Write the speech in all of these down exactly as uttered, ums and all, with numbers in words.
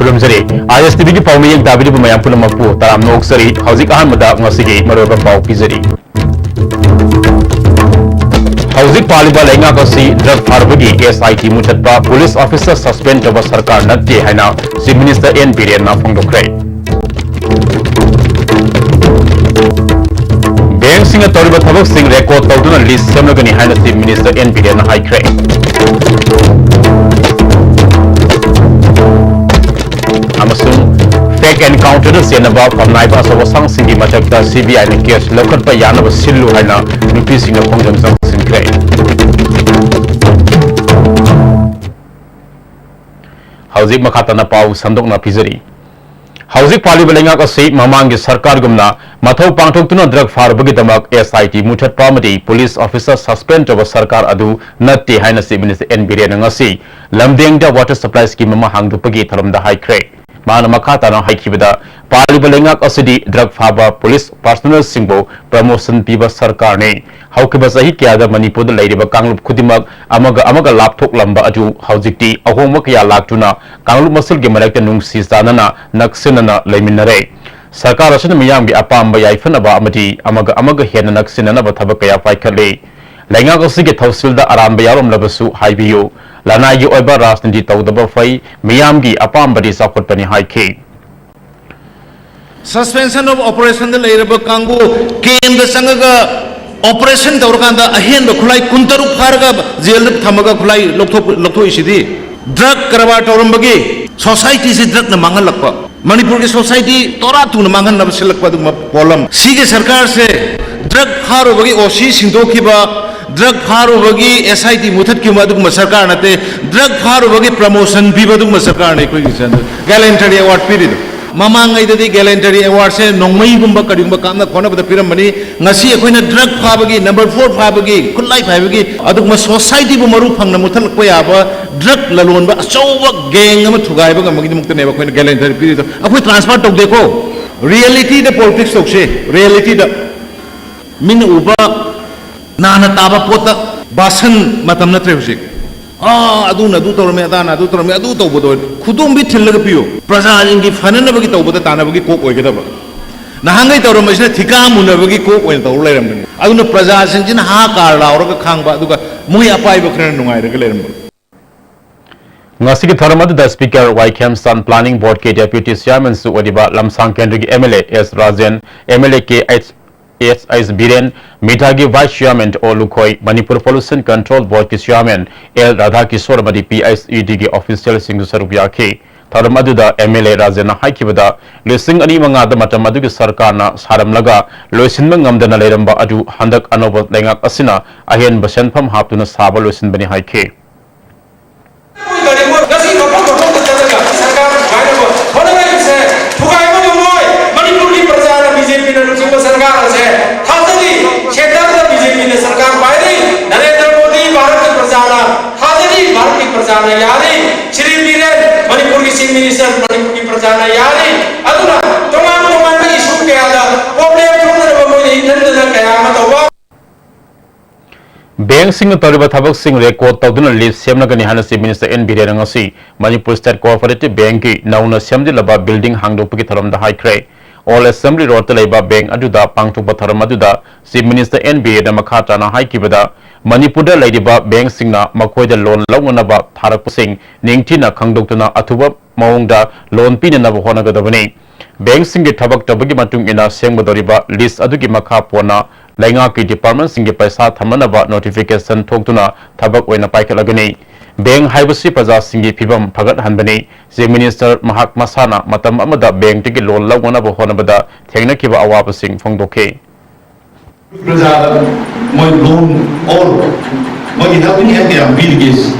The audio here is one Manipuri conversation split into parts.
ꯈꯨꯔꯨꯝꯖꯔꯤ꯫ ꯑꯥꯏ ꯑꯦꯁ ꯇꯤ ꯚꯤꯒꯤ ꯄꯥꯎ ꯃꯤꯠꯌꯦꯡ ꯇꯥꯕꯤꯔꯤꯕ ꯃꯌꯥꯝ ꯄꯨꯝꯅꯃꯛꯄꯨ ꯇꯔꯥꯝꯅ ꯑꯣꯛꯆꯔꯤ꯫ ꯍꯧꯖꯤꯛ ꯑꯍꯥꯟꯕꯗ ꯉꯁꯤꯒꯤ ꯃꯔꯨꯑꯣꯏꯕ ꯄꯥꯎ ꯄꯤꯖꯔꯤ꯫ ꯍꯧꯖꯤꯛ ꯄꯥꯜꯂꯤꯕ ꯂꯩꯉꯥꯛ ꯑꯁꯤ ꯗ꯭ꯔꯒ ꯐꯥꯔꯨꯕꯒꯤ ꯑꯦꯁ ꯑꯥꯏ ꯇꯤ ꯃꯨꯊꯠꯄ, ꯄꯨꯂꯤꯁ ꯑꯣꯐꯤꯁꯔ ꯁꯁꯄꯦꯟ ꯇꯧꯕ ꯁꯔꯀꯥꯔ ꯅꯠꯇꯦ ꯍꯥꯏꯅ ꯆꯤꯐ ꯃꯤꯅꯤꯁꯇꯔ ꯑꯦꯟ ꯕꯤꯔꯦꯟꯅ ꯐꯣꯡꯗꯣꯛꯈ꯭ꯔꯦ꯫ ꯕꯦꯡꯛꯁꯤꯡꯅ ꯇꯧꯔꯤꯕ ꯊꯕꯛꯁꯤꯡ ꯔꯦꯀꯣꯔꯗ ꯇꯧꯗꯨꯅ ꯂꯤꯁ ꯁꯦꯝꯂꯒꯅꯤ ꯍꯥꯏꯅ ꯆꯤꯐ ꯃꯤꯅꯤꯁꯇꯔ ꯑꯦꯟ ꯕꯤꯔꯦꯟꯅ ꯍꯥꯏꯈ꯭ꯔꯦ꯫ ꯑꯃꯁꯨꯡ ꯐꯦꯛ ꯑꯦꯟꯀꯥꯎꯟꯇꯔꯗ ꯆꯦꯟꯅꯕ ꯐꯝꯅꯥꯏꯕ ꯑꯆꯧ ꯑꯁꯥꯡꯁꯤꯡꯒꯤ ꯃꯊꯛꯇ ꯁꯤ ꯕꯤ ꯑꯥꯏꯅ ꯀꯦꯁ ꯂꯧꯈꯠꯄ ꯌꯥꯅꯕ ꯁꯤꯜꯂꯨ ꯍꯥꯏꯅ ꯅꯨꯄꯤꯁꯤꯡꯅ ꯈꯣꯡꯖꯪ ꯆꯪꯁꯤꯟꯈ꯭ꯔꯦ꯫ ꯍꯧꯖꯤꯛ ꯃꯈꯥ ꯇꯥꯅ ꯄꯥꯎ ꯁꯟꯗꯣꯛꯅ ꯄꯤꯖꯔꯤ꯫ ꯍꯧꯖꯤꯛ ꯄꯥꯜꯂꯤꯕ ꯂꯩꯉꯥꯛ ꯑꯁꯤ ꯃꯃꯥꯡꯒꯤ ꯁꯔꯀꯥꯔꯒꯨꯝꯅ ꯃꯊꯧ ꯄꯥꯡꯊꯣꯛꯇꯨꯅ ꯗ꯭ꯔꯒ ꯐꯥꯔꯨꯕꯒꯤꯗꯃꯛ ꯑꯦꯁ ꯑꯥꯏ ꯇꯤ ꯃꯨꯊꯠꯄ ꯑꯃꯗꯤ ꯄꯨꯂꯤꯁ ꯑꯣꯐꯤꯁꯔ ꯁꯁꯄꯦꯟ ꯇꯧꯕ ꯁꯔꯀꯥꯔ ꯑꯗꯨ ꯅꯠꯇꯦ ꯍꯥꯏꯅ ꯆꯤꯐ ꯃꯤꯅꯤꯁꯇꯔ ꯑꯦꯟ ꯕꯤꯔꯦꯟꯅ ꯉꯁꯤ ꯂꯝꯗꯦꯡꯗ ꯋꯥꯇꯔ ꯁꯄ꯭ꯂꯥꯏ ꯁ꯭ꯀꯤꯝ ꯑꯃ ꯍꯥꯡꯗꯣꯛꯄꯒꯤ ꯊꯧꯔꯝꯗ ꯍꯥꯏꯈ꯭ꯔꯦ꯫ ꯃꯥꯅ ꯃꯈꯥ ꯇꯥꯅ ꯍꯥꯏꯈꯤꯕꯗ, ꯄꯥꯜꯂꯤꯕ ꯂꯩꯉꯥꯛ ꯑꯁꯤꯗꯤ ꯗ꯭ꯔꯒ ꯐꯥꯕ ꯄꯨꯂꯤꯁ ꯄꯥꯔꯁꯣꯅꯦꯜꯁꯤꯡꯕꯨ ꯄ꯭ꯔꯃꯣꯁꯟ ꯄꯤꯕ ꯁꯔꯀꯥꯔꯅꯤ꯫ ꯍꯧꯈꯤꯕ ꯆꯍꯤ ꯀꯌꯥꯗ ꯃꯅꯤꯄꯨꯔꯗ ꯂꯩꯔꯤꯕ ꯀꯥꯡꯂꯨꯞ ꯈꯨꯗꯤꯡꯃꯛ ꯑꯃꯒ ꯑꯃꯒ ꯂꯥꯞꯊꯣꯛꯂꯝꯕ ꯑꯗꯨ ꯍꯧꯖꯤꯛꯇꯤ ꯑꯍꯣꯡꯕ ꯀꯌꯥ ꯂꯥꯛꯇꯨꯅ ꯀꯥꯡꯂꯨꯞ ꯃꯁꯦꯜꯒꯤ ꯃꯔꯛꯇ ꯅꯨꯡꯁꯤ ꯆꯥꯟꯅꯅ ꯅꯛꯁꯤꯟꯅꯅ ꯂꯩꯃꯤꯟꯅꯔꯦ꯫ ꯁꯔꯀꯥꯔ ꯑꯁꯤꯅ ꯃꯤꯌꯥꯝꯒꯤ ꯑꯄꯥꯝꯕ ꯌꯥꯏꯐꯅꯕ ꯑꯃꯗꯤ ꯑꯃꯒ ꯑꯃꯒ ꯍꯦꯟꯅ ꯅꯛꯁꯤꯟꯅꯅꯕ ꯊꯕꯛ ꯀꯌꯥ ꯄꯥꯏꯈꯠꯂꯤ꯫ ꯂꯩꯉꯥꯛ ꯑꯁꯤꯒꯤ ꯊꯧꯁꯤꯜꯗ ꯑꯔꯥꯟꯕ ꯌꯥꯎꯔꯝꯂꯕꯁꯨ ꯍꯥꯏꯕꯤꯌꯨ꯫ ꯂꯅꯥꯏꯒꯤ ꯑꯣꯏꯕ ꯔꯥꯖꯅꯤꯇꯤ ꯇꯧꯗꯕ ꯐꯩ, ꯃꯤꯌꯥꯝꯒꯤ ꯑꯄꯥꯝꯕꯗꯤ ꯆꯥꯎꯈꯠꯄꯅꯤ ꯍꯥꯏꯈꯤ꯫ Suspension of Operationꯗ ꯂꯩꯔꯕ ꯀꯥꯡꯕꯨ ꯀꯦꯝꯗ ꯆꯪꯉꯒ operation ꯇꯧꯔꯀꯥꯟꯗ ꯑꯍꯦꯟꯕ ꯈꯨꯠꯂꯥꯏ ꯀꯨꯟꯇꯔꯨꯛ ꯐꯥꯔꯒ ꯖꯦꯜꯗ ꯊꯝꯃꯒ ꯈꯨꯠꯂꯥꯏ ꯂꯧꯊꯣꯛ-, ꯂꯧꯊꯣꯛꯏꯁꯤꯗꯤ drug ꯀꯔꯕꯥꯔ ꯇꯧꯔꯝꯕꯒꯤ societyꯁꯤ drugꯅ ꯃꯥꯡꯍꯜꯂꯛꯄ, ꯃꯅꯤꯄꯨꯔꯒꯤ society ꯇꯣꯔꯥ ꯇꯨꯅ ꯃꯥꯡꯍꯟꯅꯕ ꯁꯤꯜꯂꯛꯄ ꯑꯗꯨꯒꯨꯝꯕ ꯄꯣꯠꯂꯝ꯫ ꯁꯤꯒꯤ ꯁꯔꯀꯥꯔꯁꯦ drug ꯐꯥꯔꯨꯕꯒꯤ ꯑꯣ ꯁꯤ ꯁꯤꯟꯗꯣꯛꯈꯤꯕ, drug ꯐꯥꯔꯨꯕꯒꯤ ꯑꯦꯁ ꯑꯥꯏ ꯇꯤ ꯃꯨꯊꯠꯈꯤꯕ ꯑꯗꯨꯒꯨꯝꯕ ꯁꯔꯀꯥꯔ ꯅꯠꯇꯦ, drug ꯐꯥꯔꯨꯕꯒꯤ promotion ꯄꯤꯕ ꯑꯗꯨꯒꯨꯝꯕ ꯁꯔꯀꯥꯔꯅꯤ ꯑꯩꯈꯣꯏꯒꯤ ꯆꯟꯗ꯫ Gallantry Award ꯄꯤꯔꯤꯗꯣ꯫ ꯃꯃꯥꯡꯉꯩꯗꯗꯤ Gallantry Awardꯁꯦ ꯅꯣꯡꯃꯩꯒꯨꯝꯕ ꯀꯔꯤꯒꯨꯝꯕ ꯀꯥꯞꯅ ꯈꯣꯠꯅꯕꯗ ꯄꯤꯔꯝꯕꯅꯤ꯫ ꯉꯁꯤ ꯑꯩꯈꯣꯏꯅ drug ꯐꯥꯕꯒꯤ, number four ꯐꯥꯕꯒꯤ, ꯈꯨꯠꯂꯥꯏ ꯐꯥꯕꯒꯤ ꯑꯗꯨꯒꯨꯝꯕ societyꯕꯨ ꯃꯔꯨ ꯐꯪꯅ ꯃꯨꯊꯠꯂꯛꯄ ꯌꯥꯕ drug ꯂꯂꯣꯟꯕ ꯑꯆꯧꯕ gang ꯑꯃ ꯊꯨꯒꯥꯏꯕ ꯉꯝꯕꯒꯤꯗꯃꯛꯇꯅꯦꯕ ꯑꯩꯈꯣꯏꯅ Gallantry ꯄꯤꯔꯤꯗꯣ꯫ ꯑꯩꯈꯣꯏ transfer ꯇꯧꯗꯦꯀꯣ꯫ Realityꯗ politics ꯇꯧꯁꯦ, realityꯗ꯫ ꯃꯤꯠꯅ ꯎꯕ, ꯅꯥꯅ ꯇꯥꯕ ꯄꯣꯠꯇ ꯕꯥꯁꯟ ꯃꯇꯝ ꯅꯠꯇ꯭ꯔꯦ ꯍꯧꯖꯤꯛ꯫ ꯑꯥ, ꯑꯗꯨꯅ ꯑꯗꯨ ꯇꯧꯔꯝꯃꯤ, ꯑꯗꯥꯅ ꯑꯗꯨ ꯇꯧꯔꯝꯃꯤ, ꯑꯗꯨ ꯇꯧꯕꯗꯣ ꯈꯨꯗꯣꯝꯕꯤ ꯊꯤꯜꯂꯒ ꯄꯤꯌꯨ꯫ ꯄ꯭ꯔꯖꯥꯁꯤꯡꯒꯤ ꯐꯅꯅꯕꯒꯤ ꯇꯧꯕꯗ ꯇꯥꯟꯅꯕꯒꯤ ꯀꯣꯛ ꯑꯣꯏꯒꯗꯕ꯫ ꯅꯍꯥꯟꯈꯩ ꯇꯧꯔꯝꯕꯁꯤꯅ ꯊꯤꯀꯥ ꯃꯨꯟꯅꯕꯒꯤ ꯀꯣꯛ ꯑꯣꯏꯅ ꯇꯧꯔ ꯂꯩꯔꯝꯕꯅꯤ꯫ ꯑꯗꯨꯅ ꯄ꯭ꯔꯖꯥꯁꯤꯡꯁꯤꯅ ꯍꯥ ꯀꯥꯔ ꯂꯥꯎꯔꯒ ꯈꯥꯡꯕ, ꯑꯗꯨꯒ ꯃꯣꯏ ꯑꯄꯥꯏꯕ ꯈꯔꯅ ꯅꯨꯡꯉꯥꯏꯔꯒ ꯂꯩꯔꯝꯕ꯫ ꯉꯁꯤꯒꯤ ꯊꯧꯔꯝ ꯑꯗꯨꯗ Speaker ꯋꯥꯏ ꯈꯦꯝꯆꯥꯟ, Planning Boardꯀꯤ Deputy Chairmanꯁꯨ ꯑꯣꯏꯔꯤꯕ ꯂꯝꯁꯥꯡ ꯀꯦꯟꯗ꯭ꯔꯒꯤ MLA S Rajen, MLA K H S H Biren, ꯃꯤꯊꯥꯒꯤ Vice Chairman O Lukhoi, Manipur Pollution Control Boardꯀꯤ Chairman ꯑꯦꯜ ꯔꯥꯙꯥꯀꯤꯁꯣꯔ ꯑꯃꯗꯤ PICEDꯒꯤ officialꯁꯤꯡꯁꯨ ꯁꯔꯨꯛ ꯌꯥꯈꯤ꯫ ꯊꯧꯔꯝ ꯑꯗꯨꯗ MLA ꯔꯥꯖꯦꯟꯅ ꯍꯥꯏꯈꯤꯕꯗ, ꯂꯤꯁꯤꯡ ꯑꯅꯤ ꯃꯉꯥꯗ ꯃꯇꯝ ꯑꯗꯨꯒꯤ ꯁꯔꯀꯥꯔꯅ ꯁꯥꯔꯝꯂꯒ ꯂꯣꯏꯁꯤꯟꯕ ꯉꯝꯗꯅ ꯂꯩꯔꯝꯕ ꯑꯗꯨ ꯍꯟꯗꯛ ꯑꯅꯧꯕ ꯂꯩꯉꯥꯛ ꯑꯁꯤꯅ ꯑꯍꯦꯟꯕ ꯁꯦꯟꯐꯝ ꯍꯥꯞꯇꯨꯅ ꯁꯥꯕ ꯂꯣꯏꯁꯤꯟꯕꯅꯤ ꯍꯥꯏꯈꯤ꯫ ꯉꯁꯤ ꯃꯐꯝ ꯃꯐꯝꯗ ꯆꯠꯂꯒ ꯁꯔꯀꯥꯔ ꯊꯨꯒꯥꯏꯅꯕ ꯍꯣꯠꯅꯔꯤꯕꯁꯦ ꯊꯨꯒꯥꯏꯕ ꯉꯝꯃꯣꯏ꯫ ꯃꯅꯤꯄꯨꯔꯒꯤ ꯄ꯭ꯔꯖꯥꯅ BJPꯅ ꯂꯨꯆꯤꯡꯕ ꯁꯔꯀꯥꯔ ꯑꯁꯦ ꯊꯥꯖꯔꯤ꯫ ꯁꯦꯟꯇꯔꯗ BJPꯅ ꯁꯔꯀꯥꯔ ꯄꯥꯏꯔꯤ꯫ ꯅꯔꯦꯟꯗ꯭ꯔ ꯃꯣꯗꯤ ꯚꯥꯔꯠꯀꯤ ꯄ꯭ꯔꯖꯥꯅ ꯊꯥꯖꯔꯤ꯫ ꯚꯥꯔꯠꯀꯤ ꯄ꯭ꯔꯖꯥꯅ ꯌꯥꯔꯤ꯫ ꯁ꯭ꯔꯤ ꯕꯤꯔꯦꯟ, ꯃꯅꯤꯄꯨꯔꯒꯤ Chief Minister, ꯃꯅꯤꯄꯨꯔꯒꯤ ꯄ꯭ꯔꯖꯥꯅ ꯌꯥꯔꯤ꯫ ꯑꯗꯨꯅ ꯇꯣꯉꯥꯟ ꯇꯣꯉꯥꯟꯕ issue ꯀꯌꯥꯗ problem ꯊꯣꯛꯅꯅꯕ ꯃꯣꯏꯅ ꯏꯟꯊꯟꯗꯅ ꯀꯌꯥ ꯑꯃ ꯇꯧꯕ꯫ ꯕꯦꯡꯁꯤꯡꯅ ꯇꯧꯔꯤꯕ ꯊꯕꯛꯁꯤꯡ record ꯇꯧꯗꯨꯅ list ꯁꯦꯝꯂꯒꯅꯤ ꯍꯥꯏꯅ Chief Minister ꯑꯦꯟ ꯕꯤꯔꯦꯟꯅ ꯉꯁꯤ ꯃꯅꯤꯄꯨꯔ State Cooperative Bankꯀꯤ ꯅꯧꯅ ꯁꯦꯝꯖꯤꯜꯂꯕ building ꯍꯥꯡꯗꯣꯛꯄꯒꯤ ꯊꯧꯔꯝꯗ ꯍꯥꯏꯈ꯭ꯔꯦ꯫ Old Assembly Roadꯇ ꯂꯩꯕ bank ꯑꯗꯨꯗ ꯄꯥꯡꯊꯣꯛꯄ ꯊꯧꯔꯝ ꯑꯗꯨꯗ Chief Minister ꯑꯦꯟ ꯕꯤꯔꯦꯟꯅ ꯃꯈꯥ ꯇꯥꯅ ꯍꯥꯏꯈꯤꯕꯗ, ꯃꯅꯤꯄꯨꯔꯗ ꯂꯩꯔꯤꯕ bankꯁꯤꯡꯅ ꯃꯈꯣꯏꯗ loan ꯂꯧꯅꯅꯕ ꯊꯥꯔꯛꯄꯁꯤꯡ ꯅꯤꯡꯊꯤꯅ ꯈꯪꯗꯣꯛꯇꯨꯅ ꯑꯊꯨꯕ ꯃꯑꯣꯡꯗ loan ꯄꯤꯅꯅꯕ ꯍꯣꯠꯅꯒꯗꯕꯅꯤ꯫ Bankꯁꯤꯡꯒꯤ ꯊꯕꯛ ꯇꯧꯕꯒꯤ ꯃꯇꯨꯡ ꯏꯟꯅ ꯁꯦꯝꯒꯗꯧꯔꯤꯕ list ꯑꯗꯨꯒꯤ ꯃꯈꯥ ꯄꯣꯟꯅ ꯂꯩꯉꯥꯛꯀꯤ departmentꯁꯤꯡꯒꯤ ꯄꯩꯁꯥ ꯊꯝꯅꯅꯕ notification ꯊꯣꯛꯇꯨꯅ ꯊꯕꯛ ꯑꯣꯏꯅ ꯄꯥꯏꯈꯠꯂꯒꯅꯤ꯫ Bank ꯍꯥꯏꯕꯁꯤ ꯄ꯭ꯔꯖꯥꯁꯤꯡꯒꯤ ꯐꯤꯕꯝ ꯐꯒꯠꯍꯟꯕꯅꯤ꯫ Chief Minister ꯃꯍꯥꯛ ꯃꯁꯥꯅ ꯃꯇꯝ ꯑꯃꯗ bankꯇꯒꯤ loan ꯂꯧꯅꯅꯕ ꯍꯣꯠꯅꯕꯗ ꯊꯦꯡꯅꯈꯤꯕ ꯑꯋꯥꯕꯁꯤꯡ ꯐꯣꯡꯗꯣꯛꯈꯤ꯫ ꯄ꯭ꯔꯖꯥꯗ ꯃꯣꯏ loan, all ꯃꯣꯏꯒꯤ helping hand ꯀꯌꯥꯝ ꯄꯤꯔꯤꯒꯦ?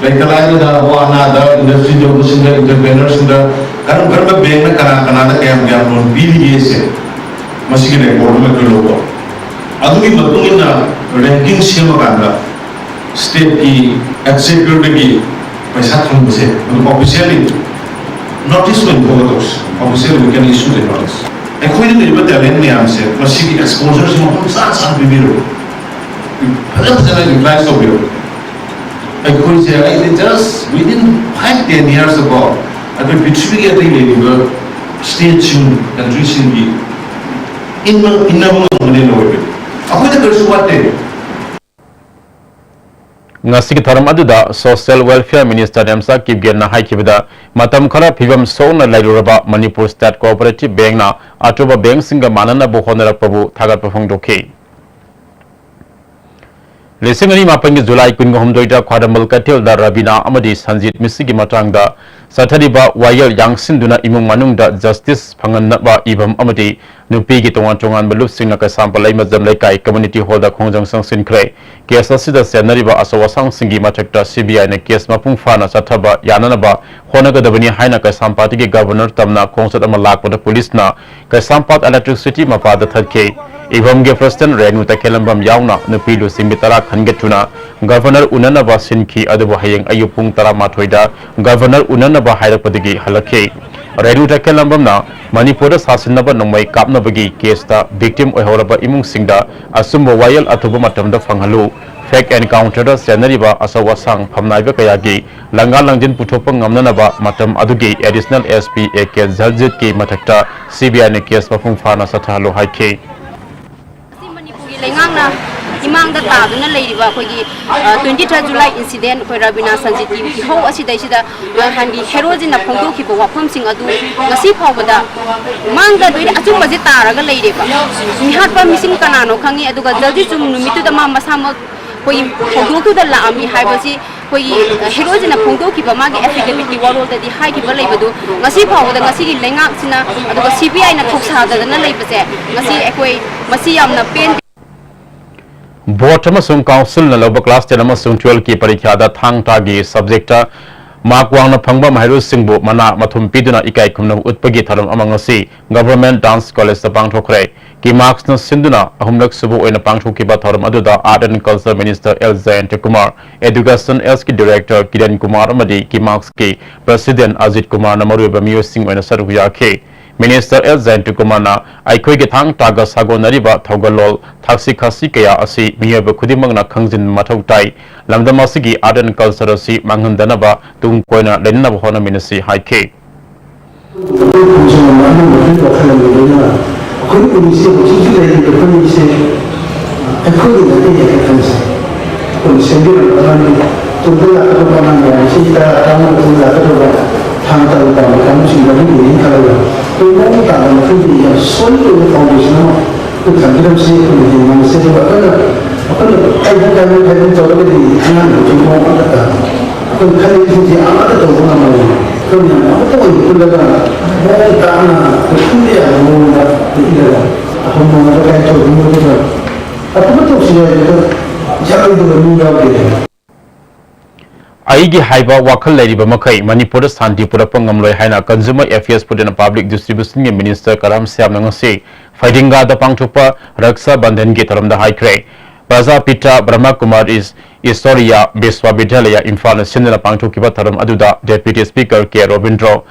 ꯂꯩꯇ ꯂꯥꯏꯔꯗ, ꯑꯋꯥ ꯑꯅꯥꯗ, industry ꯇꯧꯕꯁꯤꯡꯗ, entrepreneurꯁꯤꯡꯗ ꯀꯔꯝ ꯀꯔꯝꯕ bankꯅ ꯀꯅꯥ ꯀꯅꯥꯗ ꯀꯌꯥꯝ ꯀꯌꯥꯝ loan ꯄꯤꯔꯤꯒꯦꯁꯦ ꯃꯁꯤꯒꯤ record ꯑꯃ ꯑꯩꯈꯣꯏ ꯂꯧꯕ꯫ ꯑꯗꯨꯒꯤ ꯃꯇꯨꯡ ꯏꯟꯅ ranking ꯁꯦꯝꯃꯀꯥꯟꯗ stateꯀꯤ exchequerꯗꯒꯤ ꯄꯩꯁꯥ ꯊꯝꯕꯁꯦ ꯑꯗꯨꯝ officially notice ꯑꯣꯏꯅ ꯊꯣꯛꯑꯒ ꯇꯧꯁꯤ꯫ Officially we can issue the notice꯫ ꯑꯩꯈꯣꯏꯗ ꯂꯩꯔꯤꯕ talent ꯃꯌꯥꯝꯁꯦ ꯃꯁꯤꯒꯤ exposureꯁꯤ ꯃꯐꯝ ꯆꯥ ꯆꯥꯅ ꯄꯤꯕꯤꯔꯣ꯫ ꯐꯖ ꯐꯖꯅ utilize ꯇꯧꯕꯤꯔꯣ꯫ ꯑꯩꯈꯣꯏꯁꯦ ꯑꯩꯗꯤ just within five ten years ꯑꯀꯣ, ꯑꯩꯈꯣꯏ ꯄ꯭ꯔꯤꯊꯤꯕꯤꯒꯤ ꯑꯇꯩ ꯂꯩꯔꯤꯕ ꯁ꯭ꯇꯦꯠꯁꯤꯡ, ꯀꯟꯇ꯭ꯔꯤꯁꯤꯡꯒꯤ ꯏꯟꯕ ꯏꯟꯅꯕ ꯉꯝꯒꯅꯦꯅ ꯑꯣꯏꯕ꯫ ꯑꯩꯈꯣꯏꯗ ꯀꯔꯤꯁꯨ ꯋꯥꯠꯇꯦ꯫ ꯉꯁꯤꯒꯤ ꯊꯧꯔꯝ ꯑꯗꯨꯗ Social Welfare Minister ꯅꯦꯝꯆꯥ ꯀꯤꯞꯒꯦꯟꯅ ꯍꯥꯏꯈꯤꯕꯗ, ꯃꯇꯝ ꯈꯔ ꯐꯤꯕꯝ ꯁꯣꯛꯅ ꯂꯩꯔꯨꯔꯕ ꯃꯅꯤꯄꯨꯔ ꯁ꯭ꯇꯦꯠ ꯀꯣꯑꯣꯄꯔꯦꯇꯤꯚ ꯕꯦꯡꯛꯅ ꯑꯇꯣꯞꯄ ꯕꯦꯡꯛꯁꯤꯡꯒ ꯃꯥꯟꯅꯅꯕ ꯍꯣꯠꯅꯔꯛꯄꯕꯨ ꯊꯥꯒꯠꯄ ꯐꯣꯡꯗꯣꯛꯈꯤ꯫ ꯂꯤꯁꯤꯡ ꯑꯅꯤ ꯃꯥꯄꯟꯒꯤ ꯖꯨꯂꯥꯏ ꯀꯨꯟꯍꯨꯝꯗꯣꯏꯗ ꯈ꯭ꯋꯥꯏꯔꯝꯕꯟ ꯀꯩꯊꯦꯜꯗ ꯔꯕꯤꯅꯥ ꯑꯃꯗꯤ ꯁꯟꯖꯤꯠ ꯃꯤꯁꯤꯒꯤ ꯃꯇꯥꯡꯗ ꯆꯠꯊꯔꯤꯕ ꯋꯥꯌꯦꯜ ꯌꯥꯡꯁꯤꯟꯗꯨꯅ ꯏꯃꯨꯡ ꯃꯅꯨꯡꯗ ꯖꯁꯇꯤꯁ ꯐꯪꯍꯟꯅꯕ ꯏꯕꯝ ꯑꯃꯗꯤ ꯅꯨꯄꯤꯒꯤ ꯇꯣꯉꯥꯟ ꯇꯣꯉꯥꯟꯕ ꯂꯨꯞꯁꯤꯡꯅ ꯀꯩꯁꯥꯝꯄꯥꯠ ꯂꯩꯃꯖꯝ ꯂꯩꯀꯥꯏ ꯀꯝꯃ꯭ꯌꯨꯅꯤꯇꯤ ꯍꯣꯜꯗ ꯈꯣꯡꯖꯪ ꯆꯪꯁꯤꯟꯈ꯭ꯔꯦ꯫ ꯀꯦꯁ ꯑꯁꯤꯗ ꯆꯦꯟꯅꯔꯤꯕ ꯑꯆꯧ ꯑꯁꯥꯡꯁꯤꯡꯒꯤ ꯃꯊꯛꯇ ꯁꯤ ꯕꯤ ꯑꯥꯏꯅ ꯀꯦꯁ ꯃꯄꯨꯡ ꯐꯥꯅ ꯆꯠꯊꯕ ꯌꯥꯅꯅꯕ ꯍꯣꯠꯅꯒꯗꯕꯅꯤ ꯍꯥꯏꯅ ꯀꯩꯁꯥꯝꯄꯥꯠꯀꯤ ꯒꯕꯔꯅꯔ ꯇꯝꯅ ꯈꯣꯡꯆꯠ ꯑꯃ ꯂꯥꯛꯄꯗ ꯄꯨꯂꯤꯁꯅ ꯀꯩꯁꯥꯝꯄꯥꯠ ꯏꯂꯦꯛꯇ꯭ꯔꯤꯛꯁꯤꯇꯤ ꯃꯄꯥꯗ ꯊꯠꯈꯤ꯫ ꯏꯕꯝꯒꯤ ꯄ꯭ꯔꯁꯤꯗꯦꯟꯠ ꯔꯦꯅꯨ ꯇꯈꯦꯜꯂꯝꯕꯝ ꯌꯥꯎꯅ ꯅꯨꯄꯤ ꯂꯨꯆꯤꯡꯕꯤ ꯇꯔꯥ ꯈꯟꯒꯠꯇꯨꯅ ꯒꯕꯔꯅꯔ ꯎꯅꯅꯕ ꯁꯤꯟꯈꯤ, ꯑꯗꯨꯕꯨ ꯍꯌꯦꯡ ꯑꯌꯨꯛ ꯄꯨꯡ ꯇꯔꯥꯃꯥꯊꯣꯏꯗ ꯒꯕꯔꯅꯔ ꯎꯅꯅꯕ ꯍꯥꯏꯔꯛꯄꯗꯒꯤ ꯍꯜꯂꯛꯈꯤ꯫ ꯔꯦꯅꯨ ꯇꯈꯦꯜꯂꯝꯕꯝꯅ ꯃꯅꯤꯄꯨꯔꯗ ꯁꯥꯁꯤꯟꯅꯕ ꯅꯣꯡꯃꯩ ꯀꯥꯞꯅꯕꯒꯤ ꯀꯦꯁꯇ ꯚꯤꯛꯇꯤꯝ ꯑꯣꯏꯍꯧꯔꯕ ꯏꯃꯨꯡꯁꯤꯡꯗ ꯑꯆꯨꯝꯕ ꯋꯥꯌꯦꯜ ꯑꯊꯨꯕ ꯃꯇꯝꯗ ꯐꯪꯍꯜꯂꯨ, ꯐꯦꯛ ꯑꯦꯟꯀꯥꯎꯟꯇꯔꯗ ꯆꯦꯟꯅꯔꯤꯕ ꯑꯆꯧ ꯑꯁꯥꯡ ꯐꯝꯅꯥꯏꯕ ꯀꯌꯥꯒꯤ ꯂꯪꯒꯥ ꯂꯪꯖꯤꯟ ꯄꯨꯊꯣꯛꯄ ꯉꯝꯅꯅꯕ ꯃꯇꯝ ꯑꯗꯨꯒꯤ additional S P A K ꯖꯜꯖꯤꯠꯀꯤ ꯃꯊꯛꯇ ꯁꯤ ꯕꯤ ꯑꯥꯏꯅ ꯀꯦꯁ ꯃꯄꯨꯡ ꯐꯥꯅ ꯆꯠꯊꯍꯜꯂꯨ ꯍꯥꯏꯈꯤ꯫ ꯉꯁꯤ ꯃꯅꯤꯄꯨꯔꯒꯤ ꯂꯩꯉꯥꯛꯅ ꯏꯃꯥꯡꯗ ꯇꯥꯗꯨꯅ ꯂꯩꯔꯤꯕ ꯑꯩꯈꯣꯏꯒꯤ, ꯑ, twenty third July incident, ꯑꯩꯈꯣꯏ ꯔꯕꯤꯅꯥ ꯁꯟꯖꯤꯠꯀꯤ ꯏꯍꯧ ꯑꯁꯤꯗꯩꯁꯤꯗ, ꯑ, ꯍꯥꯏꯗꯤ ꯍꯦꯔꯣꯖꯤꯟꯅ ꯐꯣꯡꯗꯣꯛꯈꯤꯕ ꯋꯥꯐꯝꯁꯤꯡ ꯑꯗꯨ ꯉꯁꯤ ꯐꯥꯎꯕꯗ ꯃꯥꯡꯗ ꯂꯣꯏꯅ ꯑꯆꯨꯝꯕꯁꯦ ꯇꯥꯔꯒ ꯂꯩꯔꯦꯕ꯫ ꯃꯤꯍꯥꯠꯄ ꯃꯤꯁꯤꯡ ꯀꯅꯥꯅꯣ ꯈꯪꯉꯤ, ꯑꯗꯨꯒ ꯖꯜꯖꯤꯠꯁꯨ ꯅꯨꯃꯤꯠꯇꯨꯗ ꯃꯥ ꯃꯁꯥꯃꯛ ꯑꯩꯈꯣꯏꯒꯤ ꯍꯧꯗꯣꯛꯇꯨꯗ ꯂꯥꯛꯑꯝꯃꯤ ꯍꯥꯏꯕꯁꯤ ꯑꯩꯈꯣꯏꯒꯤ, ꯑ, ꯍꯦꯔꯣꯖꯤꯟꯅ ꯐꯣꯡꯗꯣꯛꯈꯤꯕ ꯃꯥꯒꯤ affidavitꯀꯤ ꯋꯥꯔꯣꯜꯗꯗꯤ ꯍꯥꯏꯈꯤꯕ ꯂꯩꯕꯗꯨ ꯉꯁꯤ ꯐꯥꯎꯕꯗ ꯉꯁꯤꯒꯤ ꯂꯩꯉꯥꯛꯁꯤꯅ ꯑꯗꯨꯒ ꯁꯤ ꯕꯤ ꯑꯥꯏꯅ ꯊꯧꯁꯥꯗꯗꯅ ꯂꯩꯕꯁꯦ ꯉꯁꯤ ꯑꯩꯈꯣꯏ ꯃꯁꯤ ꯌꯥꯝꯅ ꯄꯦꯟꯗꯦ꯫ ꯕꯣꯔꯗ ꯑꯃꯁꯨꯡ ꯀꯥꯎꯟꯁꯤꯜꯅ ꯂꯧꯕ ꯀ꯭ꯂꯥꯁ ꯇꯦꯟ ꯑꯃꯁꯨꯡ ꯇꯨꯋꯦꯜꯐꯀꯤ ꯄꯔꯤꯈ꯭ꯌꯥꯗ ꯊꯥꯡ ꯇꯥꯒꯤ ꯁꯕꯖꯦꯛꯇ ꯃꯥꯔꯛ ꯋꯥꯡꯅ ꯐꯪꯕ ꯃꯍꯩꯔꯣꯏꯁꯤꯡꯕꯨ ꯃꯅꯥ ꯃꯊꯨꯝ ꯄꯤꯗꯨꯅ ꯏꯀꯥꯏ ꯈꯨꯝꯅꯕ ꯎꯠꯄꯒꯤ ꯊꯧꯔꯝ ꯑꯃ ꯉꯁꯤ ꯒꯚꯔꯟꯃꯦꯟꯠ ꯗꯥꯟꯁ ꯀꯣꯂꯦꯖꯇ ꯄꯥꯡꯊꯣꯛꯈ꯭ꯔꯦ꯫ ꯀꯤꯃꯥꯛꯁꯅ ꯁꯤꯟꯗꯨꯅ ꯑꯍꯨꯝꯂꯛ ꯁꯨꯕ ꯑꯣꯏꯅ ꯄꯥꯡꯊꯣꯛꯈꯤꯕ ꯊꯧꯔꯝ ꯑꯗꯨꯗ Art and Culture Minister L Jayanta Kumar, Education Sꯀꯤ Director ꯀꯤꯔꯟ ꯀꯨꯃꯥꯔ ꯑꯃꯗꯤ ꯀꯤꯃꯥꯛꯁꯀꯤ President ꯑꯖꯤꯠ ꯀꯨꯃꯥꯔꯅ ꯃꯔꯨꯑꯣꯏꯕ ꯃꯤꯑꯣꯏꯁꯤꯡ ꯑꯣꯏꯅ ꯁꯔꯨꯛ ꯌꯥꯈꯤ꯫ ꯃꯤꯅꯤꯁꯇꯔ ꯑꯦꯜ ꯖꯌꯟꯇꯀꯨꯃꯥꯔꯅ ꯑꯩꯈꯣꯏꯒꯤ ꯊꯥꯡ ꯇꯥꯒ ꯁꯥꯒꯣꯟꯅꯔꯤꯕ ꯊꯧꯒꯜꯂꯣꯟ, ꯊꯛꯁꯤ ꯈꯥꯁꯤ ꯀꯌꯥ ꯑꯁꯤ ꯃꯤꯑꯣꯏꯕ ꯈꯨꯗꯤꯡꯃꯛꯅ ꯈꯪꯖꯤꯟꯕ ꯃꯊꯧ ꯇꯥꯏ꯫ ꯂꯝꯗꯝ ꯑꯁꯤꯒꯤ art and culture ꯑꯁꯤ ꯃꯥꯡꯍꯟꯗꯅꯕ ꯇꯨꯡ ꯀꯣꯏꯅ ꯂꯩꯅꯅꯕ ꯍꯣꯠꯅꯃꯤꯟꯅꯁꯤ ꯍꯥꯏꯈꯤ꯫ ꯑꯩꯈꯣꯏ ꯈꯣꯡꯖꯣꯝ ꯑꯃ ꯑꯃꯒꯤ ꯋꯥꯈꯜꯂꯣꯟꯒ ꯂꯣꯏꯅꯅ ꯑꯩꯈꯣꯏ ꯄꯨꯟꯁꯤ ꯍꯧꯖꯤꯛ ꯍꯧꯖꯤꯛ ꯂꯩꯔꯤꯕ ꯑꯩꯈꯣꯏ ꯃꯤꯁꯦ ꯑꯩꯈꯣꯏꯒꯤ ꯅꯠꯇꯦ ꯍꯥꯏꯅ ꯈꯟꯁꯦ꯫ ꯑꯩꯈꯣꯏꯅ ꯁꯦꯝꯕꯤꯔꯝꯕ ꯑꯉꯥꯡꯒꯤ ꯇꯨꯡꯗ ꯂꯥꯛꯀꯗꯕ ꯑꯉꯥꯡ ꯃꯌꯥꯝꯁꯤ ꯇꯔꯥ ꯇꯔꯥꯃꯉꯥ ꯃꯇꯨꯡꯗ ꯂꯥꯛꯀꯗꯕ ꯊꯥꯡ ꯇꯔꯨꯛ ꯄꯥꯟꯕ ꯀꯥꯡꯕꯨꯁꯤꯡꯗ ꯑꯗꯨꯒꯤꯅꯤ ꯈꯜꯂꯒ ꯑꯩꯈꯣꯏ ꯃꯑꯣꯡ ꯇꯥꯕ ꯃꯈꯜꯒꯤ ꯌꯥꯝ solid ꯑꯣꯏꯕ foundation ꯑꯃ ꯑꯩꯈꯣꯏ ꯊꯝꯕꯤꯔꯝꯁꯤ꯫ ꯑꯩꯈꯣꯏꯅ ꯍꯌꯦꯡ ꯉꯝꯁꯦ꯫ ꯑꯗꯨꯒ ꯑꯩꯈꯣꯏꯅ ꯑꯩꯈꯣꯏꯅ ꯍꯥꯏꯕ ꯍꯥꯏꯕ ꯇꯧꯔꯒꯗꯤ ꯑꯉꯥꯡꯗꯨꯁꯨ ꯃꯑꯣꯡ ꯑꯃꯠꯇ ꯇꯥꯗꯦ꯫ ꯑꯩꯈꯣꯏꯅ ꯈꯜꯂꯤꯕꯁꯤꯡꯁꯦ ꯑꯃꯠꯇ ꯇꯧꯕ ꯉꯝꯃꯣꯏ꯫ ꯑꯩꯈꯣꯏ ꯃꯌꯥꯝ ꯑꯃꯠꯇ ꯑꯣꯏꯅ ꯄꯨꯜꯂꯒ ꯃꯑꯣꯡ ꯇꯥꯅ ꯈꯟꯕ ꯌꯥꯕ ꯃꯑꯣꯡꯗ ꯄꯨꯜꯂꯒ ꯑꯐꯕ ꯃꯑꯣꯡꯗ ꯀꯥꯏꯊꯣꯛꯑꯒ ꯃꯗꯨꯒ ꯑꯐꯕ ꯇꯧꯁꯤ ꯍꯥꯏꯕꯗ ꯌꯥꯔꯣꯏꯗꯕ ꯃꯤ ꯌꯥꯎꯗꯦ꯫ ꯑꯩꯒꯤ ꯍꯥꯏꯕ ꯋꯥꯈꯜ ꯂꯩꯔꯤꯕ ꯃꯈꯩ ꯃꯅꯤꯄꯨꯔꯗ ꯁꯥꯟꯇꯤ ꯄꯨꯔꯛꯄ ꯉꯝꯂꯣꯏ ꯍꯥꯏꯅ Consumer Affairs, Food and Public Distributionꯒꯤ Minister ꯀꯔꯥꯝ ꯁ꯭ꯌꯥꯝꯅ ꯉꯁꯤ ꯐꯩꯗꯤꯡꯒꯥꯗ ꯄꯥꯡꯊꯣꯛꯄ ꯔꯛꯁꯥ ꯕꯟꯙꯟꯒꯤ ꯊꯧꯔꯝꯗ ꯍꯥꯏꯈ꯭ꯔꯦ꯫ ꯄ꯭ꯔꯖꯥꯄꯤꯇꯥ ꯕ꯭ꯔꯍ꯭ꯃ ꯀꯨꯃꯥꯔꯤꯁ ꯏꯁꯣꯔꯤꯌꯥ ꯕꯤꯁ꯭ꯋꯥꯕꯤꯗ꯭ꯌꯥꯂꯌ ꯏꯝꯐꯥꯜꯅ ꯁꯤꯟꯗꯨꯅ ꯄꯥꯡꯊꯣꯛꯈꯤꯕ ꯊꯧꯔꯝ ꯑꯗꯨꯗ Deputy Speaker ꯀꯦ ꯔꯣꯕꯤꯟꯗ꯭ꯔꯣ,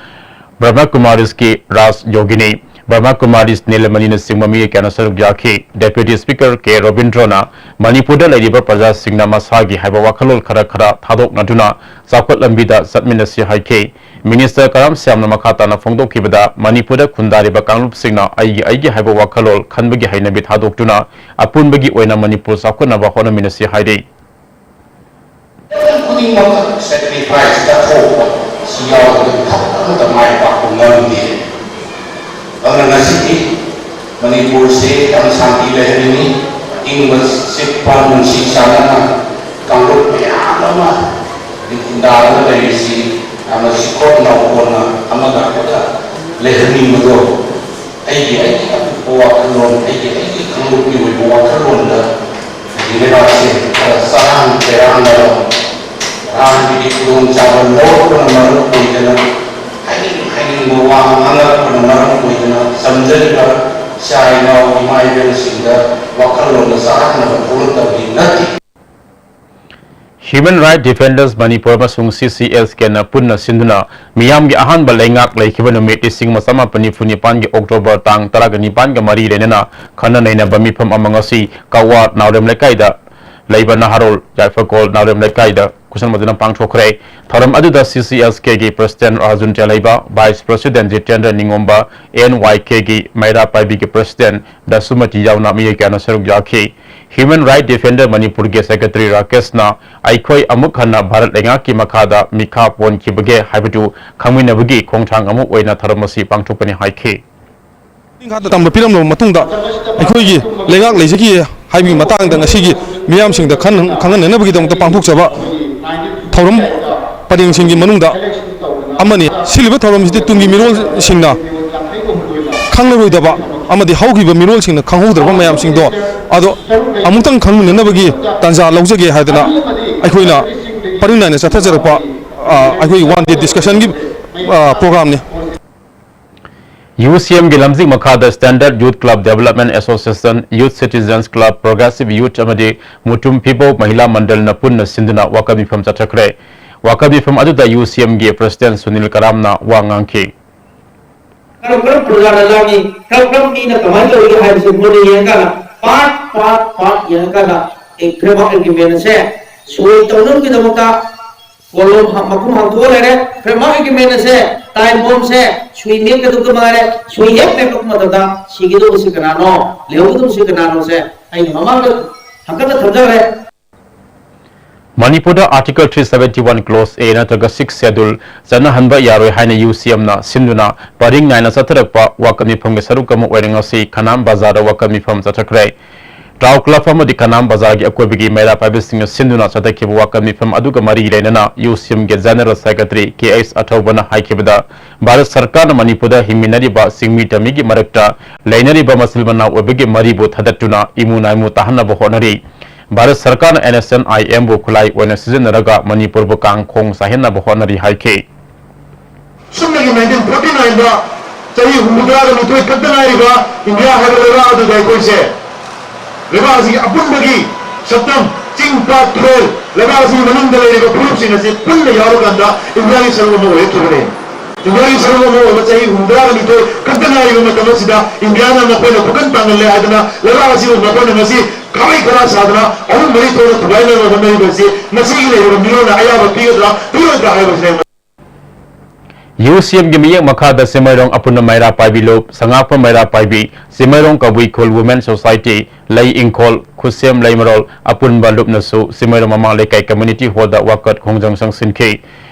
ꯕ꯭ꯔꯍ꯭ꯃ ꯀꯨꯃꯥꯔꯤꯁꯀꯤ ꯔꯥꯖ ꯌꯣꯒꯤꯅꯤ, ꯕ꯭ꯔꯍ꯭ꯃ ꯀꯨꯃꯥꯔꯤꯁ ꯅꯤꯂꯃꯅꯤꯅꯆꯤꯡꯕ ꯃꯤꯑꯣꯏ ꯀꯌꯥꯅ ꯁꯔꯨꯛ ꯌꯥꯈꯤ꯫ Deputy Speaker ꯀꯦ ꯔꯣꯕꯤꯟꯗ꯭ꯔꯣꯅ ꯃꯅꯤꯄꯨꯔꯗ ꯂꯩꯔꯤꯕ ꯄ꯭ꯔꯖꯥꯁꯤꯡꯅ ꯃꯁꯥꯒꯤ ꯍꯥꯏꯕ ꯋꯥꯈꯜꯂꯣꯟ ꯈꯔ ꯈꯔ ꯊꯥꯗꯣꯛꯅꯗꯨꯅ ꯆꯥꯎꯈꯠ ꯂꯝꯕꯤꯗ ꯆꯠꯃꯤꯟꯅꯁꯤ ꯍꯥꯏꯈꯤ꯫ Minister ꯀꯔꯥꯝ ꯁ꯭ꯌꯥꯝꯅ ꯃꯈꯥ ꯇꯥꯅ ꯐꯣꯡꯗꯣꯛꯈꯤꯕꯗ, ꯃꯅꯤꯄꯨꯔꯗ ꯈꯨꯟꯗꯥꯔꯤꯕ ꯀꯥꯡꯂꯨꯞꯁꯤꯡꯅ ꯑꯩꯒꯤ ꯑꯩꯒꯤ ꯍꯥꯏꯕ ꯋꯥꯈꯜꯂꯣꯟ ꯈꯟꯕꯒꯤ ꯍꯩꯅꯕꯤ ꯊꯥꯗꯣꯛꯇꯨꯅ ꯑꯄꯨꯟꯕꯒꯤ ꯑꯣꯏꯅ ꯃꯅꯤꯄꯨꯔ ꯆꯥꯎꯈꯠꯅꯕ ꯍꯣꯠꯅꯃꯤꯟꯅꯁꯤ ꯍꯥꯏꯔꯤ꯫ ꯃꯇꯝ ꯈꯨꯗꯤꯡꯃꯛꯇ sacrifice ꯀꯠꯊꯣꯛꯄ ꯁꯤ ꯌꯥꯎꯗ꯭ꯔꯒꯗꯤ ꯊꯕꯛ ꯑꯃꯠꯇ ꯃꯥꯏ ꯄꯥꯛꯄ ꯉꯝꯗꯦ꯫ ꯑꯗꯨꯅ ꯉꯁꯤꯗꯤ ꯃꯅꯤꯄꯨꯔꯁꯤ ꯌꯥꯝ ꯁꯥꯟꯇꯤ ꯂꯩꯍꯟꯅꯤꯡꯉꯤ, ꯏꯪꯕ ꯆꯤꯛꯄ ꯅꯨꯡꯁꯤ ꯆꯥꯟꯅꯅ ꯀꯥꯡꯂꯨꯞ ꯃꯌꯥꯝ ꯑꯃ ꯈꯨꯟꯗꯥꯗꯨꯅ ꯂꯩꯔꯤꯁꯤ ꯌꯥꯝꯅ ꯁꯤꯈꯣꯠ ꯅꯥꯎꯈꯣꯠꯅ ꯑꯃꯒ ꯑꯃꯒ ꯂꯩꯍꯟꯅꯤꯡꯕꯗꯣ ꯑꯩꯒꯤ ꯑꯩꯒꯤ ꯑꯄꯤꯛꯄ ꯋꯥꯈꯜꯂꯣꯟ, ꯑꯩꯒꯤ ꯑꯩꯒꯤ ꯀꯥꯡꯂꯨꯞꯀꯤ ꯑꯣꯏꯕ ꯋꯥꯈꯜꯂꯣꯟꯗ ꯂꯩꯕꯥꯛꯁꯦ ꯈꯔ ꯆꯔꯥꯡ ꯆꯩꯔꯥꯡꯅꯕ, ꯂꯥꯟꯒꯤ ꯈꯨꯗꯣꯡꯆꯥꯕ ꯂꯧꯔꯛꯄꯅ ꯃꯔꯝ ꯑꯣꯏꯗꯅ, ꯍꯥꯏꯅꯤꯡ ꯍꯥꯏꯅꯤꯡꯕ ꯋꯥ ꯉꯥꯡꯂꯛꯄꯅ ꯃꯔꯝ ꯑꯣꯏꯗꯅ, ꯆꯝꯖꯔꯤꯕ ꯏꯆꯥ ꯏꯅꯥꯎ ꯏꯃꯥ ꯏꯕꯦꯜꯁꯤꯡꯗ ꯋꯥꯈꯜꯂꯣꯟꯗ ꯆꯔꯥꯡꯅꯕ ꯊꯣꯛꯂꯛꯇꯕꯗꯤ ꯅꯠꯇꯦ꯫ Human Rights Defenders Manipur ꯑꯃꯁꯨꯡ C C S K ꯅ ꯄꯨꯟꯅ ꯁꯤꯟꯗꯨꯅ ꯃꯤꯌꯥꯝꯒꯤ ꯑꯍꯥꯟꯕ ꯂꯩꯉꯥꯛ ꯂꯩꯈꯤꯕ ꯅꯨꯃꯤꯠ ꯂꯤꯁꯤꯡ ꯑꯃ ꯆꯃꯥꯄꯟ ꯅꯤꯐꯨ ꯅꯤꯄꯥꯟꯒꯤ October ꯇꯥꯡ ꯇꯔꯥꯒ ꯅꯤꯄꯥꯟꯒ ꯃꯔꯤ ꯂꯩꯅꯅ ꯈꯟꯅ ꯅꯩꯅꯕ ꯃꯤꯐꯝ ꯑꯃ ꯉꯁꯤ ꯀꯛꯋꯥ ꯅꯥꯎꯔꯦꯝ ꯂꯩꯀꯥꯏꯗ ꯂꯩꯕ ꯅꯍꯥꯔꯣꯜ ꯌꯥꯏꯐꯀꯣꯜ ꯅꯥꯎꯔꯦꯝ ꯂꯩꯀꯥꯏꯗ ꯈꯨꯠꯁꯝꯅꯗꯨꯅ ꯄꯥꯡꯊꯣꯛꯈ꯭ꯔꯦ꯫ ꯊꯧꯔꯝ ꯑꯗꯨꯗ C C S K ꯒꯤ President Arjun ꯆꯦꯂꯩꯕ, Vice President Jitendra ꯅꯤꯡꯉꯣꯝꯕ, N Y K ꯒꯤ ꯃꯩꯔꯥ ꯄꯥꯏꯕꯤꯒꯤ President ꯗꯁꯨꯃꯇꯤ ꯌꯥꯎꯅ ꯃꯤꯑꯣꯏ ꯀꯌꯥꯅ ꯁꯔꯨꯛ ꯌꯥꯈꯤ꯫ Human Rights Defender ꯃꯅꯤꯄꯨꯔꯒꯤ Secretary ꯔꯥꯀꯦꯁꯅ ꯑꯩꯈꯣꯏ ꯑꯃꯨꯛ ꯍꯟꯅ ꯚꯥꯔꯠ ꯂꯩꯉꯥꯛꯀꯤ ꯃꯈꯥꯗ ꯃꯤꯈꯥ ꯄꯣꯟꯈꯤꯕꯒꯦ ꯍꯥꯏꯕꯗꯨ ꯈꯪꯃꯤꯟꯅꯕꯒꯤ ꯈꯣꯡꯊꯥꯡ ꯑꯃ ꯑꯣꯏꯅ ꯊꯧꯔꯝ ꯑꯁꯤ ꯄꯥꯡꯊꯣꯛꯄꯅꯤ ꯍꯥꯏꯈꯤ꯫ ꯅꯤꯡꯈꯥꯗ ꯇꯝꯕ ꯄꯤꯔꯝꯂꯕ ꯃꯇꯨꯡꯗ ꯑꯩꯈꯣꯏꯒꯤ ꯂꯩꯉꯥꯛ ꯂꯩꯖꯈꯤ ꯍꯥꯏꯕꯒꯤ ꯃꯇꯥꯡꯗ ꯉꯁꯤꯒꯤ ꯃꯤꯌꯥꯝꯁꯤꯡꯗ ꯈꯟ-, ꯈꯪꯍꯟꯅꯅꯕꯒꯤꯗꯃꯛꯇ ꯄꯥꯡꯊꯣꯛꯆꯕ ꯊꯧꯔꯝ ꯄꯔꯦꯡꯁꯤꯡꯒꯤ ꯃꯅꯨꯡꯗ ꯑꯃꯅꯤ꯫ ꯁꯤꯜꯂꯤꯕ ꯊꯧꯔꯝꯁꯤꯗꯤ ꯇꯨꯡꯒꯤ ꯃꯤꯔꯣꯜꯁꯤꯡꯅ ꯈꯪꯂꯔꯣꯏꯗꯕ ꯑꯃꯗꯤ ꯍꯧꯈꯤꯕ ꯃꯤꯔꯣꯜꯁꯤꯡꯅ ꯈꯪꯍꯧꯗ꯭ꯔꯕ ꯃꯌꯥꯝꯁꯤꯡꯗꯣ ꯑꯗꯣ ꯑꯃꯨꯛꯇꯪ ꯈꯪꯃꯤꯟꯅꯅꯕꯒꯤ ꯇꯥꯟꯖꯥ ꯂꯧꯖꯒꯦ ꯍꯥꯏꯗꯅ ꯑꯩꯈꯣꯏꯅ ꯄꯔꯤꯡ ꯅꯥꯏꯅ ꯆꯠꯊꯖꯔꯛꯄ, ꯑ, ꯑꯩꯈꯣꯏꯒꯤ one day discussion ꯒꯤ, ꯑ, program ꯅꯤ꯫ U C M ꯒꯤ ꯂꯝꯖꯤꯡ ꯃꯈꯥꯗ Standard Youth Club Development Association, Youth Citizens Club, Progressive Youth ꯑꯃꯗꯤ ꯃꯨꯇꯨꯝ ꯐꯤꯕꯧ ꯃꯍꯤꯂꯥ ꯃꯟꯗꯜꯅ ꯄꯨꯟꯅ ꯁꯤꯟꯗꯨꯅ ꯋꯥꯀꯠ ꯃꯤꯐꯝ ꯆꯠꯊꯈ꯭ꯔꯦ꯫ ꯋꯥꯀꯠ ꯃꯤꯐꯝ ꯑꯗꯨꯗ U C M ꯒꯤ President ꯁꯨꯅꯤꯜ ꯀꯔꯥꯝꯅ ꯋꯥ ꯉꯥꯡꯈꯤ꯫ ꯀꯔꯝ ꯀꯔꯝ ꯄ꯭ꯔꯖꯥꯅ ꯂꯥꯡꯉꯤ, ꯀꯔꯝ ꯀꯔꯝ ꯃꯤꯅ ꯀꯃꯥꯏꯅ ꯇꯧꯔꯤ ꯍꯥꯏꯕꯁꯦ ꯃꯨꯟꯅ ꯌꯦꯡꯉꯀꯥꯟꯗ, part, part, part ꯌꯦꯡꯉꯀꯥꯟꯗ, ꯑꯦ, framework agreement ꯑꯁꯦ ꯁꯣꯏ ꯇꯧꯅꯕꯒꯤꯗꯃꯛꯇ ꯀꯣꯂꯣꯝ ꯍꯥ-, ꯃꯈꯨꯝ ꯍꯥꯡꯗꯣꯛꯑ ꯂꯩꯔꯦ꯫ Framework agreement ꯑꯁꯦ time bomb ꯁꯦ ꯁꯨꯏ ꯃꯦꯠꯀꯗꯕꯗ ꯃꯉꯥꯏꯔꯦ꯫ ꯁꯨꯏ ꯍꯦꯛ ꯃꯦꯠꯂꯛꯄ ꯃꯇꯝꯗ ꯁꯤꯒꯗꯧꯕꯁꯤ ꯀꯅꯥꯅꯣ, ꯂꯩꯍꯧꯒꯗꯧꯕꯁꯤ ꯀꯅꯥꯅꯣꯁꯦ ꯑꯩꯅ ꯃꯃꯥꯡꯗ ꯍꯪꯀꯠꯇ ꯊꯝꯖꯈ꯭ꯔꯦ꯫ ꯃꯅꯤꯄꯨꯔꯗ Article three seventy one Clause A ꯅꯠꯇ꯭ꯔꯒ Sixth Schedule ꯆꯠꯅꯍꯟꯕ ꯌꯥꯔꯣꯏ ꯍꯥꯏꯅ U C M ꯅ ꯁꯤꯟꯗꯨꯅ ꯄꯔꯤꯡ ꯅꯥꯏꯅ ꯆꯠꯊꯔꯛꯄ ꯋꯥꯀꯠ ꯃꯤꯐꯝꯒꯤ ꯁꯔꯨꯛ ꯑꯃ ꯑꯣꯏꯅ ꯉꯁꯤ ꯈꯅꯥꯝ ꯕꯖꯥꯔꯗ ꯋꯥꯀꯠ ꯃꯤꯐꯝ ꯆꯠꯊꯈ꯭ꯔꯦ꯫ ꯇꯥꯎ ꯀ꯭ꯂꯕ ꯑꯃꯗꯤ ꯈꯅꯥꯝ ꯕꯖꯥꯔꯒꯤ ꯑꯀꯣꯏꯕꯒꯤ ꯃꯩꯔꯥ ꯄꯥꯏꯕꯤꯁꯤꯡꯅ ꯁꯤꯟꯗꯨꯅ ꯆꯠꯊꯈꯤꯕ ꯋꯥꯀꯠ ꯃꯤꯐꯝ ꯑꯗꯨꯒ ꯃꯔꯤ ꯂꯩꯅꯅ U C M ꯒꯤ General Secretary K H ꯑꯊꯧꯕꯅ ꯍꯥꯏꯈꯤꯕꯗ, Bharat ꯁꯔꯀꯥꯔꯅ ꯃꯅꯤꯄꯨꯔꯗ ꯍꯤꯡꯃꯤꯟꯅꯔꯤꯕ ꯁꯤꯡꯃꯤ ꯇꯝꯃꯤꯒꯤ ꯃꯔꯛꯇ ꯂꯩꯅꯔꯤꯕ ꯃꯆꯤꯜ ꯃꯅꯥꯎ ꯑꯣꯏꯕꯒꯤ ꯃꯔꯤꯕꯨ ꯊꯗꯠꯇꯨꯅ ꯏꯃꯨ ꯅꯥꯏꯃꯨ ꯇꯥꯍꯟꯅꯕ ꯍꯣꯠꯅꯔꯤ꯫ ꯚꯥꯔꯠ ꯁꯔꯀꯥꯔꯅ N S N I M ꯕꯨ ꯈꯨꯠꯂꯥꯏ ꯑꯣꯏꯅ ꯁꯤꯖꯤꯟꯅꯔꯒ ꯃꯅꯤꯄꯨꯔꯕꯨ ꯀꯥꯡ ꯈꯣꯡ ꯆꯥꯏꯍꯟꯅꯕ ꯍꯣꯠꯅꯔꯤ ꯍꯥꯏꯈꯤ꯫ ꯑꯁꯨꯝꯅꯒꯤ nineteen forty nine ꯗ ꯆꯍꯤ ꯍꯨꯝꯐꯨꯇꯔꯥꯒ ꯅꯤꯊꯣꯏ ꯈꯛꯇ ꯉꯥꯏꯔꯤꯕ ꯏꯟꯗꯤꯌꯥ ꯍꯥꯏꯕ ꯂꯩꯕꯥꯛ ꯑꯗꯨꯗ ꯑꯩꯈꯣꯏꯁꯦ ꯂꯩꯕꯥꯛ ꯑꯁꯤꯒꯤ ꯑꯄꯨꯟꯕꯒꯤ ꯁꯛꯇꯝ, ꯆꯦ ꯏꯝꯄꯥꯛ ꯇꯨꯔꯦꯜ ꯂꯩꯕꯥꯛ ꯑꯁꯤꯒꯤ ꯃꯅꯨꯡꯗ ꯂꯩꯔꯤꯕ ꯐꯨꯔꯨꯞꯁꯤꯡ ꯑꯁꯤ ꯄꯨꯟꯅ ꯌꯥꯎꯔꯀꯥꯟꯗ ꯏꯟꯗꯤꯌꯥꯒꯤ ꯁꯔꯨꯛ ꯑꯃ ꯑꯣꯏꯔꯛꯈꯤꯕꯅꯤ꯫ ꯏꯟꯗꯤꯌꯥꯒꯤ ꯁꯔꯨꯛ ꯑꯃ ꯑꯣꯏꯕ ꯆꯍꯤ ꯍꯨꯝꯐꯨꯇꯔꯥꯒ ꯅꯤꯊꯣꯏ ꯈꯛꯇ ꯉꯥꯏꯔꯤꯕ ꯃꯇꯝ ꯑꯁꯤꯗ ꯏꯟꯗꯤꯌꯥꯅ ꯃꯈꯣꯏꯅ ꯈꯨꯀꯟ ꯄꯥꯡꯒꯜꯂꯦ ꯍꯥꯏꯗꯅ ꯂꯩꯕꯥꯛ ꯑꯁꯤꯕꯨ ꯃꯈꯣꯏꯅ ꯉꯁꯤ ꯈꯥꯕꯩ ꯈꯔꯥ ꯁꯥꯗꯅ ꯑꯍꯨꯝ ꯃꯔꯤ ꯊꯣꯛꯅ ꯊꯨꯒꯥꯏꯅꯕ ꯍꯣꯠꯅꯔꯤꯕ ꯑꯁꯤ ꯉꯁꯤꯒꯤ ꯂꯩꯔꯤꯕ ꯃꯤꯔꯣꯜꯅ ꯑꯌꯥꯕ ꯄꯤꯒꯗ꯭ꯔꯥ ꯄꯤꯔꯣꯏꯗ꯭ꯔꯥ ꯍꯥꯏꯕꯁꯤꯅꯦ꯫ ꯌꯨ ꯁꯤ ꯑꯦꯝꯒꯤ ꯃꯤꯠꯌꯦꯡ ꯃꯈꯥꯗ ꯆꯤꯡꯃꯩꯔꯣꯡ ꯑꯄꯨꯟꯕ ꯃꯩꯔꯥ ꯄꯥꯏꯕꯤ ꯂꯨꯞ, ꯁꯉꯥꯛꯄ ꯃꯩꯔꯥ ꯄꯥꯏꯕꯤ, ꯆꯤꯡꯃꯩꯔꯣꯡ ꯀꯕꯨꯏ ꯈꯨꯜ ꯋꯨꯃꯦꯟ ꯁꯣꯁꯥꯏꯇꯤ, ꯂꯩ ꯏꯪꯈꯣꯜ, ꯈꯨꯠꯁꯦꯝ ꯂꯩꯃꯔꯣꯜ ꯑꯄꯨꯟꯕ ꯂꯨꯞꯅꯁꯨ ꯆꯤꯡꯃꯩꯔꯣꯡ ꯃꯃꯥ ꯂꯩꯀꯥꯏ ꯀꯝꯃ꯭ꯌꯨꯅꯤꯇꯤ ꯍꯣꯜꯗ ꯋꯥꯀꯠ ꯈꯣꯡꯖꯪ ꯆꯪꯁꯤꯟꯈꯤ꯫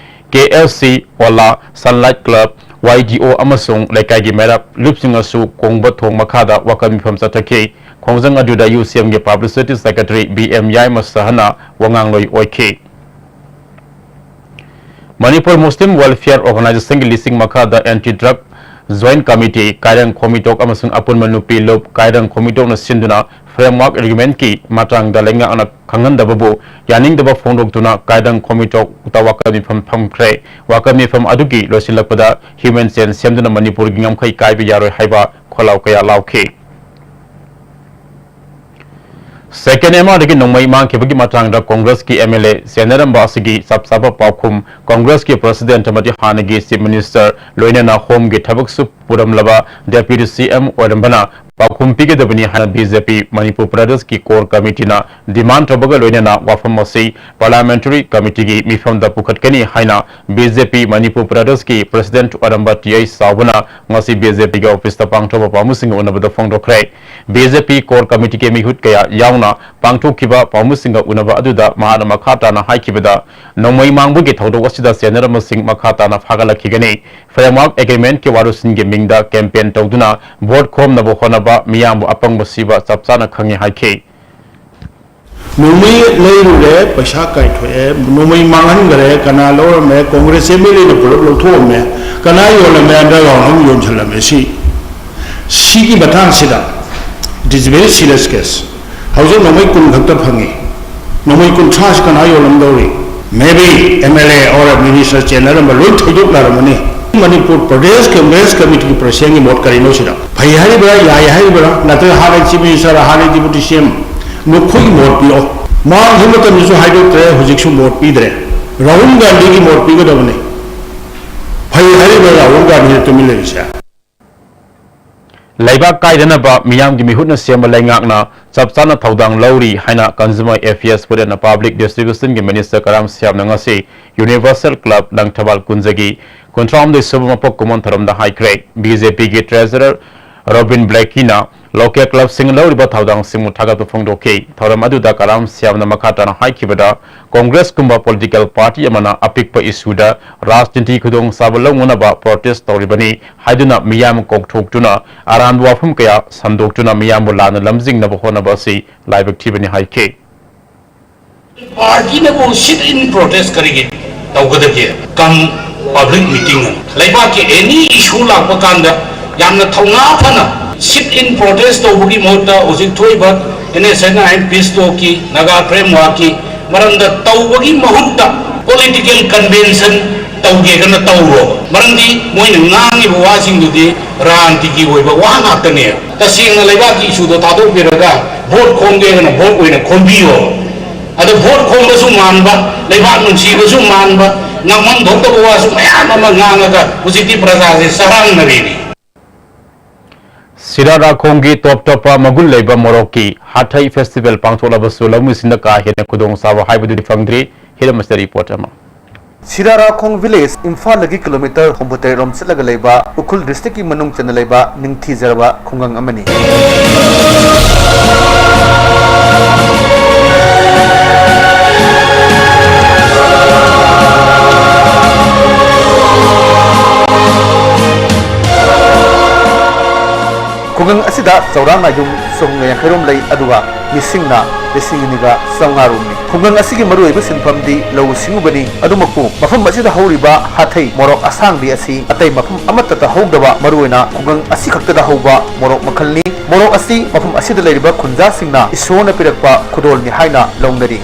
ꯀꯦ ꯑꯦꯜ ꯁꯤ, ꯑꯣꯂꯥ, ꯁꯟꯂꯥꯏꯠ ꯀ꯭ꯂꯕ, ꯋꯥꯏ ꯗꯤ ꯑꯣ ꯑꯃꯁꯨꯡ ꯂꯩꯀꯥꯏꯒꯤ ꯃꯩꯔꯥ ꯂꯨꯞꯁꯤꯡꯅꯁꯨ ꯀꯣꯡꯕ ꯊꯣꯡ ꯃꯈꯥꯗ ꯋꯥꯀꯠ ꯃꯤꯐꯝ ꯆꯠꯊꯈꯤ꯫ ꯈꯣꯡꯖꯪ ꯑꯗꯨꯗ ꯌꯨ ꯁꯤ ꯑꯦꯝꯒꯤ ꯄꯕ꯭ꯂꯤꯁꯤꯇꯤ ꯁꯦꯀ꯭ꯔꯦꯇꯔꯤ ꯕꯤ ꯑꯦꯝ ꯌꯥꯏꯃ ꯁꯍꯅ ꯋꯥꯉꯥꯡꯂꯣꯏ ꯑꯣꯏꯈꯤ꯫ ꯃꯅꯤꯄꯨꯔ ꯃꯨꯁꯂꯤꯝ ꯋꯦꯜꯐꯤꯌꯔ ꯑꯣꯔꯒꯅꯥꯏꯖꯦꯁꯟꯒꯤ ꯂꯤꯁꯤꯡ ꯃꯈꯥꯗ ꯑꯦꯟꯇꯤ ꯗ꯭ꯔꯒ ꯖꯣꯏꯟꯠ ꯀꯃꯤꯇꯤ, ꯀꯥꯏꯔꯪ ꯈꯣꯃꯤꯇꯣꯛ ꯑꯃꯁꯨꯡ ꯑꯄꯨꯟꯕ ꯅꯨꯄꯤ ꯂꯨꯞ, ꯀꯥꯏꯔꯪ ꯈꯣꯃꯤꯇꯣꯛꯅ ꯁꯤꯟꯗꯨꯅ ꯐ꯭ꯔꯦꯝꯋꯥꯔꯛ ꯑꯦꯒ꯭ꯔꯤꯃꯦꯟꯠꯀꯤ ꯃꯇꯥꯡꯗ ꯂꯩꯉꯥꯛꯅ ꯈꯪꯍꯟꯗꯕꯕꯨ ꯌꯥꯅꯤꯡꯗꯕ ꯐꯣꯡꯗꯣꯛꯇꯨꯅ ꯀꯥꯏꯔꯪ ꯈꯣꯃꯤꯇꯣꯛꯇ ꯋꯥꯀꯠ ꯃꯤꯐꯝ ꯐꯝꯈ꯭ꯔꯦ꯫ ꯋꯥꯀꯠ ꯃꯤꯐꯝ ꯑꯗꯨꯒꯤ ꯂꯣꯏꯁꯤꯜꯂꯛꯄꯗ ꯍ꯭ꯌꯨꯃꯦꯟ ꯆꯦꯟ ꯁꯦꯝꯗꯨꯅ ꯃꯅꯤꯄꯨꯔꯒꯤ ꯉꯝꯈꯩ ꯀꯥꯏꯕ ꯌꯥꯔꯣꯏ ꯍꯥꯏꯕ ꯈꯣꯜꯂꯥꯎ ꯀꯌꯥ ꯂꯥꯎꯈꯤ꯫ ꯁꯦꯀꯦꯟ ꯑꯦꯝ ꯑꯥꯔꯗꯒꯤ ꯅꯣꯡꯃꯩ ꯃꯥꯡꯈꯤꯕꯒꯤ ꯃꯇꯥꯡꯗ ꯀꯣꯡꯒ꯭ꯔꯦꯁꯀꯤ ꯑꯦꯝ ꯑꯦꯜ ꯑꯦ ꯆꯦꯟꯅꯔꯝꯕ ꯑꯁꯤꯒꯤ ꯆꯞ ꯆꯥꯕ ꯄꯥꯎꯈꯨꯝ ꯀꯣꯡꯒ꯭ꯔꯦꯁꯀꯤ ꯄ꯭ꯔꯁꯤꯗꯦꯟꯠ ꯑꯃꯗꯤ ꯍꯥꯟꯅꯒꯤ ꯆꯤꯐ ꯃꯤꯅꯤꯁꯇꯔ ꯂꯣꯏꯅꯅ ꯍꯣꯝꯒꯤ ꯊꯕꯛꯁꯨ ꯄꯨꯔꯝꯂꯕ ꯗꯦꯄ꯭ꯌꯨꯇꯤ ꯁꯤ ꯑꯦꯝ ꯑꯣꯏꯔꯝꯕꯅ ꯄꯥꯎꯈꯨꯝ ꯄꯤꯒꯗꯕꯅꯤ ꯍꯥꯏꯅ ꯕꯤ ꯖꯦ ꯄꯤ ꯃꯅꯤꯄꯨꯔ ꯄ꯭ꯔꯗꯦꯁꯀꯤ ꯀꯣꯔ ꯀꯃꯤꯇꯤꯅ ꯗꯤꯃꯥꯟ ꯇꯧꯕꯒ ꯂꯣꯏꯅꯅ ꯋꯥꯐꯝ ꯑꯁꯤ ꯄꯥꯔꯂꯤꯌꯥꯃꯦꯟꯇꯔꯤ ꯀꯃꯤꯇꯤꯒꯤ ꯃꯤꯐꯝꯗ ꯄꯨꯈꯠꯀꯅꯤ ꯍꯥꯏꯅ ꯕꯤ ꯖꯦ ꯄꯤ ꯃꯅꯤꯄꯨꯔ ꯄ꯭ꯔꯗꯦꯁꯀꯤ ꯄ꯭ꯔꯁꯤꯗꯦꯟꯠ ꯑꯣꯏꯔꯝꯕ ꯇꯤ ꯑꯩꯆ ꯆꯥꯎꯕꯅ ꯉꯁꯤ ꯕꯤ ꯖꯦ ꯄꯤꯒꯤ ꯑꯣꯐꯤꯁꯇ ꯄꯥꯡꯊꯣꯛꯄ ꯄꯥꯎꯃꯤꯁꯤꯡꯒ ꯎꯅꯕꯗ ꯐꯣꯡꯗꯣꯛꯈ꯭ꯔꯦ꯫ ꯕꯤ ꯖꯦ ꯄꯤ ꯀꯣꯔ ꯀꯃꯤꯇꯤꯒꯤ ꯃꯤꯍꯨꯠ ꯀꯌꯥ ꯌꯥꯎꯅ ꯄꯥꯡꯊꯣꯛꯈꯤꯕ ꯄꯥꯎꯃꯤꯁꯤꯡꯒ ꯎꯅꯕ ꯑꯗꯨꯗ ꯃꯍꯥꯛꯅ ꯃꯈꯥ ꯇꯥꯅ ꯍꯥꯏꯈꯤꯕꯗ, ꯅꯣꯡꯃꯩ ꯃꯥꯡꯕꯒꯤ ꯊꯧꯗꯣꯛ ꯑꯁꯤꯗ ꯆꯦꯟꯅꯔꯝꯕꯁꯤꯡ ꯃꯈꯥ ꯇꯥꯅ ꯐꯥꯒꯠꯂꯛꯈꯤꯒꯅꯤ꯫ ꯐ꯭ꯔꯦꯝꯋꯥꯔꯛ ꯑꯦꯒ꯭ꯔꯤꯃꯦꯟꯠꯀꯤ ꯋꯥꯔꯣꯜꯁꯤꯡꯒꯤ ꯃꯤꯡꯗ ꯀꯦꯝꯄꯦꯟ ꯇꯧꯗꯨꯅ ꯚꯣꯠ ꯈꯣꯝꯅꯕ ꯍꯣꯠꯅꯕ ꯃꯤꯌꯥꯝꯕꯨ ꯑꯄꯪꯕ ꯁꯤꯕ ꯆꯞ ꯆꯥꯅ ꯈꯪꯉꯤ ꯍꯥꯏꯈꯤ꯫ ꯅꯣꯡꯃꯩ ꯂꯩꯔꯨꯔꯦ, ꯄꯩꯁꯥ ꯀꯥꯏꯊꯣꯛꯑꯦ, ꯅꯣꯡꯃꯩ ꯃꯥꯡꯍꯟꯈ꯭ꯔꯦ, ꯀꯅꯥ ꯂꯧꯔꯝꯃꯦ, ꯀꯣꯡꯒ꯭ꯔꯦꯁ ꯑꯦꯝ ꯑꯦꯜ ꯑꯦꯅ ꯄꯨꯂꯞ ꯂꯧꯊꯣꯛꯑꯝꯃꯦ, ꯀꯅꯥ ꯌꯣꯜꯂꯝꯃꯦ, ꯑꯟꯗꯔꯒ꯭ꯔꯥꯎꯟ ꯑꯃ ꯌꯣꯟꯁꯤꯜꯂꯝꯃꯦ꯫ ꯁꯤ, ꯁꯤꯒꯤ ꯃꯇꯥꯡꯁꯤꯗ it is very serious case. ꯍꯧꯖꯤꯛ ꯅꯣꯡꯃꯩ ꯀꯨꯟ ꯈꯛꯇ ꯐꯪꯉꯤ, ꯅꯣꯡꯃꯩ ꯀꯨꯟꯊ꯭ꯔꯥꯁꯤ ꯀꯅꯥ ꯌꯣꯜꯂꯝꯗꯧꯔꯤ? Maybe M L A or minister ꯆꯦꯟꯅꯔꯝꯕ ꯂꯣꯏ ꯊꯩꯗꯣꯛꯅꯔꯝꯃꯅꯤ꯫ ꯃꯅꯤꯄꯨꯔ ꯄ꯭ꯔꯗꯦꯁ ꯀꯪꯒ꯭ꯔꯦꯁ ꯀꯃꯤꯇꯤꯒꯤ ꯄ꯭ꯔꯁꯤꯗꯦꯟꯒꯤ ꯃꯣꯠ ꯀꯔꯤꯅꯣ ꯁꯤꯗ? ꯐꯩ ꯍꯥꯏꯔꯤꯕ꯭ꯔꯥ, ꯌꯥꯏ ꯍꯥꯏꯔꯤꯕ꯭ꯔꯥ, ꯅꯠꯇ꯭ꯔꯒ ꯍꯥꯟꯅꯒꯤ ꯆꯤꯐ ꯃꯤꯅꯤꯁꯇꯔ, ꯍꯥꯟꯅꯒꯤ ꯗꯤꯄꯨꯇꯤ ꯁꯤ ꯑꯦꯝ, ꯅꯈꯣꯏꯒꯤ ꯃꯣꯠ ꯄꯤꯔꯛꯑꯣ꯫ ꯃꯃꯥꯡꯒꯤ ꯃꯇꯝꯗꯁꯨ ꯍꯥꯏꯗꯣꯛꯇ꯭ꯔꯦ, ꯍꯧꯖꯤꯛꯁꯨ ꯃꯣꯠ ꯄꯤꯗ꯭ꯔꯦ꯫ ꯔꯥꯍꯨꯜ ꯒꯥꯟꯙꯤꯒꯤ ꯃꯣꯠ ꯄꯤꯒꯗꯕꯅꯤ꯫ ꯐꯩ ꯍꯥꯏꯔꯤꯕ ꯔꯥꯍꯨꯜ ꯒꯥꯟꯙꯤꯅ ꯇꯨꯃꯤꯟ ꯂꯩꯔꯤꯁꯦ꯫ ꯂꯩꯕꯥꯛ ꯀꯥꯏꯗꯅꯕ ꯃꯤꯌꯥꯝꯒꯤ ꯃꯤꯍꯨꯠꯅ ꯁꯦꯝꯕ ꯂꯩꯉꯥꯛꯅ ꯆꯞ ꯆꯥꯅ ꯊꯧꯗꯥꯡ ꯂꯧꯔꯤ ꯍꯥꯏꯅ Consumer Affairs, Food and Public Distribution ꯒꯤ Minister ꯀꯔꯥꯝ ꯁ꯭ꯌꯥꯝꯅ ꯉꯁꯤ Universal Club ꯂꯪꯊꯕꯥꯜ ꯀꯨꯟꯖꯒꯤ ꯀꯨꯟꯊ꯭ꯔꯥꯍꯨꯝꯗꯣꯏ ꯁꯨꯕ ꯃꯄꯣꯛ ꯀꯨꯝꯑꯣꯟ ꯊꯧꯔꯝꯗ ꯍꯥꯏꯈ꯭ꯔꯦ꯫ ꯕꯤ ꯖꯦ ꯄꯤꯒꯤ Treasurer ꯔꯣꯕꯤꯟ ꯕ꯭ꯂꯦꯀꯤꯅ local club ꯁꯤꯡꯅ ꯂꯧꯔꯤꯕ ꯊꯧꯗꯥꯡꯁꯤꯡꯕꯨ ꯊꯥꯒꯠꯄ ꯐꯣꯡꯗꯣꯛꯈꯤ꯫ ꯊꯧꯔꯝ ꯑꯗꯨꯗ ꯀꯔꯥꯝ ꯁ꯭ꯌꯥꯝꯅ ꯃꯈꯥ ꯇꯥꯅ ꯍꯥꯏꯈꯤꯕꯗ, Congress ꯀꯨꯝꯕ political party ꯑꯃꯅ ꯑꯄꯤꯛꯄ issue ꯗ ꯔꯥꯖꯅꯤꯇꯤ ꯈꯨꯗꯣꯡꯆꯥꯕ ꯂꯧꯅꯅꯕ protest ꯇꯧꯔꯤꯕꯅꯤ ꯍꯥꯏꯗꯨꯅ ꯃꯤꯌꯥꯝ ꯀꯧꯊꯣꯛꯇꯨꯅ ꯑꯔꯥꯟꯕ ꯋꯥꯐꯝ ꯀꯌꯥ ꯁꯟꯗꯣꯛꯇꯨꯅ ꯃꯤꯌꯥꯝꯕꯨ ꯂꯥꯟꯅ ꯂꯝꯖꯤꯡꯅꯕ ꯍꯣꯠꯅꯕ ꯑꯁꯤ ꯂꯥꯏꯕꯛ ꯊꯤꯕꯅꯤ ꯍꯥꯏꯈꯤ꯫ Party ꯅꯕꯨ sit in protest ꯀꯔꯤꯒꯤ ꯇꯧꯒꯗꯒꯦ? Come public meeting ꯑꯃ꯫ ꯂꯩꯕꯥꯛꯀꯤ any issue ꯂꯥꯛꯄ ꯀꯥꯟꯗ ꯌꯥꯝꯅ ꯊꯧꯅꯥ ꯐꯅ sit in protest ꯇꯧꯕꯒꯤ ꯃꯍꯨꯠꯇ ꯍꯧꯖꯤꯛ ꯊꯣꯛꯏꯕ N S N I M peace talk ꯀꯤ, Naga framework ꯀꯤ ꯃꯔꯝꯗ ꯇꯧꯕꯒꯤ ꯃꯍꯨꯠꯇ political convention ꯇꯧꯒꯦꯒꯅ ꯇꯧꯔꯣ꯫ ꯃꯔꯝꯗꯤ ꯃꯣꯏꯅ ꯉꯥꯡꯉꯤꯕ ꯋꯥꯁꯤꯡꯗꯨꯗꯤ ꯔꯥꯖꯅꯤꯇꯤꯒꯤ ꯑꯣꯏꯕ ꯋꯥ ꯉꯥꯛꯇꯅꯦ꯫ ꯇꯁꯦꯡꯅ ꯂꯩꯕꯥꯛꯀꯤ issue ꯗꯣ ꯊꯥꯗꯣꯛꯄꯤꯔꯒ vote ꯈꯣꯝꯒꯦꯒꯅ vote ꯑꯣꯏꯅ ꯈꯣꯝꯕꯤꯌꯣ꯫ ꯑꯗ vote ꯈꯣꯝꯕꯁꯨ ꯃꯥꯟꯕ, ꯂꯩꯕꯥꯛ ꯅꯨꯡꯁꯤꯕꯁꯨ ꯃꯥꯟꯕ, ꯉꯥꯡꯐꯝ ꯊꯣꯛꯇꯕ ꯋꯥꯁꯨ ꯃꯌꯥꯝ ꯑꯃ ꯉꯥꯡꯉꯒ ꯍꯧꯖꯤꯛꯇꯤ ꯄ꯭ꯔꯖꯥꯁꯦ ꯆꯔꯥꯡꯅꯔꯦꯅꯦ꯫ ꯁꯤꯔꯥꯔꯥꯈꯣꯡꯒꯤ ꯇꯣꯞ ꯇꯣꯞꯄ ꯃꯒꯨꯟ ꯂꯩꯕ ꯃꯣꯔꯣꯛꯀꯤ ꯍꯥꯊꯩ festival ꯄꯥꯡꯊꯣꯛꯂꯕꯁꯨ ꯂꯧꯃꯤꯁꯤꯡꯗ ꯀꯥ ꯍꯦꯟꯅ ꯈꯨꯗꯣꯡꯆꯥꯕ ꯍꯥꯏꯕꯗꯨꯗꯤ ꯐꯪꯗ꯭ꯔꯤ꯫ ꯍꯤꯔꯝ ꯑꯁꯤꯗ report ꯑꯃ꯫ ꯁꯤꯔꯥꯔꯥꯈꯣꯡ village ꯏꯝꯐꯥꯜꯗꯒꯤ kilometre ꯍꯨꯝꯐꯨꯇꯔꯦꯠ ꯔꯣꯝ ꯆꯠꯂꯒ ꯂꯩꯕ ꯎꯈ꯭ꯔꯨꯜ district ꯀꯤ ꯃꯅꯨꯡ ꯆꯟꯅ ꯂꯩꯕ ꯅꯤꯡꯊꯤꯖꯔꯕ ꯈꯨꯡꯒꯪ ꯑꯃꯅꯤ꯫ ꯈꯨꯡꯒꯪ ꯑꯁꯤꯗ ꯆꯥꯎꯔꯥꯛꯅ ꯌꯨꯝ ꯆꯍꯨꯝꯒ ꯌꯥꯡꯈꯩ ꯔꯣꯝ ꯂꯩ, ꯑꯗꯨꯒ ꯃꯤꯁꯤꯡꯅ ꯂꯤꯁꯤꯡ ꯑꯅꯤꯒ ꯆꯥꯝꯃꯉꯥ ꯔꯣꯝꯅꯤ꯫ ꯈꯨꯡꯒꯪ ꯑꯁꯤꯒꯤ ꯃꯔꯨꯑꯣꯏꯕ ꯁꯤꯟꯐꯝꯗꯤ ꯂꯧꯎ ꯁꯤꯡꯎꯕꯅꯤ꯫ ꯑꯗꯨꯃꯛꯄꯨ ꯃꯐꯝ ꯑꯁꯤꯗ ꯍꯧꯔꯤꯕ ꯍꯥꯊꯩ ꯃꯣꯔꯣꯛ ꯑꯁꯥꯡꯕꯤ ꯑꯁꯤ ꯑꯇꯩ ꯃꯐꯝ ꯑꯃꯠꯇꯗ ꯍꯧꯗꯕ, ꯃꯔꯨꯑꯣꯏꯅ ꯈꯨꯡꯒꯪ ꯑꯁꯤꯈꯛꯇꯗ ꯍꯧꯕ ꯃꯣꯔꯣꯛ ꯃꯈꯜꯅꯤ꯫ ꯃꯣꯔꯣꯛ ꯑꯁꯤ ꯃꯐꯝ ꯑꯁꯤꯗ ꯂꯩꯔꯤꯕ ꯈꯨꯟꯖꯥꯁꯤꯡꯅ ꯏꯁꯣꯔꯅ ꯄꯤꯔꯛꯄ ꯈꯨꯗꯣꯜꯅꯤ ꯍꯥꯏꯅ ꯂꯧꯅꯔꯤ꯫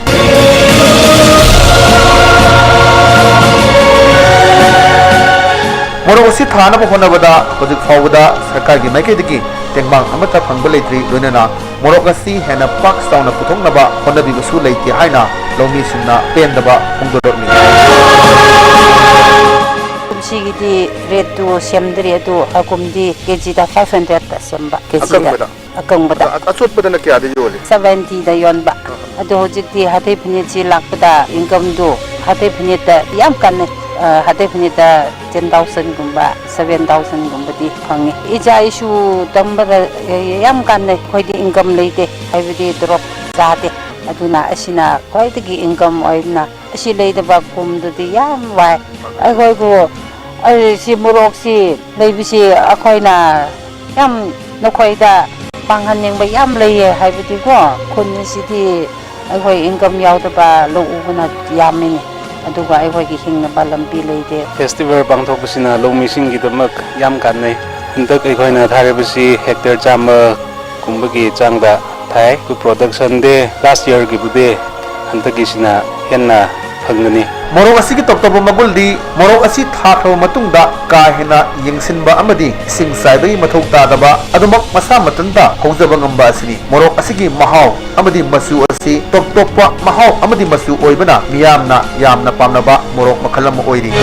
ꯃꯣꯔꯣꯛ ꯑꯁꯤ ꯊꯥꯅꯕ ꯍꯣꯠꯅꯕꯗ ꯍꯧꯖꯤꯛ ꯐꯥꯎꯕꯗ ꯁꯔꯀꯥꯔꯒꯤ ꯃꯥꯏꯀꯩꯗꯒꯤ ꯇꯦꯡꯕꯥꯡ ꯑꯃꯠꯇ ꯐꯪꯕ ꯂꯩꯇ꯭ꯔꯤ꯫ ꯂꯣꯏꯅꯅ ꯃꯣꯔꯣꯛ ꯑꯁꯤ ꯍꯦꯟꯅ ꯄꯥꯛ ꯆꯥꯎꯅ ꯄꯨꯊꯣꯛꯅꯕ ꯍꯣꯠꯅꯕꯤꯕꯁꯨ ꯂꯩꯇꯦ ꯍꯥꯏꯅ ꯂꯧꯃꯤꯁꯤꯡꯅ ꯄꯦꯟꯗꯕ ꯐꯣꯡꯗꯣꯔꯛꯂꯤ꯫ ꯀꯨꯝꯁꯤꯒꯤꯗꯤ ꯔꯦꯠꯇꯨ ꯁꯦꯝꯗ꯭ꯔꯤ, ꯑꯗꯨ ꯍꯀꯨꯝꯗꯤ ꯀꯦꯖꯤꯗ ꯐꯥꯏꯚ ꯍꯟꯗ꯭ꯔꯦꯗꯇ ꯁꯦꯝꯕ, ꯀꯦꯖꯤꯗ꯫ ꯑꯀꯪꯕꯗ? ꯑꯀꯪꯕꯗ꯫ ꯑ-, ꯑꯆꯣꯠꯄꯗꯅ ꯀꯌꯥꯗ ꯌꯣꯜꯂꯤ? ꯁꯚꯦꯟꯇꯤꯗ ꯌꯣꯟꯕ꯫ ꯑꯗꯣ ꯍꯧꯖꯤꯛꯇꯤ ꯍꯥꯇꯩ ꯐꯅꯦꯛꯁꯤ ꯂꯥꯛꯄꯗ ꯏꯟꯀꯝꯗꯨ ꯍꯥꯇꯩ ꯐꯅꯦꯛꯇ ꯌꯥꯝ ꯀꯥꯟꯅꯩ꯫ ꯑ, ꯍꯥꯇꯩ ꯐꯅꯦꯛꯇ ꯇꯦꯟ ꯊꯥꯎꯖꯟꯒꯨꯝꯕ, ꯁꯚꯦꯟ ꯊꯥꯎꯖꯟꯒꯨꯝꯕꯗꯤ ꯐꯪꯉꯤ꯫ ꯏꯆꯥ ꯏꯁꯨ ꯇꯝꯕꯗ ꯌꯥꯝ ꯀꯥꯟꯅꯩ꯫ ꯑꯩꯈꯣꯏꯗꯤ ꯏꯟꯀꯝ ꯂꯩꯇꯦ, ꯍꯥꯏꯕꯗꯤ ꯇꯣꯂꯣꯞ ꯆꯥꯗꯦ꯫ ꯑꯗꯨꯅ ꯑꯁꯤꯅ ꯈ꯭ꯋꯥꯏꯗꯒꯤ ꯏꯟꯀꯝ ꯑꯣꯏꯕꯅ ꯑꯁꯤ ꯂꯩꯇꯕ ꯀꯨꯝꯗꯨꯗꯤ ꯌꯥꯝ ꯋꯥꯏ꯫ ꯑꯩꯈꯣꯏꯕꯨ, ꯑꯩ ꯁꯤ ꯃꯣꯔꯣꯛꯁꯤ ꯂꯩꯕꯁꯤ ꯑꯩꯈꯣꯏꯅ ꯌꯥꯝ ꯅꯈꯣꯏꯗ ꯄꯥꯡꯍꯟꯅꯤꯡꯕ ꯌꯥꯝ ꯂꯩꯌꯦ, ꯍꯥꯏꯕꯗꯤꯀꯣ, ꯈꯨꯟ ꯑꯁꯤꯗꯤ ꯑꯩꯈꯣꯏ ꯏꯟꯀꯝ ꯌꯥꯎꯗꯕ ꯂꯧ ꯎꯕꯅ ꯌꯥꯝꯃꯤꯅꯤ, ꯑꯗꯨꯒ ꯑꯩꯈꯣꯏꯒꯤ ꯍꯤꯡꯅꯕ ꯂꯝꯕꯤ ꯂꯩꯇꯦ꯫ ꯐꯦꯁꯇꯤꯚꯦꯜ ꯄꯥꯡꯊꯣꯛꯄꯁꯤꯅ ꯂꯧꯃꯤꯁꯤꯡꯒꯤꯗꯃꯛ ꯌꯥꯝ ꯀꯥꯟꯅꯩ꯫ ꯍꯟꯗꯛ ꯑꯩꯈꯣꯏꯅ ꯊꯥꯔꯤꯕꯁꯤ ꯍꯦꯛꯇꯔ ꯆꯥꯝꯃ ꯀꯨꯝꯕꯒꯤ ꯆꯥꯡꯗ ꯊꯥꯏ꯫ ꯑꯗꯨ ꯄ꯭ꯔꯣꯗꯛꯁꯟꯗꯤ ꯂꯥꯁ ꯌꯔꯒꯤꯕꯨꯗꯤ ꯍꯟꯗꯛꯀꯤꯁꯤꯅ ꯍꯦꯟꯅ ꯐꯪꯒꯅꯤ꯫ ꯃꯣꯔꯣꯛ ꯑꯁꯤꯒꯤ ꯇꯣꯞ ꯇꯣꯞꯄ ꯃꯒꯨꯜꯗꯤ ꯃꯣꯔꯣꯛ ꯑꯁꯤ ꯊꯥꯈ꯭ꯔꯕ ꯃꯇꯨꯡꯗ ꯀꯥ ꯍꯦꯟꯅ ꯌꯦꯡꯁꯤꯟꯕ ꯑꯃꯗꯤ ꯏꯁꯤꯡ ꯆꯥꯏꯕꯒꯤ ꯃꯊꯧ ꯇꯥꯗꯕ, ꯑꯗꯨꯃꯛ ꯃꯁꯥ ꯃꯊꯟꯇ ꯍꯧꯖꯕ ꯉꯝꯕ ꯑꯁꯤꯅꯤ꯫ ꯃꯣꯔꯣꯛ ꯑꯁꯤꯒꯤ ꯃꯍꯥꯎ ꯑꯃꯗꯤ ꯃꯆꯨ ꯑꯁꯤ ꯇꯣꯞ ꯇꯣꯞꯄ ꯃꯍꯥꯎ ꯑꯃꯗꯤ ꯃꯆꯨ ꯑꯣꯏꯕꯅ ꯃꯤꯌꯥꯝꯅ ꯌꯥꯝꯅ ꯄꯥꯝꯅꯕ ꯃꯣꯔꯣꯛ ꯃꯈꯜ ꯑꯃ ꯑꯣꯏꯔꯤ꯫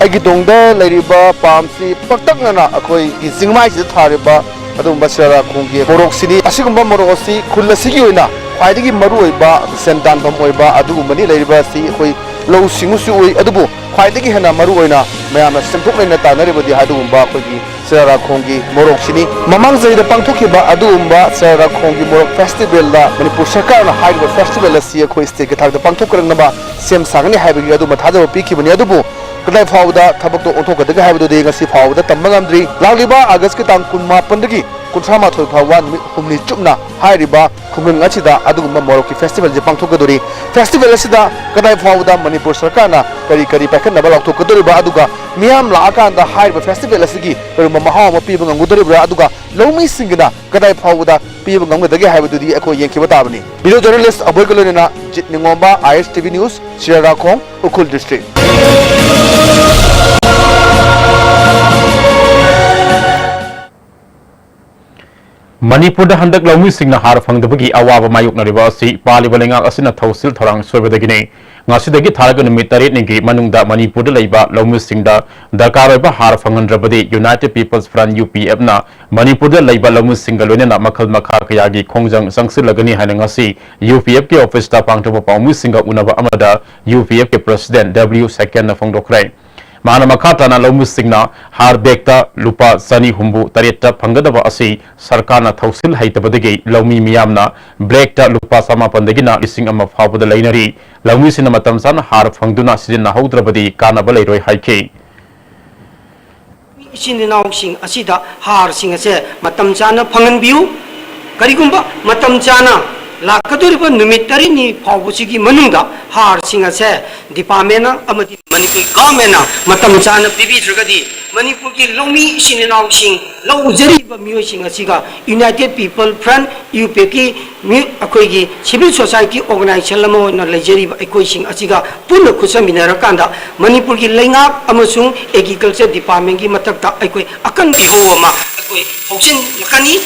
ꯑꯩꯒꯤ ꯇꯨꯡꯗ ꯂꯩꯔꯤꯕ ꯄꯥꯝꯁꯤ ꯄꯥꯛꯇꯛꯅꯅ ꯑꯩꯈꯣꯏꯒꯤ ꯆꯤꯡꯃꯥꯏꯁꯤꯗ ꯊꯥꯔꯤꯕ ꯑꯗꯨꯒꯨꯝꯕ ꯁꯤꯔꯥꯔꯥꯈꯣꯡꯒꯤ ꯃꯣꯔꯣꯛꯁꯤꯅꯤ꯫ ꯑꯁꯤꯒꯨꯝꯕ ꯃꯣꯔꯣꯛ ꯑꯁꯤ ꯈꯨꯜ ꯑꯁꯤꯒꯤ ꯑꯣꯏꯅ ꯈ꯭ꯋꯥꯏꯗꯒꯤ ꯃꯔꯨꯑꯣꯏꯕ ꯁꯦꯟ ꯇꯥꯟꯐꯝ ꯑꯣꯏꯕ ꯑꯗꯨꯒꯨꯝꯕꯅꯤ꯫ ꯂꯩꯔꯤꯕ ꯑꯁꯤ ꯑꯩꯈꯣꯏ ꯂꯧꯎ ꯁꯤꯡꯎꯁꯨ ꯎꯏ, ꯑꯗꯨꯕꯨ ꯈ꯭ꯋꯥꯏꯗꯒꯤ ꯍꯦꯟꯅ ꯃꯔꯨꯑꯣꯏꯅ ꯃꯌꯥꯝꯅ ꯁꯦꯟꯊꯣꯛ ꯂꯩꯅ ꯇꯥꯟꯅꯔꯤꯕꯗꯤ ꯑꯗꯨꯒꯨꯝꯕ ꯑꯩꯈꯣꯏꯒꯤ ꯁꯤꯔꯥꯔꯥꯈꯣꯡꯒꯤ ꯃꯣꯔꯣꯛꯁꯤꯅꯤ꯫ ꯃꯃꯥꯡ ꯆꯍꯤꯗ ꯄꯥꯡꯊꯣꯛꯈꯤꯕ ꯑꯗꯨꯒꯨꯝꯕ ꯁꯤꯔꯥꯔꯥꯈꯣꯡꯒꯤ ꯃꯣꯔꯣꯛ ꯐꯦꯁꯇꯤꯚꯦꯜꯗ ꯃꯅꯤꯄꯨꯔ ꯁꯔꯀꯥꯔꯅ ꯍꯥꯏꯔꯤꯕ ꯐꯦꯁꯇꯤꯚꯦꯜ ꯑꯁꯤ ꯑꯩꯈꯣꯏ ꯁ꯭ꯇꯦꯠꯀꯤ ꯊꯥꯛꯇ ꯄꯥꯡꯊꯣꯛꯀꯗꯕ ꯁꯦꯝ ꯁꯥꯒꯅꯤ ꯍꯥꯏꯕꯒꯤ ꯑꯗꯨꯒꯨꯝꯕ ꯊꯥꯖꯕ ꯄꯤꯈꯤꯕꯅꯤ꯫ ꯑꯗꯨꯕꯨ ꯀꯗꯥꯏ ꯐꯥꯎꯕꯗ ꯊꯕꯛꯇꯣ ꯑꯣꯟꯊꯣꯛꯀꯗꯒꯦ ꯍꯥꯏꯕꯗꯨꯗꯤ ꯉꯁꯤ ꯐꯥꯎꯕꯗ ꯇꯝꯕ ꯉꯝꯗ꯭ꯔꯤ꯫ ꯂꯥꯛꯂꯤꯕ ꯑꯥꯒꯁꯀꯤ ꯇꯥꯡ ꯀꯨꯟꯃꯥꯄꯟꯗꯒꯤ ꯀꯨꯟꯊ꯭ꯔꯥ ꯃꯥꯊꯣꯏ ꯐꯥꯎꯕ ꯅꯨꯃꯤꯠ ꯍꯨꯝꯅꯤ ꯆꯨꯞꯅ ꯍꯥꯏꯔꯤꯕ ꯈꯨꯡꯒꯪ ꯑꯁꯤꯗ ꯑꯗꯨꯒꯨꯝꯕ ꯃꯣꯔꯣꯛꯀꯤ ꯐꯦꯁꯇꯤꯚꯦꯜꯁꯦ ꯄꯥꯡꯊꯣꯛꯀꯗꯣꯔꯤ꯫ ꯐꯦꯁꯇꯤꯚꯦꯜ ꯑꯁꯤꯗ ꯀꯗꯥꯏ ꯐꯥꯎꯕꯗ ꯃꯅꯤꯄꯨꯔ ꯁꯔꯀꯥꯔꯅ ꯀꯔꯤ ꯀꯔꯤ ꯄꯥꯏꯈꯠꯅꯕ ꯂꯥꯎꯊꯣꯛꯀꯗꯧꯔꯤꯕ, ꯑꯗꯨꯒ ꯃꯤꯌꯥꯝ ꯂꯥꯛꯑꯀꯥꯟꯗ ꯍꯥꯏꯔꯤꯕ ꯐꯦꯁꯇꯤꯚꯦꯜ ꯑꯁꯤꯒꯤ ꯀꯔꯤꯒꯨꯝꯕ ꯃꯍꯥꯎ ꯑꯃ ꯄꯤꯕ ꯉꯝꯒꯗꯧꯔꯤꯕ꯭ꯔꯥ, ꯑꯗꯨꯒ ꯂꯧꯃꯤꯁꯤꯡꯒꯤꯅ ꯀꯗꯥꯏ ꯐꯥꯎꯕꯗ ꯄꯤꯕ ꯉꯝꯒꯗꯒꯦ ꯍꯥꯏꯕꯗꯨꯗꯤ ꯑꯩꯈꯣꯏ ꯌꯦꯡꯈꯤꯕ ꯇꯥꯕꯅꯤ꯫ ꯚꯤꯗꯤꯑꯣ ꯖꯔꯅꯦꯂꯤꯁ ꯑꯕꯣꯏꯒ ꯂꯣꯏꯅꯅ Jeet Ningomba, I S T V news, Shirarakhong, Ukhrul district. ꯃꯅꯤꯄꯨꯔꯗ ꯍꯟꯗꯛ ꯂꯧꯃꯤꯁꯤꯡꯅ ꯍꯥꯔ ꯐꯪꯗꯕꯒꯤ ꯑꯋꯥꯕ ꯃꯥꯌꯣꯛꯅꯔꯤꯕ ꯑꯁꯤ ꯄꯥꯜꯂꯤꯕ ꯂꯩꯉꯥꯛ ꯑꯁꯤꯅ ꯊꯧꯁꯤꯜ ꯊꯧꯔꯥꯡ ꯁꯣꯏꯕꯗꯒꯤꯅꯤ꯫ ꯉꯁꯤꯗꯒꯤ ꯊꯥꯔꯒ ꯅꯨꯃꯤꯠ ꯇꯔꯦꯠꯅꯤꯒꯤ ꯃꯅꯨꯡꯗ ꯃꯅꯤꯄꯨꯔꯗ ꯂꯩꯕ ꯂꯧꯃꯤꯁꯤꯡꯗ ꯗꯔꯀꯥꯔ ꯑꯣꯏꯕ ꯍꯥꯔ ꯐꯪꯍꯟꯗ꯭ꯔꯕꯗꯤ United People's Front, UPF, ꯅ ꯃꯅꯤꯄꯨꯔꯗ ꯂꯩꯕ ꯂꯧꯃꯤꯁꯤꯡꯒ ꯂꯣꯏꯅꯅ ꯃꯈꯜ ꯃꯈꯥ ꯀꯌꯥꯒꯤ ꯈꯣꯡꯖꯪ ꯆꯪꯁꯤꯜꯂꯒꯅꯤ ꯍꯥꯏꯅ ꯉꯁꯤ UPF ꯀꯤ office ꯇ ꯄꯥꯡꯊꯣꯛꯄ ꯄꯥꯎꯃꯤꯁꯤꯡꯒ ꯎꯅꯕ ꯑꯃꯗ UPF ꯀꯤ president W ꯁꯦꯀꯦꯟꯅ ꯐꯣꯡꯗꯣꯛꯈ꯭ꯔꯦ꯫ ꯃꯥꯅ ꯃꯈꯥ ꯇꯥꯅ ꯂꯧꯃꯤꯁꯤꯡꯅ ꯍꯥꯔ bag ꯇ ꯂꯨꯄꯥ ꯆꯅꯤ ꯍꯨꯝꯐꯨ ꯇꯔꯦꯠꯇ ꯐꯪꯒꯗꯕ ꯑꯁꯤ ꯁꯔꯀꯥꯔꯅ ꯊꯧꯁꯤꯜ ꯍꯩꯇꯕꯗꯒꯤ ꯂꯧꯃꯤ ꯃꯤꯌꯥꯝꯅ black ꯇ ꯂꯨꯄꯥ ꯆꯃꯥꯄꯟꯗꯒꯤꯅ ꯂꯤꯁꯤꯡ ꯑꯃ ꯐꯥꯎꯕꯗ ꯂꯩꯅꯔꯤ꯫ ꯂꯧꯃꯤꯁꯤꯡꯅ ꯃꯇꯝ ꯆꯥꯅ ꯍꯥꯔ ꯐꯪꯗꯨꯅ ꯁꯤꯖꯤꯟꯅꯍꯧꯗ꯭ꯔꯕꯗꯤ ꯀꯥꯟꯅꯕ ꯂꯩꯔꯣꯏ ꯍꯥꯏꯈꯤ꯫ ꯏꯆꯤꯟ ꯏꯅꯥꯎꯁꯤꯡ ꯑꯁꯤꯗ ꯍꯥꯔꯁꯤꯡ ꯑꯁꯦ ꯃꯇꯝ ꯆꯥꯅ ꯐꯪꯍꯟꯕꯤꯌꯨ꯫ ꯀꯔꯤꯒꯨꯝꯕ ꯃꯇꯝ ꯆꯥꯅ ꯂꯥꯛꯀꯗꯧꯔꯤꯕ ꯅꯨꯃꯤꯠ ꯇꯔꯦꯠꯅꯤ ꯐꯥꯎꯕꯁꯤꯒꯤ ꯃꯅꯨꯡꯗ ꯍꯥꯔꯁꯤꯡ ꯑꯁꯦ department ꯅ ꯑꯃꯗꯤ ꯃꯅꯤꯄꯨꯔ government ꯅ ꯃꯇꯝ ꯆꯥꯅ ꯄꯤꯕꯤꯗ꯭ꯔꯒꯗꯤ ꯃꯅꯤꯄꯨꯔꯒꯤ ꯂꯧꯃꯤ ꯏꯆꯤꯟ ꯏꯅꯥꯎꯁꯤꯡ, ꯂꯧ ꯎꯖꯔꯤꯕ ꯃꯤꯑꯣꯏꯁꯤꯡ ꯑꯁꯤꯒ United People Front, UPF ꯀꯤ ꯃꯤ, ꯑꯩꯈꯣꯏꯒꯤ civil society organization ꯑꯃ ꯑꯣꯏꯅ ꯂꯩꯖꯔꯤꯕ ꯑꯩꯈꯣꯏꯁꯤꯡ ꯑꯁꯤꯒ ꯄꯨꯟꯅ ꯈꯨꯠꯁꯝꯃꯤꯟꯅꯔꯀꯥꯟꯗ ꯃꯅꯤꯄꯨꯔꯒꯤ ꯂꯩꯉꯥꯛ ꯑꯃꯁꯨꯡ agriculture department ꯀꯤ ꯃꯊꯛꯇ ꯑꯩꯈꯣꯏ ꯑꯀꯟꯕ ꯏꯍꯧ ꯑꯃ ꯑꯩꯈꯣꯏ ꯍꯧꯆꯤꯟꯂꯛꯀꯅꯤ꯫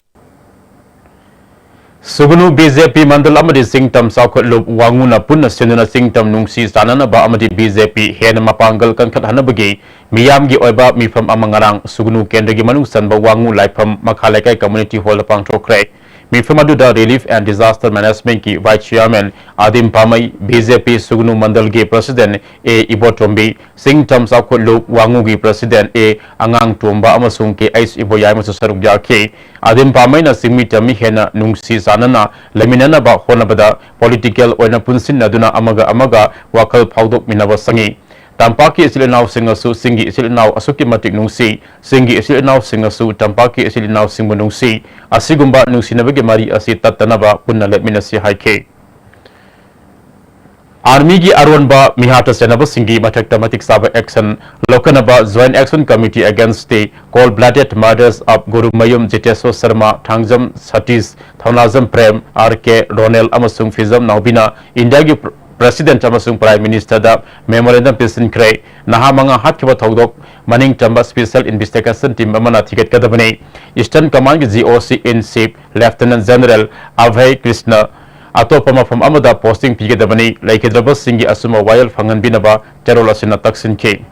ꯁꯨꯒꯅꯨ BJP ꯃꯟꯗꯜ ꯑꯃꯗꯤ ꯆꯤꯡꯇꯝ ꯆꯥꯎꯈꯠꯂꯨꯞ ꯋꯥꯉꯨꯅ ꯄꯨꯟꯅ ꯁꯤꯟꯗꯨꯅ ꯆꯤꯡꯇꯝ ꯅꯨꯡꯁꯤ ꯆꯥꯟꯅꯅꯕ ꯑꯃꯗꯤ BJP ꯍꯦꯟꯅ ꯃꯄꯥꯡꯒꯜ ꯀꯟꯈꯠꯍꯟꯅꯕꯒꯤ ꯃꯤꯌꯥꯝꯒꯤ ꯑꯣꯏꯕ ꯃꯤꯐꯝ ꯑꯃ ꯉꯔꯥꯡ ꯁꯨꯒꯅꯨ ꯀꯦꯟꯗ꯭ꯔꯒꯤ ꯃꯅꯨꯡ ꯆꯟꯕ ꯋꯥꯉꯨ ꯂꯥꯏꯐꯝ ꯃꯈꯥ ꯂꯩꯀꯥꯏ community hall ꯗ ꯄꯥꯡꯊꯣꯛꯈ꯭ꯔꯦ꯫ ꯃꯤꯐꯝ ꯑꯗꯨꯗ Relief and Disaster Management ꯀꯤ vice chairman ꯑꯥꯗꯤꯝ ꯄꯥꯃꯩ, BJP ꯁꯨꯒꯅꯨ ꯃꯟꯗꯜꯒꯤ president A Ibotombi, ꯆꯤꯡꯇꯝ ꯆꯥꯎꯈꯠꯂꯨꯞ ꯋꯥꯉꯨꯒꯤ president A ꯑꯉꯥꯡꯇꯣꯝꯕ ꯑꯃꯁꯨꯡ K H ꯏꯕꯣꯌꯥꯏꯃꯁꯨ ꯁꯔꯨꯛ ꯌꯥꯈꯤ꯫ ꯑꯥꯗꯤꯝ ꯄꯥꯃꯩꯅ ꯆꯤꯡꯃꯤ ꯇꯝꯃꯤ ꯍꯦꯟꯅ ꯅꯨꯡꯁꯤ ꯆꯥꯟꯅꯅ ꯂꯩꯃꯤꯟꯅꯅꯕ ꯍꯣꯠꯅꯕꯗ political ꯑꯣꯏꯅ ꯄꯨꯟꯁꯤꯟꯅꯗꯨꯅ ꯑꯃꯒ ꯑꯃꯒ ꯋꯥꯈꯜ ꯐꯥꯎꯗꯣꯛꯃꯤꯟꯅꯕ ꯆꯪꯏ꯫ ꯇꯝꯄꯥꯛꯀꯤ ꯏꯆꯤꯜ ꯏꯅꯥꯎꯁꯤꯡꯅꯁꯨ ꯆꯤꯡꯒꯤ ꯏꯆꯤꯜ ꯏꯅꯥꯎ ꯑꯁꯨꯛꯀꯤ ꯃꯇꯤꯛ ꯅꯨꯡꯁꯤ, ꯆꯤꯡꯒꯤ ꯏꯆꯤꯜ ꯏꯅꯥꯎꯁꯤꯡꯅꯁꯨ ꯇꯝꯄꯥꯛꯀꯤ ꯏꯆꯤꯜ ꯏꯅꯥꯎꯁꯤꯡꯕꯨ ꯅꯨꯡꯁꯤ꯫ ꯑꯁꯤꯒꯨꯝꯕ ꯅꯨꯡꯁꯤꯅꯕꯒꯤ ꯃꯔꯤ ꯑꯁꯤ ꯇꯠꯇꯅꯕ ꯄꯨꯟꯅ ꯂꯦꯞꯃꯤꯟꯅꯁꯤ ꯍꯥꯏꯈꯤ꯫ Army ꯒꯤ ꯑꯔꯣꯟꯕ ꯃꯤꯍꯥꯠꯇ ꯆꯦꯟꯅꯕꯁꯤꯡꯒꯤ ꯃꯊꯛꯇ ꯃꯇꯤꯛ ꯆꯥꯕ action ꯂꯧꯈꯠꯅꯕ Joint Action Committee Against the Cold Blooded Murders of Gurumayum ꯖꯤꯇꯦꯁꯣꯔ Sharma, Thangjam Satish, ꯊꯧꯅꯥꯖꯝ Prem, R K Ronel ꯑꯃꯁꯨꯡ ꯐꯤꯖꯝ ꯅꯥꯎꯕꯤꯅ ꯏꯟꯗꯤꯌꯥꯒꯤ President ꯑꯃꯁꯨꯡ Prime Minister ꯗ memorandum ꯄꯤꯁꯤꯟꯈ꯭ꯔꯦ꯫ ꯅꯍꯥ ꯃꯉꯥ ꯍꯥꯠꯈꯤꯕ ꯊꯧꯗꯣꯛ ꯃꯅꯤꯡ ꯇꯝꯕ Special Investigation Team ꯑꯃꯅ ꯊꯤꯒꯠꯀꯗꯕꯅꯤ꯫ Eastern Command ꯒꯤ G O C in Chief Lieutenant General Abhay Krishna ꯑꯇꯣꯞꯄ ꯃꯐꯝ ꯑꯃꯗ posting ꯄꯤꯒꯗꯕꯅꯤ꯫ ꯂꯩꯈꯤꯗ꯭ꯔꯕꯁꯤꯡꯒꯤ ꯑꯆꯨꯝꯕ ꯋꯥꯌꯦꯜ ꯐꯪꯍꯟꯕꯤꯅꯕ ꯆꯦꯔꯣꯜ ꯑꯁꯤꯅ ꯇꯛꯁꯤꯟꯈꯤ꯫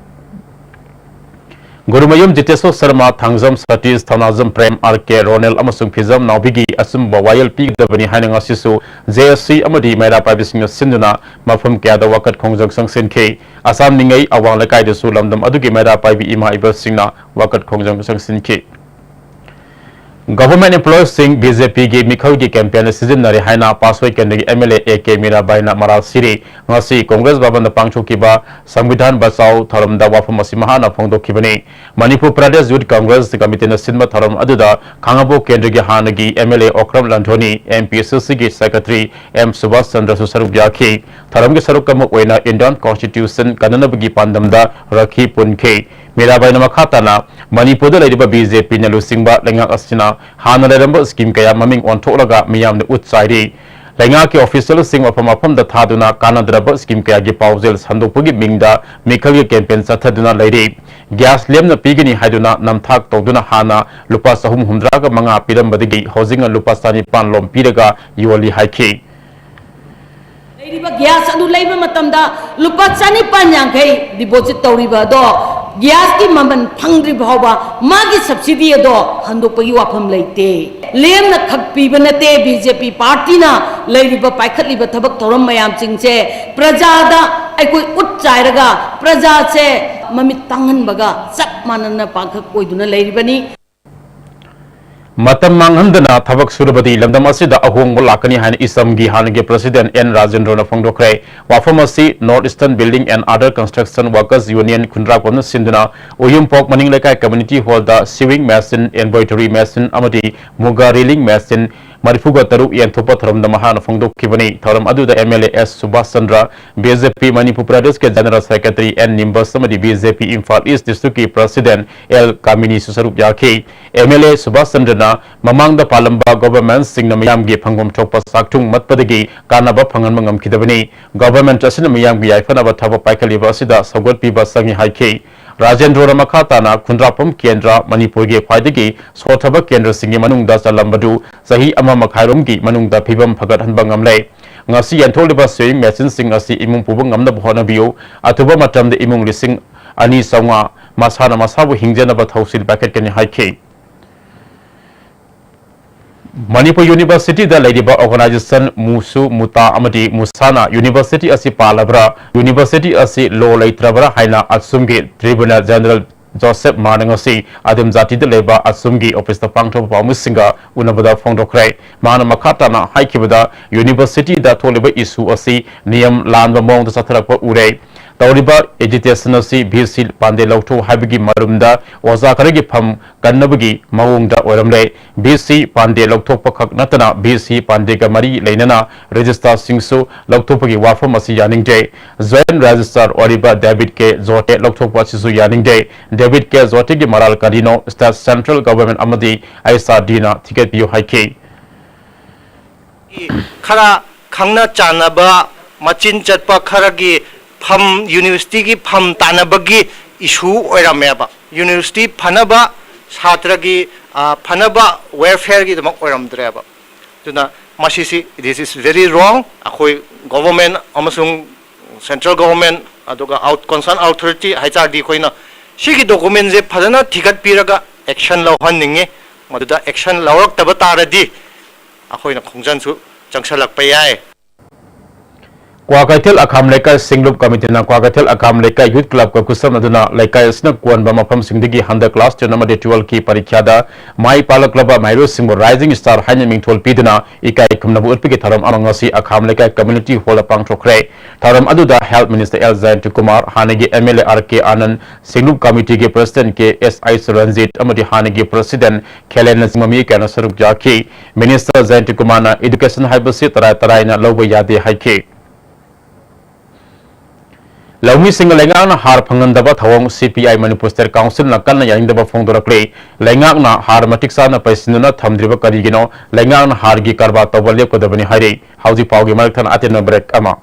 ꯒꯨꯔꯨꯃꯌꯨꯝ ꯖꯤꯇꯦꯁꯣꯔ ꯁꯔꯃ, ꯊꯥꯡꯖꯝ ꯁꯇꯤꯁ, ꯊꯧꯅꯥꯖꯝ ꯄ꯭ꯔꯦꯝ, R K ꯔꯣꯅꯦꯜ ꯑꯃꯁꯨꯡ ꯐꯤꯖꯝ ꯅꯥꯎꯕꯤꯒꯤ ꯑꯆꯨꯝꯕ ꯋꯥꯌꯦꯜ ꯄꯤꯒꯗꯕꯅꯤ ꯍꯥꯏꯅ ꯉꯁꯤꯁꯨ J S C ꯑꯃꯗꯤ ꯃꯩꯔꯥ ꯄꯥꯏꯕꯤꯁꯤꯡꯅ ꯁꯤꯟꯗꯨꯅ ꯃꯐꯝ ꯀꯌꯥꯗ ꯋꯥꯀꯠ ꯈꯣꯡꯖꯪ ꯆꯪꯁꯤꯟꯈꯤ꯫ ꯑꯁꯥꯝ ꯅꯤꯡꯉꯩ ꯑꯋꯥꯡ ꯂꯩꯀꯥꯏꯗꯁꯨ ꯂꯝꯗꯝ ꯑꯗꯨꯒꯤ ꯃꯩꯔꯥ ꯄꯥꯏꯕꯤ ꯏꯃꯥ ꯏꯕꯁꯤꯡꯅ ꯋꯥꯀꯠ ꯈꯣꯡꯖꯪ ꯆꯪꯁꯤꯟꯈꯤ꯫ Government employees ꯁꯤꯡ B J P ꯒꯤ ꯃꯤꯈꯜꯒꯤ campaign ꯗ ꯁꯤꯖꯤꯟꯅꯔꯦ ꯍꯥꯏꯅ ꯄꯥꯁꯣꯏ ꯀꯦꯟꯗ꯭ꯔꯒꯤ M L A A K ꯃꯤꯔꯥꯕꯥꯏꯅ ꯃꯔꯥꯜ ꯁꯤꯔꯤ꯫ ꯉꯁꯤ Congress ꯚꯕꯟꯗ ꯄꯥꯡꯊꯣꯛꯈꯤꯕ ꯁꯪꯕꯤꯙꯥꯟ ꯕꯆꯥꯎ ꯊꯧꯔꯝꯗ ꯋꯥꯐꯝ ꯑꯁꯤ ꯃꯍꯥꯛꯅ ꯐꯣꯡꯗꯣꯛꯈꯤꯕꯅꯤ꯫ Manipur Pradesh Youth Congress Committee ꯅ ꯁꯤꯟꯕ ꯊꯧꯔꯝ ꯑꯗꯨꯗ ꯈꯥꯉꯕꯣꯛ ꯀꯦꯟꯗ꯭ꯔꯒꯤ ꯍꯥꯟꯅꯒꯤ M L A Okram ꯂꯟꯊꯣꯅꯤ, M P S S C ꯒꯤ Secretary M ꯁꯨꯕꯥꯁ ꯆꯟꯗ꯭ꯔꯁꯨ ꯁꯔꯨꯛ ꯌꯥꯈꯤ꯫ ꯊꯧꯔꯝꯒꯤ ꯁꯔꯨꯛ ꯑꯃ ꯑꯣꯏꯅ Indian Constitution ꯀꯟꯅꯅꯕꯒꯤ ꯄꯥꯟꯗꯝꯗ ꯔꯈꯤ ꯄꯨꯟꯈꯤ꯫ ꯃꯤꯔꯥꯕꯥꯏꯅ ꯃꯈꯥ ꯇꯥꯅ ꯃꯅꯤꯄꯨꯔꯗ ꯂꯩꯔꯤꯕ B J P ꯅ ꯂꯨꯆꯤꯡꯕ ꯂꯩꯉꯥꯛ ꯑꯁꯤꯅ ꯍꯥꯟꯅ ꯂꯩꯔꯝꯕ scheme ꯀꯌꯥ ꯃꯃꯤꯡ ꯑꯣꯟꯊꯣꯛꯂꯒ ꯃꯤꯌꯥꯝꯗ ꯎꯠ ꯆꯥꯏꯔꯤ꯫ ꯂꯩꯉꯥꯛꯀꯤ official ꯁꯤꯡ ꯃꯐꯝ ꯃꯐꯝꯗ ꯊꯥꯗꯨꯅ ꯀꯥꯟꯅꯗ꯭ꯔꯕ scheme ꯀꯌꯥꯒꯤ ꯄꯥꯎꯖꯦꯜ ꯁꯟꯗꯣꯛꯄꯒꯤ ꯃꯤꯡꯗ ꯃꯤꯈꯜꯒꯤ campaign ꯆꯠꯊꯗꯨꯅ ꯂꯩꯔꯤ꯫ Gas ꯂꯦꯝꯅ ꯄꯤꯒꯅꯤ ꯍꯥꯏꯗꯨꯅ ꯅꯝꯊꯥꯛ ꯇꯧꯗꯨꯅ ꯍꯥꯟꯅ ꯂꯨꯄꯥ ꯆꯍꯨꯝ ꯍꯨꯝꯗ꯭ꯔꯥꯒ ꯃꯉꯥ ꯄꯤꯔꯝꯕꯗꯒꯤ ꯍꯧꯖꯤꯛꯅ ꯂꯨꯄꯥ ꯆꯅꯤꯄꯥꯟ ꯂꯣꯝ ꯄꯤꯔꯒ ꯌꯣꯜꯂꯤ ꯍꯥꯏꯈꯤ꯫ ꯂꯩꯔꯤꯕ gas ꯑꯗꯨ ꯂꯩꯕ ꯃꯇꯝꯗ ꯂꯨꯄꯥ ꯆꯅꯤꯄꯥꯟ ꯌꯥꯡꯈꯩ deposit ꯇꯧꯔꯤꯕ ꯑꯗꯣ, gas ꯀꯤ ꯃꯃꯜ ꯐꯪꯗ꯭ꯔꯤ ꯐꯥꯎꯕ ꯃꯥꯒꯤ subsidy ꯑꯗꯣ ꯍꯟꯗꯣꯛꯄꯒꯤ ꯋꯥꯐꯝ ꯂꯩꯇꯦ꯫ ꯂꯦꯝꯅ ꯈꯛ ꯄꯤꯕ ꯅꯠꯇꯦ꯫ B J P party ꯅ ꯂꯩꯔꯤꯕ ꯄꯥꯏꯈꯠꯂꯤꯕ ꯊꯕꯛ ꯊꯧꯔꯝ ꯃꯌꯥꯝꯁꯤꯡꯁꯦ ꯄ꯭ꯔꯖꯥꯗ ꯑꯩꯈꯣꯏ ꯎꯠ ꯆꯥꯏꯔꯒ ꯄ꯭ꯔꯖꯥꯁꯦ ꯃꯃꯤꯠ ꯇꯥꯡꯍꯟꯕꯒ ꯆꯞ ꯃꯥꯟꯅꯅ ꯄꯥꯡꯈꯛ ꯑꯣꯏꯗꯨꯅ ꯂꯩꯔꯤꯕꯅꯤ꯫ ꯃꯇꯝ ꯃꯥꯡꯍꯟꯗꯅ ꯊꯕꯛ ꯁꯨꯔꯕꯗꯤ ꯂꯝꯗꯝ ꯑꯁꯤꯗ ꯑꯍꯣꯡꯕ ꯂꯥꯛꯀꯅꯤ ꯍꯥꯏꯅ ꯏꯁꯝꯒꯤ ꯍꯥꯟꯅꯒꯤ President N ꯔꯥꯖꯦꯟꯗ꯭ꯔꯣꯅ ꯐꯣꯡꯗꯣꯛꯈ꯭ꯔꯦ꯫ ꯋꯥꯐꯝ ꯑꯁꯤ North Eastern Building and Other Construction Workers Union ꯈꯨꯟꯗ꯭ꯔꯥꯛꯄꯝꯅ ꯁꯤꯟꯗꯨꯅ ꯎꯌꯨꯝꯄꯣꯛ ꯃꯅꯤꯡ ꯂꯩꯀꯥꯏ community hall ꯗ sewing machine, embroidery machine ꯑꯃꯗꯤ ꯃꯨꯒꯥ reeling machine ꯃꯔꯤꯐꯨꯒ ꯇꯔꯨꯛ ꯌꯦꯟꯊꯣꯛꯄ ꯊꯧꯔꯝꯗ ꯃꯍꯥꯛꯅ ꯐꯣꯡꯗꯣꯛꯈꯤꯕꯅꯤ꯫ ꯊꯧꯔꯝ ꯑꯗꯨꯗ M L A S Subhas Chandra, B J P Manipur ꯄ꯭ꯔꯗꯦꯁꯀꯤ General Secretary N ꯅꯤꯝꯕꯁ ꯑꯃꯗꯤ B J P ꯏꯝꯐꯥꯜ ꯏꯁ ꯗꯤꯁꯇ꯭ꯔꯤꯛꯀꯤ President L ꯀꯥꯃꯤꯅꯤꯁꯨ ꯁꯔꯨꯛ ꯌꯥꯈꯤ꯫ M L A ꯁꯨꯕꯥꯁ ꯆꯟꯗ꯭ꯔꯅ ꯃꯃꯥꯡꯗ ꯄꯥꯜꯂꯝꯕ governmentꯁꯤꯡꯅ ꯃꯤꯌꯥꯝꯒꯤ ꯐꯪꯐꯝ ꯊꯣꯛꯄ ꯆꯥꯛꯊꯨꯡ ꯃꯠꯄꯗꯒꯤ ꯀꯥꯟꯅꯕ ꯐꯪꯍꯟꯕ ꯉꯝꯈꯤꯗꯕꯅꯤ꯫ Government ꯑꯁꯤꯅ ꯃꯤꯌꯥꯝꯒꯤ ꯌꯥꯏꯐꯅꯕ ꯊꯕꯛ ꯄꯥꯏꯈꯠꯂꯤꯕ ꯑꯁꯤꯗ ꯁꯧꯒꯠꯄꯤꯕ ꯆꯪꯏ ꯍꯥꯏꯈꯤ꯫ ꯔꯥꯖꯦꯟꯗ꯭ꯔꯣꯅ ꯃꯈꯥ ꯇꯥꯅ ꯈꯨꯟꯗ꯭ꯔꯥꯛꯄꯝ ꯀꯦꯟꯗ꯭ꯔ ꯃꯅꯤꯄꯨꯔꯒꯤ ꯈ꯭ꯋꯥꯏꯗꯒꯤ ꯁꯣꯠꯊꯕ ꯀꯦꯟꯗ꯭ꯔꯁꯤꯡꯒꯤ ꯃꯅꯨꯡꯗ ꯆꯜꯂꯝꯕꯗꯨ ꯆꯍꯤ ꯑꯃ ꯃꯈꯥꯏꯔꯣꯝꯒꯤ ꯃꯅꯨꯡꯗ ꯐꯤꯕꯝ ꯐꯒꯠꯍꯟꯕ ꯉꯝꯂꯦ꯫ ꯉꯁꯤ ꯌꯦꯟꯊꯣꯛꯂꯤꯕ sewing machineꯁꯤꯡ ꯑꯁꯤ ꯏꯃꯨꯡ ꯄꯨꯕ ꯉꯝꯅꯕ ꯍꯣꯠꯅꯕꯤꯌꯨ꯫ ꯑꯊꯨꯕ ꯃꯇꯝꯗ ꯏꯃꯨꯡ ꯂꯤꯁꯤꯡ ꯑꯅꯤ ꯆꯥꯝꯃꯉꯥ ꯃꯁꯥꯅ ꯃꯁꯥꯕꯨ ꯍꯤꯡꯖꯅꯕ ꯊꯧꯁꯤꯜ ꯄꯥꯏꯈꯠꯀꯅꯤ ꯍꯥꯏꯈꯤ꯫ ꯃꯅꯤꯄꯨꯔ Universityꯗ ꯂꯩꯔꯤꯕ organization ꯃꯨꯁꯨ, ꯃꯨꯇꯥ ꯑꯃꯗꯤ ꯃꯨꯁꯥꯅ University ꯑꯁꯤ ꯄꯥꯜꯂꯕ꯭ꯔꯥ, University ꯑꯁꯤ law ꯂꯩꯇ꯭ꯔꯕ꯭ꯔꯥ ꯍꯥꯏꯅ ꯑꯁꯣꯝꯒꯤ Tribunal General ꯖꯣꯁꯦꯐ ꯃꯥꯔꯅ ꯉꯁꯤ ꯑꯗꯤꯝ ꯖꯥꯇꯤꯗ ꯂꯩꯕ ꯑꯁꯣꯝꯒꯤ officeꯇ ꯄꯥꯡꯊꯣꯛꯄ ꯄꯥꯎꯃꯤꯁꯤꯡꯒ ꯎꯅꯕꯗ ꯐꯣꯡꯗꯣꯛꯈ꯭ꯔꯦ꯫ ꯃꯥꯅ ꯃꯈꯥ ꯇꯥꯅ ꯍꯥꯏꯈꯤꯕꯗ, Universityꯗ ꯊꯣꯛꯂꯤꯕ issue ꯑꯁꯤ ꯅꯤꯌꯝ ꯂꯥꯟꯕ ꯃꯑꯣꯡꯗ ꯆꯠꯊꯔꯛꯄ ꯎꯔꯦ꯫ ꯇꯧꯔꯤꯕ agitation ꯑꯁꯤ B C ꯄꯥꯟꯗꯦ ꯂꯧꯊꯣꯛꯎ ꯍꯥꯏꯕꯒꯤ ꯃꯔꯨꯝꯗ ꯑꯣꯖꯥ ꯈꯔꯒꯤ ꯐꯝ ꯀꯟꯅꯕꯒꯤ ꯃꯑꯣꯡꯗ ꯑꯣꯏꯔꯝꯂꯦ꯫ B C ꯄꯥꯟꯗꯦ ꯂꯧꯊꯣꯛꯄ ꯈꯛ ꯅꯠꯇꯅ B C ꯄꯥꯟꯗꯦꯒ ꯃꯔꯤ ꯂꯩꯅꯅ registrarꯁꯤꯡꯁꯨ ꯂꯧꯊꯣꯛꯄꯒꯤ ꯋꯥꯐꯝ ꯑꯁꯤ ꯌꯥꯅꯤꯡꯗꯦ꯫ Joint Registrar ꯑꯣꯏꯔꯤꯕ ꯗꯦꯕꯤꯗ ꯀꯦ ꯖꯣꯇꯦ ꯂꯧꯊꯣꯛꯄ ꯑꯁꯤꯁꯨ ꯌꯥꯅꯤꯡꯗꯦ꯫ ꯗꯦꯕꯤꯗ ꯀꯦ ꯖꯣꯇꯦꯒꯤ ꯃꯔꯥꯜ ꯀꯔꯤꯅꯣ? State, central government ꯑꯃꯗꯤ H R Dꯅ ꯊꯤꯒꯠꯄꯤꯌꯨ ꯍꯥꯏꯈꯤ꯫ ꯈꯔ ꯈꯪꯅ ꯆꯥꯟꯅꯕ, ꯃꯆꯤꯟ ꯆꯠꯄ ꯈꯔꯒꯤ ꯐꯝ, universityꯒꯤ ꯐꯝ ꯇꯥꯟꯅꯕꯒꯤ issue ꯑꯣꯏꯔꯝꯃꯦꯕ꯫ University ꯐꯅꯕ, ꯁꯥꯇ꯭ꯔꯒꯤ, ꯑ, ꯐꯅꯕ welfareꯒꯤꯗꯃꯛ ꯑꯣꯏꯔꯝꯗ꯭ꯔꯦꯕ꯫ ꯑꯗꯨꯅ ꯃꯁꯤꯁꯤ, this is very wrong꯫ ꯑꯩꯈꯣꯏ government ꯑꯃꯁꯨꯡ central government, ꯑꯗꯨꯒ out, concern authority, H R D ꯑꯩꯈꯣꯏꯅ ꯁꯤꯒꯤ documentꯁꯦ ꯐꯖꯅ ꯊꯤꯒꯠꯄꯤꯔꯒ action ꯂꯧꯍꯟꯅꯤꯡꯉꯤ꯫ ꯃꯗꯨꯗ action ꯂꯧꯔꯛꯇꯕ ꯇꯥꯔꯗꯤ ꯑꯩꯈꯣꯏꯅ ꯈꯣꯡꯖꯪꯁꯨ ꯆꯪꯁꯜꯂꯛꯄ ꯌꯥꯏ꯫ ꯀ꯭ꯋꯥꯀꯩꯊꯦꯜ ꯑꯈꯥꯝ ꯂꯩꯀꯥꯏ ꯁꯤꯡꯂꯨꯞ ꯀꯃꯤꯇꯤꯅ ꯀ꯭ꯋꯥꯀꯩꯊꯦꯜ ꯑꯈꯥꯝ ꯂꯩꯀꯥꯏ ꯌꯨꯠ ꯀ꯭ꯂꯕꯀ ꯈꯨꯠꯁꯝꯅꯗꯨꯅ ꯂꯩꯀꯥꯏ ꯑꯁꯤꯅ ꯀꯣꯟꯕ ꯃꯐꯝꯁꯤꯡꯗꯒꯤ ꯍꯟꯗꯛ ꯀ꯭ꯂꯥꯁ ꯇꯦꯟ ꯑꯃꯗꯤ ꯇꯨꯋꯦꯜꯐꯀꯤ ꯄꯔꯤꯈ꯭ꯌꯥꯗ ꯃꯥꯏ ꯄꯥꯛꯂꯛꯂꯕ ꯃꯍꯩꯔꯣꯏꯁꯤꯡꯕꯨ ꯔꯥꯏꯖꯤꯡ ꯁ꯭ꯇꯥꯔ ꯍꯥꯏꯅ ꯃꯤꯡꯊꯣꯜ ꯄꯤꯗꯨꯅ ꯏꯀꯥꯏ ꯈꯨꯝꯅꯕ ꯎꯠꯄꯒꯤ ꯊꯧꯔꯝ ꯑꯃ ꯉꯁꯤ ꯑꯈꯥꯝ ꯂꯩꯀꯥꯏ ꯀꯝꯃ꯭ꯌꯨꯅꯤꯇꯤ ꯍꯣꯜꯗ ꯄꯥꯡꯊꯣꯛꯈ꯭ꯔꯦ꯫ ꯊꯧꯔꯝ ꯑꯗꯨꯗ ꯍꯦꯜꯊ ꯃꯤꯅꯤꯁꯇꯔ ꯑꯦꯜ ꯖꯌꯟꯇꯀꯨꯃꯥꯔ, ꯍꯥꯟꯅꯒꯤ M L A R K Anand, ꯁꯤꯡꯂꯨꯞ ꯀꯃꯤꯇꯤꯒꯤ president K S I Charanjit ꯑꯃꯗꯤ ꯍꯥꯟꯅꯒꯤ ꯄ꯭ꯔꯁꯤꯗꯦꯟꯠ ꯈꯦꯂꯦꯟꯅꯆꯤꯡꯕ ꯃꯤꯑꯣꯏ ꯀꯌꯥꯅ ꯁꯔꯨꯛ ꯌꯥꯈꯤ꯫ ꯃꯤꯅꯤꯁꯇꯔ ꯖꯌꯟꯇꯀꯨꯃꯥꯔꯅ ꯏꯗꯨꯀꯦꯁꯟ ꯍꯥꯏꯕꯁꯤ ꯇꯔꯥꯏ ꯇꯔꯥꯏꯅ ꯂꯧꯕ ꯌꯥꯗꯦ ꯍꯥꯏꯈꯤ꯫ ꯂꯧꯃꯤꯁꯤꯡꯅ ꯂꯩꯉꯥꯛꯅ ꯍꯥꯔ ꯐꯪꯍꯟꯗꯕ ꯊꯧꯑꯣꯡ ꯁꯤ ꯄꯤ ꯑꯥꯏ ꯃꯅꯤꯄꯨꯔ ꯁ꯭ꯇꯦꯠ ꯀꯥꯎꯟꯁꯤꯜꯅ ꯀꯟꯅ ꯌꯥꯅꯤꯡꯗꯕ ꯐꯣꯡꯗꯣꯔꯛꯂꯤ꯫ ꯂꯩꯉꯥꯛꯅ ꯍꯥꯔ ꯃꯇꯤꯛ ꯆꯥꯅ ꯄꯩꯁꯤꯟꯗꯨꯅ ꯊꯝꯗ꯭ꯔꯤꯕ ꯀꯔꯤꯒꯤꯅꯣ? ꯂꯩꯉꯥꯛꯅ ꯍꯥꯔꯒꯤ ꯀꯔꯕꯥꯔ ꯇꯧꯕ ꯂꯦꯞꯀꯗꯕꯅꯤ ꯍꯥꯏꯔꯤ꯫ ꯍꯧꯖꯤꯛ ꯄꯥꯎꯒꯤ ꯃꯔꯛ ꯊꯠꯅ ꯑꯇꯦꯟꯕ ꯕ꯭ꯔꯦꯛ ꯑꯃ꯫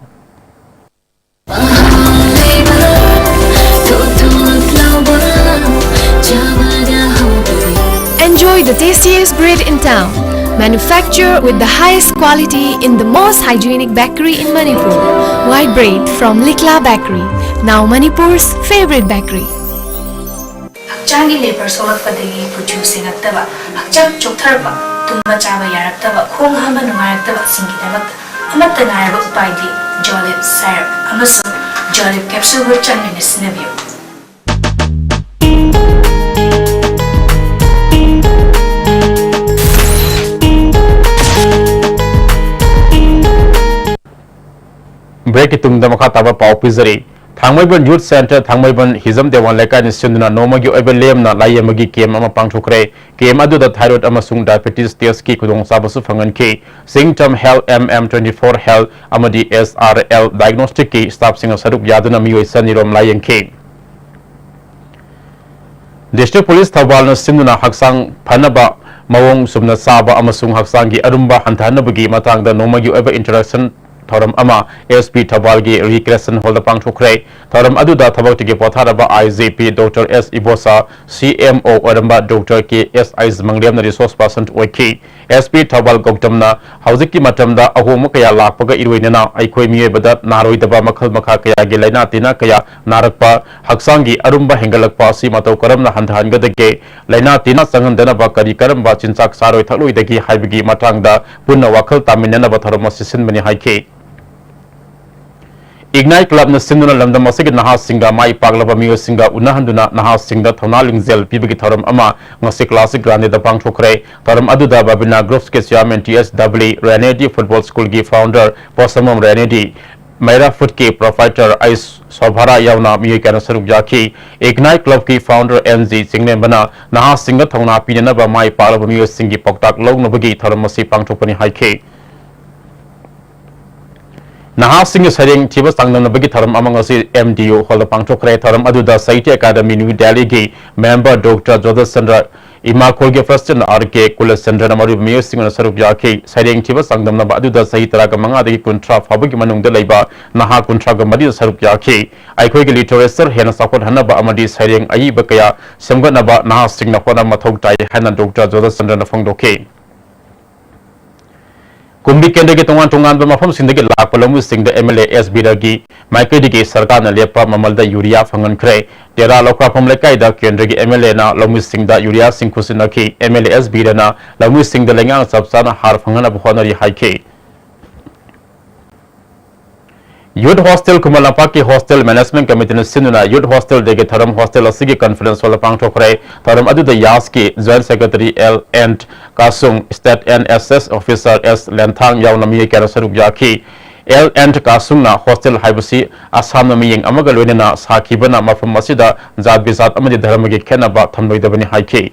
Enjoy the tastiest bread in town. Manufacture with the highest quality in the most hygienic bakery in Manipur. White bread from Likla Bakery, now Manipur's favorite bakery. ꯍꯛꯆꯥꯡꯒꯤ ꯂꯦꯕꯔ ꯁꯣꯛꯂꯛꯄꯗꯒꯤ ꯀꯨꯆꯨ ꯁꯦꯡꯉꯛꯇꯕ, ꯍꯛꯆꯥꯡ ꯆꯣꯛꯊꯔꯛꯄ, ꯇꯨꯝꯕ ꯆꯥꯕ ꯌꯥꯔꯛꯇꯕ, ꯈꯣꯡ ꯍꯥꯝꯕ ꯅꯨꯡꯉꯥꯏꯔꯛꯇꯕꯁꯤꯡꯒꯤꯗꯃꯛꯇ ꯑꯃꯠꯇ ꯉꯥꯏꯔꯕ ꯎꯄꯥꯏꯗꯤ ꯖꯣꯂꯤꯞ ꯁꯥꯏꯔꯞ ꯑꯃꯁꯨꯡ ꯖꯣꯂꯤꯞ ꯀꯦꯞꯁꯨꯜꯕꯨ ꯆꯥꯡ ꯅꯥꯏꯅ ꯁꯤꯖꯤꯟꯅꯕꯤꯌꯨ꯫ ꯕ꯭ꯔꯦꯛꯀꯤ ꯇꯨꯡꯗ ꯃꯈꯥ ꯇꯥꯕ ꯄꯥꯎ ꯄꯤꯖꯔꯤ꯫ ꯊꯥꯡꯃꯩꯕꯟ ꯌꯨꯠ ꯁꯦꯟꯇꯔ ꯊꯥꯡꯃꯩꯕꯟ ꯍꯤꯖꯝ ꯗꯦꯋꯥꯟ ꯂꯩꯀꯥꯏꯅ ꯁꯤꯟꯗꯨꯅ ꯅꯣꯡꯃꯒꯤ ꯑꯣꯏꯕ ꯂꯦꯝꯅ ꯂꯥꯏꯌꯦꯡꯕꯒꯤ ꯀꯦꯝ ꯑꯃ ꯄꯥꯡꯊꯣꯛꯈ꯭ꯔꯦ꯫ ꯀꯦꯝ ꯑꯗꯨꯗ ꯊꯥꯏꯔꯣꯏꯗ ꯑꯃꯁꯨꯡ ꯗꯥꯏꯕꯦꯇꯤꯁ ꯇꯦꯁꯀꯤ ꯈꯨꯗꯣꯡꯆꯥꯕꯁꯨ ꯐꯪꯍꯟꯈꯤ꯫ ꯁꯤꯡꯇꯝ health, M M twenty four health ꯑꯃꯗꯤ ꯑꯦꯁ ꯑꯥꯔ ꯑꯦꯜ ꯗꯥꯏꯒꯅꯣꯁꯇꯤꯛꯀꯤ ꯁ꯭ꯇꯥꯐꯁꯤꯡꯅ ꯁꯔꯨꯛ ꯌꯥꯗꯨꯅ ꯃꯤꯑꯣꯏ ꯆꯅꯤꯔꯣꯝ ꯂꯥꯏꯌꯦꯡꯈꯤ꯫ ꯗꯤꯁꯇ꯭ꯔꯤꯛ ꯄꯨꯂꯤꯁ ꯊꯧꯕꯥꯜꯅ ꯁꯤꯟꯗꯨꯅ ꯍꯛꯆꯥꯡ ꯐꯅꯕ, ꯃꯑꯣꯡ ꯆꯨꯝꯅ ꯆꯥꯕ ꯑꯃꯁꯨꯡ ꯍꯛꯆꯥꯡꯒꯤ ꯑꯔꯨꯝꯕ ꯍꯟꯊꯍꯟꯅꯕꯒꯤ ꯃꯇꯥꯡꯗ ꯅꯣꯡꯃꯒꯤ ꯑꯣꯏꯕ ꯏꯟꯇꯔꯦꯛꯁꯟ ꯊꯧꯔꯝ ꯑꯃ ꯑꯦꯁ ꯄꯤ ꯊꯧꯕꯥꯜꯒꯤ ꯔꯤꯀ꯭ꯔꯤꯌꯦꯁꯟ ꯍꯣꯜꯗ ꯄꯥꯡꯊꯣꯛꯈ꯭ꯔꯦ꯫ ꯊꯧꯔꯝ ꯑꯗꯨꯗ ꯊꯕꯛꯇꯒꯤ ꯄꯣꯊꯥꯔꯕ ꯑꯥꯏ ꯖꯤ ꯄꯤ ꯗꯣꯛꯇꯔ ꯑꯦꯁ ꯏꯕꯣꯁꯥ, ꯁꯤ ꯑꯦꯝ ꯑꯣ ꯑꯣꯏꯔꯝꯕ ꯗꯣꯛꯇꯔ ꯀꯦ ꯑꯦꯁ ꯑꯥꯏ ꯃꯪꯂꯦꯝꯅ ꯔꯤꯁꯣꯔꯁ ꯄꯥꯔꯁꯟ ꯑꯣꯏꯈꯤ꯫ ꯑꯦꯁ ꯄꯤ ꯊꯧꯕꯥꯜ ꯒꯧꯇꯝꯅ ꯍꯧꯖꯤꯛꯀꯤ ꯃꯇꯝꯗ ꯑꯍꯣꯡꯕ ꯀꯌꯥ ꯂꯥꯛꯄꯒ ꯏꯔꯣꯏꯅꯅ ꯑꯩꯈꯣꯏ ꯃꯤꯑꯣꯏꯕꯗ ꯅꯥꯔꯣꯏꯗꯕ ꯃꯈꯜ ꯃꯈꯥ ꯀꯌꯥꯒꯤ ꯂꯥꯏꯅꯥ ꯇꯤꯟꯅꯥ ꯀꯌꯥ ꯅꯥꯔꯛꯄ, ꯍꯛꯆꯥꯡꯒꯤ ꯑꯔꯨꯝꯕ ꯍꯦꯟꯒꯠꯂꯛꯄ ꯑꯁꯤ ꯃꯇꯧ ꯀꯔꯝꯅ ꯍꯟꯊꯍꯟꯒꯗꯒꯦ? ꯂꯥꯏꯅꯥ ꯇꯤꯟꯅꯥ ꯆꯪꯍꯟꯗꯅꯕ ꯀꯔꯤ ꯀꯔꯝꯕ ꯆꯤꯟꯖꯥꯛ ꯆꯥꯔꯣꯏ ꯊꯛꯂꯣꯏꯗꯒꯦ ꯍꯥꯏꯕꯒꯤ ꯃꯇꯥꯡꯗ ꯄꯨꯟꯅ ꯋꯥꯈꯜ ꯇꯥꯃꯤꯟꯅꯅꯕ ꯊꯧꯔꯝ ꯑꯁꯤ ꯁꯤꯟꯕꯅꯤ ꯍꯥꯏꯈꯤ꯫ ꯏꯒꯅꯥꯏꯠ ꯀ꯭ꯂꯕꯅ ꯁꯤꯟꯗꯨꯅ ꯂꯝꯗꯝ ꯑꯁꯤꯒꯤ ꯅꯍꯥꯁꯤꯡꯒ ꯃꯥꯏ ꯄꯥꯛꯂꯕ ꯃꯤꯑꯣꯏꯁꯤꯡꯒ ꯎꯅꯍꯟꯗꯨꯅ ꯅꯍꯥꯁꯤꯡꯗ ꯊꯧꯅꯥ ꯂꯤꯡꯖꯦꯜ ꯄꯤꯕꯒꯤ ꯊꯧꯔꯝ ꯑꯃ ꯉꯁꯤ ꯀ꯭ꯂꯥꯁꯤꯛ ꯒ꯭ꯔꯥꯟꯗꯦꯗ ꯄꯥꯡꯊꯣꯛꯈ꯭ꯔꯦ꯫ ꯊꯧꯔꯝ ꯑꯗꯨꯗ ꯕꯕꯤꯅꯥ ꯒ꯭ꯔꯨꯞꯁꯀꯤ ꯆꯤꯌꯥꯔꯃꯦꯟ ꯇꯤ ꯑꯦꯁ ꯗꯕꯂꯤ, ꯔꯦꯅꯦꯗꯤ ꯐꯨꯠꯕꯣꯜ ꯁ꯭ꯀꯨꯜꯒꯤ ꯐꯥꯎꯟꯗꯔ ꯄꯣꯁꯝꯕꯝ ꯔꯦꯅꯦꯗꯤ, ꯃꯩꯔꯥ ꯐꯨꯗꯀꯤ ꯄ꯭ꯔꯣꯄꯥꯏꯇꯔ ꯑꯩꯁ ꯁꯣꯚꯥꯔꯥ ꯌꯥꯎꯅ ꯃꯤꯑꯣꯏ ꯀꯌꯥꯅ ꯁꯔꯨꯛ ꯌꯥꯈꯤ꯫ ꯏꯒꯅꯥꯏꯠ ꯀ꯭ꯂꯕꯀꯤ ꯐꯥꯎꯟꯗꯔ ꯑꯦꯟ ꯖꯤ ꯆꯤꯡꯂꯦꯝꯕꯅ ꯅꯍꯥꯁꯤꯡꯗ ꯊꯧꯅꯥ ꯄꯤꯅꯅꯕ ꯃꯥꯏ ꯄꯥꯛꯂꯕ ꯃꯤꯑꯣꯏꯁꯤꯡꯒꯤ ꯄꯥꯎꯇꯥꯛ ꯂꯧꯅꯕꯒꯤ ꯊꯧꯔꯝ ꯑꯁꯤ ꯄꯥꯡꯊꯣꯛꯄꯅꯤ ꯍꯥꯏꯈꯤ꯫ ꯅꯍꯥꯁꯤꯡꯒꯤ ꯁꯩꯔꯦꯡ ꯊꯤꯕ ꯆꯥꯡꯗꯝꯅꯕꯒꯤ ꯊꯧꯔꯝ ꯑꯃ ꯉꯁꯤ ꯑꯦꯝ ꯗꯤ ꯌꯨ ꯍꯣꯜꯗ ꯄꯥꯡꯊꯣꯛꯈ꯭ꯔꯦ꯫ ꯊꯧꯔꯝ ꯑꯗꯨꯗ ꯁꯥꯍꯤꯇ꯭ꯌ ꯑꯦꯀꯥꯗꯃꯤ ꯅ꯭ꯌꯨ ꯗꯦꯜꯂꯤꯒꯤ ꯃꯦꯝꯕꯔ ꯗꯣꯛꯇꯔ ꯖꯣꯙꯆꯟꯗ꯭ꯔ, ꯏꯃꯥꯈꯣꯜꯒꯤ ꯄ꯭ꯔꯁꯤꯗꯦꯟꯠ ꯑꯥꯔ ꯀꯦ ꯀꯨꯂꯆꯟꯗ꯭ꯔꯅ ꯃꯔꯨꯑꯣꯏꯕ ꯃꯤꯑꯣꯏꯁꯤꯡꯅ ꯁꯔꯨꯛ ꯌꯥꯈꯤ꯫ ꯁꯩꯔꯦꯡ ꯊꯤꯕ ꯆꯥꯡꯗꯝꯅꯕ ꯑꯗꯨꯗ ꯆꯍꯤ ꯇꯔꯥꯒ ꯃꯉꯥꯗꯒꯤ ꯀꯨꯟꯊ꯭ꯔꯥ ꯐꯥꯎꯕꯒꯤ ꯃꯅꯨꯡꯗ ꯂꯩꯕ ꯅꯍꯥ ꯀꯨꯟꯊ꯭ꯔꯥꯒ ꯃꯔꯤꯅ ꯁꯔꯨꯛ ꯌꯥꯈꯤ꯫ ꯑꯩꯈꯣꯏꯒꯤ ꯂꯤꯇꯔꯦꯆꯔ ꯍꯦꯟꯅ ꯆꯥꯎꯈꯠꯍꯟꯅꯕ ꯑꯃꯗꯤ ꯁꯩꯔꯦꯡ ꯑꯏꯕ ꯀꯌꯥ ꯁꯦꯝꯒꯠꯅꯕ ꯅꯍꯥꯁꯤꯡꯅ ꯍꯣꯠꯅꯕ ꯃꯊꯧ ꯇꯥꯏ ꯍꯥꯏꯅ ꯗꯣꯛꯇꯔ ꯖꯣꯙꯆꯟꯗ꯭ꯔꯅ ꯐꯣꯡꯗꯣꯛꯈꯤ꯫ ꯀꯨꯝꯕꯤ ꯀꯦꯟꯗ꯭ꯔꯒꯤ ꯇꯣꯉꯥꯟ ꯇꯣꯉꯥꯟꯕ ꯃꯐꯝꯁꯤꯡꯗꯒꯤ ꯂꯥꯛꯄ ꯂꯧꯃꯤꯁꯤꯡꯗ ꯑꯦꯝ ꯑꯦꯜ ꯑꯦ ꯑꯦꯁ ꯕꯤꯔꯒꯤ ꯃꯥꯏꯀꯩꯗꯒꯤ ꯁꯔꯀꯥꯔꯅ ꯂꯦꯞꯄ ꯃꯃꯜꯗ ꯌꯨꯔꯤꯌꯥ ꯐꯪꯍꯟꯈ꯭ꯔꯦ꯫ ꯇꯦꯔꯥ ꯂꯧꯈꯥꯐꯝ ꯂꯩꯀꯥꯏꯗ ꯀꯦꯟꯗ꯭ꯔꯒꯤ ꯑꯦꯝ ꯑꯦꯜ ꯑꯦꯅ ꯂꯧꯃꯤꯁꯤꯡꯗ ꯌꯨꯔꯤꯌꯥꯁꯤꯡ ꯈꯨꯠꯁꯤꯟꯅꯈꯤ꯫ ꯑꯦꯝ ꯑꯦꯜ ꯑꯦ ꯑꯦꯁ ꯕꯤꯔꯅ ꯂꯧꯃꯤꯁꯤꯡꯗ ꯂꯩꯉꯥꯛꯅ ꯆꯞ ꯆꯥꯅ ꯍꯥꯔ ꯐꯪꯍꯟꯅꯕ ꯍꯣꯠꯅꯔꯤ ꯍꯥꯏꯈꯤ꯫ ꯌꯨꯠ ꯍꯣꯁꯇꯦꯜ ꯈꯨꯃꯟ ꯂꯝꯄꯥꯛꯀꯤ ꯍꯣꯁꯇꯦꯜ ꯃꯦꯅꯦꯖꯃꯦꯟꯠ ꯀꯃꯤꯇꯤꯅ ꯁꯤꯟꯗꯨꯅ ꯌꯨꯠ ꯍꯣꯁꯇꯦꯜ ꯗꯦꯒꯤ ꯊꯧꯔꯝ ꯍꯣꯁꯇꯦꯜ ꯑꯁꯤꯒꯤ ꯀꯟꯐꯔꯦꯟꯁ ꯍꯣꯜꯗ ꯄꯥꯡꯊꯣꯛꯈ꯭ꯔꯦ꯫ ꯊꯧꯔꯝ ꯑꯗꯨꯗ ꯌꯥꯁꯀꯤ joint secretary L N Kasung, state N S S officer S Lenthang ꯌꯥꯎꯅ ꯃꯤꯑꯣꯏ ꯀꯌꯥꯅ ꯁꯔꯨꯛ ꯌꯥꯈꯤ꯫ ꯑꯦꯜ ꯑꯦꯟ ꯀꯥꯁꯨꯡꯅ ꯍꯣꯁꯇꯦꯜ ꯍꯥꯏꯕꯁꯤ ꯑꯁꯥꯝꯅ ꯃꯤꯠꯌꯦꯡ ꯑꯃꯒ ꯂꯣꯏꯅꯅ ꯁꯥꯈꯤꯕꯅ ꯃꯐꯝ ꯑꯁꯤꯗ ꯖꯥꯠ ꯕꯤꯖꯥꯠ ꯑꯃꯗꯤ ꯙꯔꯃꯒꯤ ꯈꯦꯠꯅꯕ ꯊꯝꯂꯣꯏꯗꯕꯅꯤ ꯍꯥꯏꯈꯤ꯫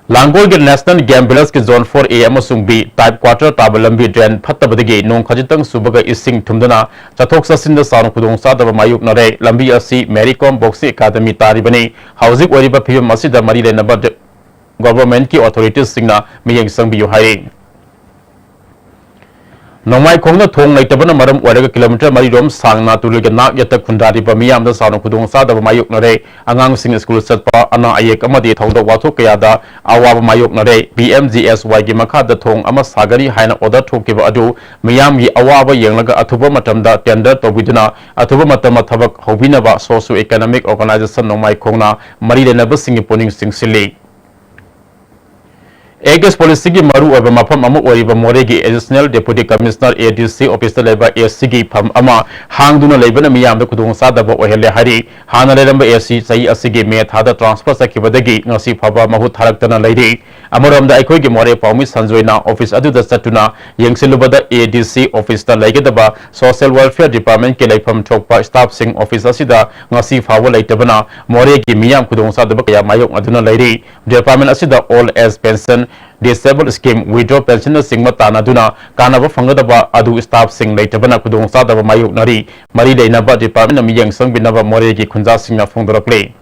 ꯂꯥꯡꯒꯣꯜꯒꯤ ꯅꯦꯁꯅꯦꯜ ꯒꯦꯝ ꯚꯤꯂꯦꯖꯀꯤ ꯖꯣꯟ ꯐꯣꯔ ꯑꯦ ꯑꯃꯁꯨꯡ ꯕꯤ ꯇꯥꯏꯞ ꯀ꯭ꯋꯥꯇꯔ ꯇꯥꯕ ꯂꯝꯕꯤ ꯗ꯭ꯔꯦꯟ ꯐꯠꯇꯕꯗꯒꯤ ꯅꯣꯡ ꯈꯖꯤꯛꯇꯪ ꯆꯨꯕꯒ ꯏꯁꯤꯡ ꯊꯨꯝꯗꯨꯅ ꯆꯠꯊꯣꯛ ꯆꯠꯁꯤꯟꯗ ꯆꯥꯎꯅ ꯈꯨꯗꯣꯡꯆꯥꯗꯕ ꯃꯥꯌꯣꯛꯅꯔꯦ꯫ ꯂꯝꯕꯤ ꯑꯁꯤ ꯃꯦꯔꯤ ꯀꯣꯝ ꯕꯣꯛꯁꯤꯡ ꯑꯦꯀꯥꯗꯃꯤ ꯇꯥꯔꯤꯕꯅꯤ꯫ ꯍꯧꯖꯤꯛ ꯑꯣꯏꯔꯤꯕ ꯐꯤꯕꯝ ꯑꯁꯤꯗ ꯃꯔꯤ ꯂꯩꯅꯕ ꯗ-, ꯒꯣꯚꯔꯟꯃꯦꯟꯠꯀꯤ ꯑꯣꯊꯣꯔꯤꯇꯤꯁꯁꯤꯡꯅ ꯃꯤꯠꯌꯦꯡ ꯆꯪꯕꯤꯌꯨ ꯍꯥꯏꯔꯤ꯫ ꯅꯣꯡꯃꯥꯏꯈꯣꯡꯗ ꯊꯣꯡ ꯂꯩꯇꯕꯅ ꯃꯔꯝ ꯑꯣꯏꯔꯒ ꯀꯤꯂꯣꯃꯤꯇꯔ ꯃꯔꯤ ꯔꯣꯝ ꯁꯥꯡꯅ ꯇꯨꯔꯦꯜꯒꯤ ꯅꯥꯛ ꯌꯦꯠꯇ ꯈꯨꯟꯗꯥꯔꯤꯕ ꯃꯤꯌꯥꯝꯗ ꯆꯥꯎꯅ ꯈꯨꯗꯣꯡꯆꯥꯗꯕ ꯃꯥꯌꯣꯛꯅꯔꯦ꯫ ꯑꯉꯥꯡꯁꯤꯡ ꯁ꯭ꯀꯨꯜ ꯆꯠꯄ, ꯑꯅꯥ ꯑꯌꯦꯛ ꯑꯃꯗꯤ ꯊꯧꯗꯣꯛ ꯋꯥꯊꯣꯛ ꯀꯌꯥꯗ ꯑꯋꯥꯕ ꯃꯥꯌꯣꯛꯅꯔꯦ꯫ ꯄꯤ ꯑꯦꯝ ꯖꯤ ꯑꯦꯁ ꯋꯥꯏꯒꯤ ꯃꯈꯥꯗ ꯊꯣꯡ ꯑꯃ ꯁꯥꯒꯅꯤ ꯍꯥꯏꯅ ꯑꯣꯔꯗꯔ ꯊꯣꯛꯈꯤꯕ ꯑꯗꯨ ꯃꯤꯌꯥꯝꯒꯤ ꯑꯋꯥꯕ ꯌꯦꯡꯂꯒ ꯑꯊꯨꯕ ꯃꯇꯝꯗ ꯇꯦꯟꯗꯔ ꯇꯧꯕꯤꯗꯨꯅ ꯑꯊꯨꯕ ꯃꯇꯝꯗ ꯊꯕꯛ ꯍꯧꯕꯤꯅꯕ ꯁꯣꯁꯤꯌꯣ ꯏꯀꯣꯅꯣꯃꯤꯛ ꯑꯣꯔꯒꯅꯥꯏꯖꯦꯁꯟ ꯅꯣꯡꯃꯥꯏꯈꯣꯡꯅ ꯃꯔꯤ ꯂꯩꯅꯕꯁꯤꯡꯒꯤ ꯄꯨꯛꯅꯤꯡ ꯆꯤꯡꯁꯤꯜꯂꯤ꯫ ꯑꯦꯒꯁ ꯄꯣꯂꯤꯁꯤꯒꯤ ꯃꯔꯨꯑꯣꯏꯕ ꯃꯐꯝ ꯑꯃ ꯑꯣꯏꯔꯤꯕ ꯃꯣꯔꯦꯒꯤ Additional Deputy Commissioner, A D C, office ꯂꯩꯕ AC ꯒꯤ ꯐꯝ ꯑꯃ ꯍꯥꯡꯗꯨꯅ ꯂꯩꯕꯅ ꯃꯤꯌꯥꯝꯗ ꯈꯨꯗꯣꯡꯆꯥꯗꯕ ꯑꯣꯏꯍꯜꯂꯦ ꯍꯥꯏꯔꯤ꯫ ꯍꯥꯟꯅ ꯂꯩꯔꯝꯕ AC ꯆꯍꯤ ꯑꯁꯤꯒꯤ ꯃꯦ ꯊꯥꯗ transfer ꯆꯠꯈꯤꯕꯗꯒꯤ ꯉꯁꯤ ꯐꯥꯎꯕ ꯃꯍꯨꯠ ꯊꯥꯔꯛꯇꯅ ꯂꯩꯔꯤ꯫ ꯑꯃꯔꯣꯝꯗ ꯑꯩꯈꯣꯏꯒꯤ ꯃꯣꯔꯦ ꯄꯥꯎꯃꯤ ꯁꯟꯖꯣꯏꯅ office ꯑꯗꯨꯗ ꯆꯠꯇꯨꯅ ꯌꯦꯡꯁꯤꯜꯂꯨꯕꯗ, A D C office ꯇ ꯂꯩꯒꯗꯕ Social Welfare Department ꯀꯤ ꯂꯩꯐꯝ ꯊꯣꯛꯄ staff ꯁꯤꯡ office ꯑꯁꯤꯗ ꯉꯁꯤ ꯐꯥꯎꯕ ꯂꯩꯇꯕꯅ ꯃꯣꯔꯦꯒꯤ ꯃꯤꯌꯥꯝ ꯈꯨꯗꯣꯡꯆꯥꯗꯕ ꯀꯌꯥ ꯃꯥꯌꯣꯛꯅꯗꯨꯅ ꯂꯩꯔꯤ꯫ Department ꯑꯁꯤꯗ old age pension, disable scheme, withdraw pension ꯅꯆꯤꯡꯕ ꯇꯥꯟꯅꯗꯨꯅ ꯀꯥꯟꯅꯕ ꯐꯪꯒꯗꯕ ꯑꯗꯨ staff ꯁꯤꯡ ꯂꯩꯇꯕꯅ ꯈꯨꯗꯣꯡꯆꯥꯗꯕ ꯃꯥꯌꯣꯛꯅꯔꯤ꯫ ꯃꯔꯤ ꯂꯩꯅꯕ department ꯅ ꯃꯤꯠꯌꯦꯡ ꯆꯪꯕꯤꯅꯕ ꯃꯣꯔꯦꯒꯤ ꯈꯨꯟꯖꯥꯁꯤꯡꯅ ꯐꯣꯡꯗꯣꯔꯛꯂꯤ꯫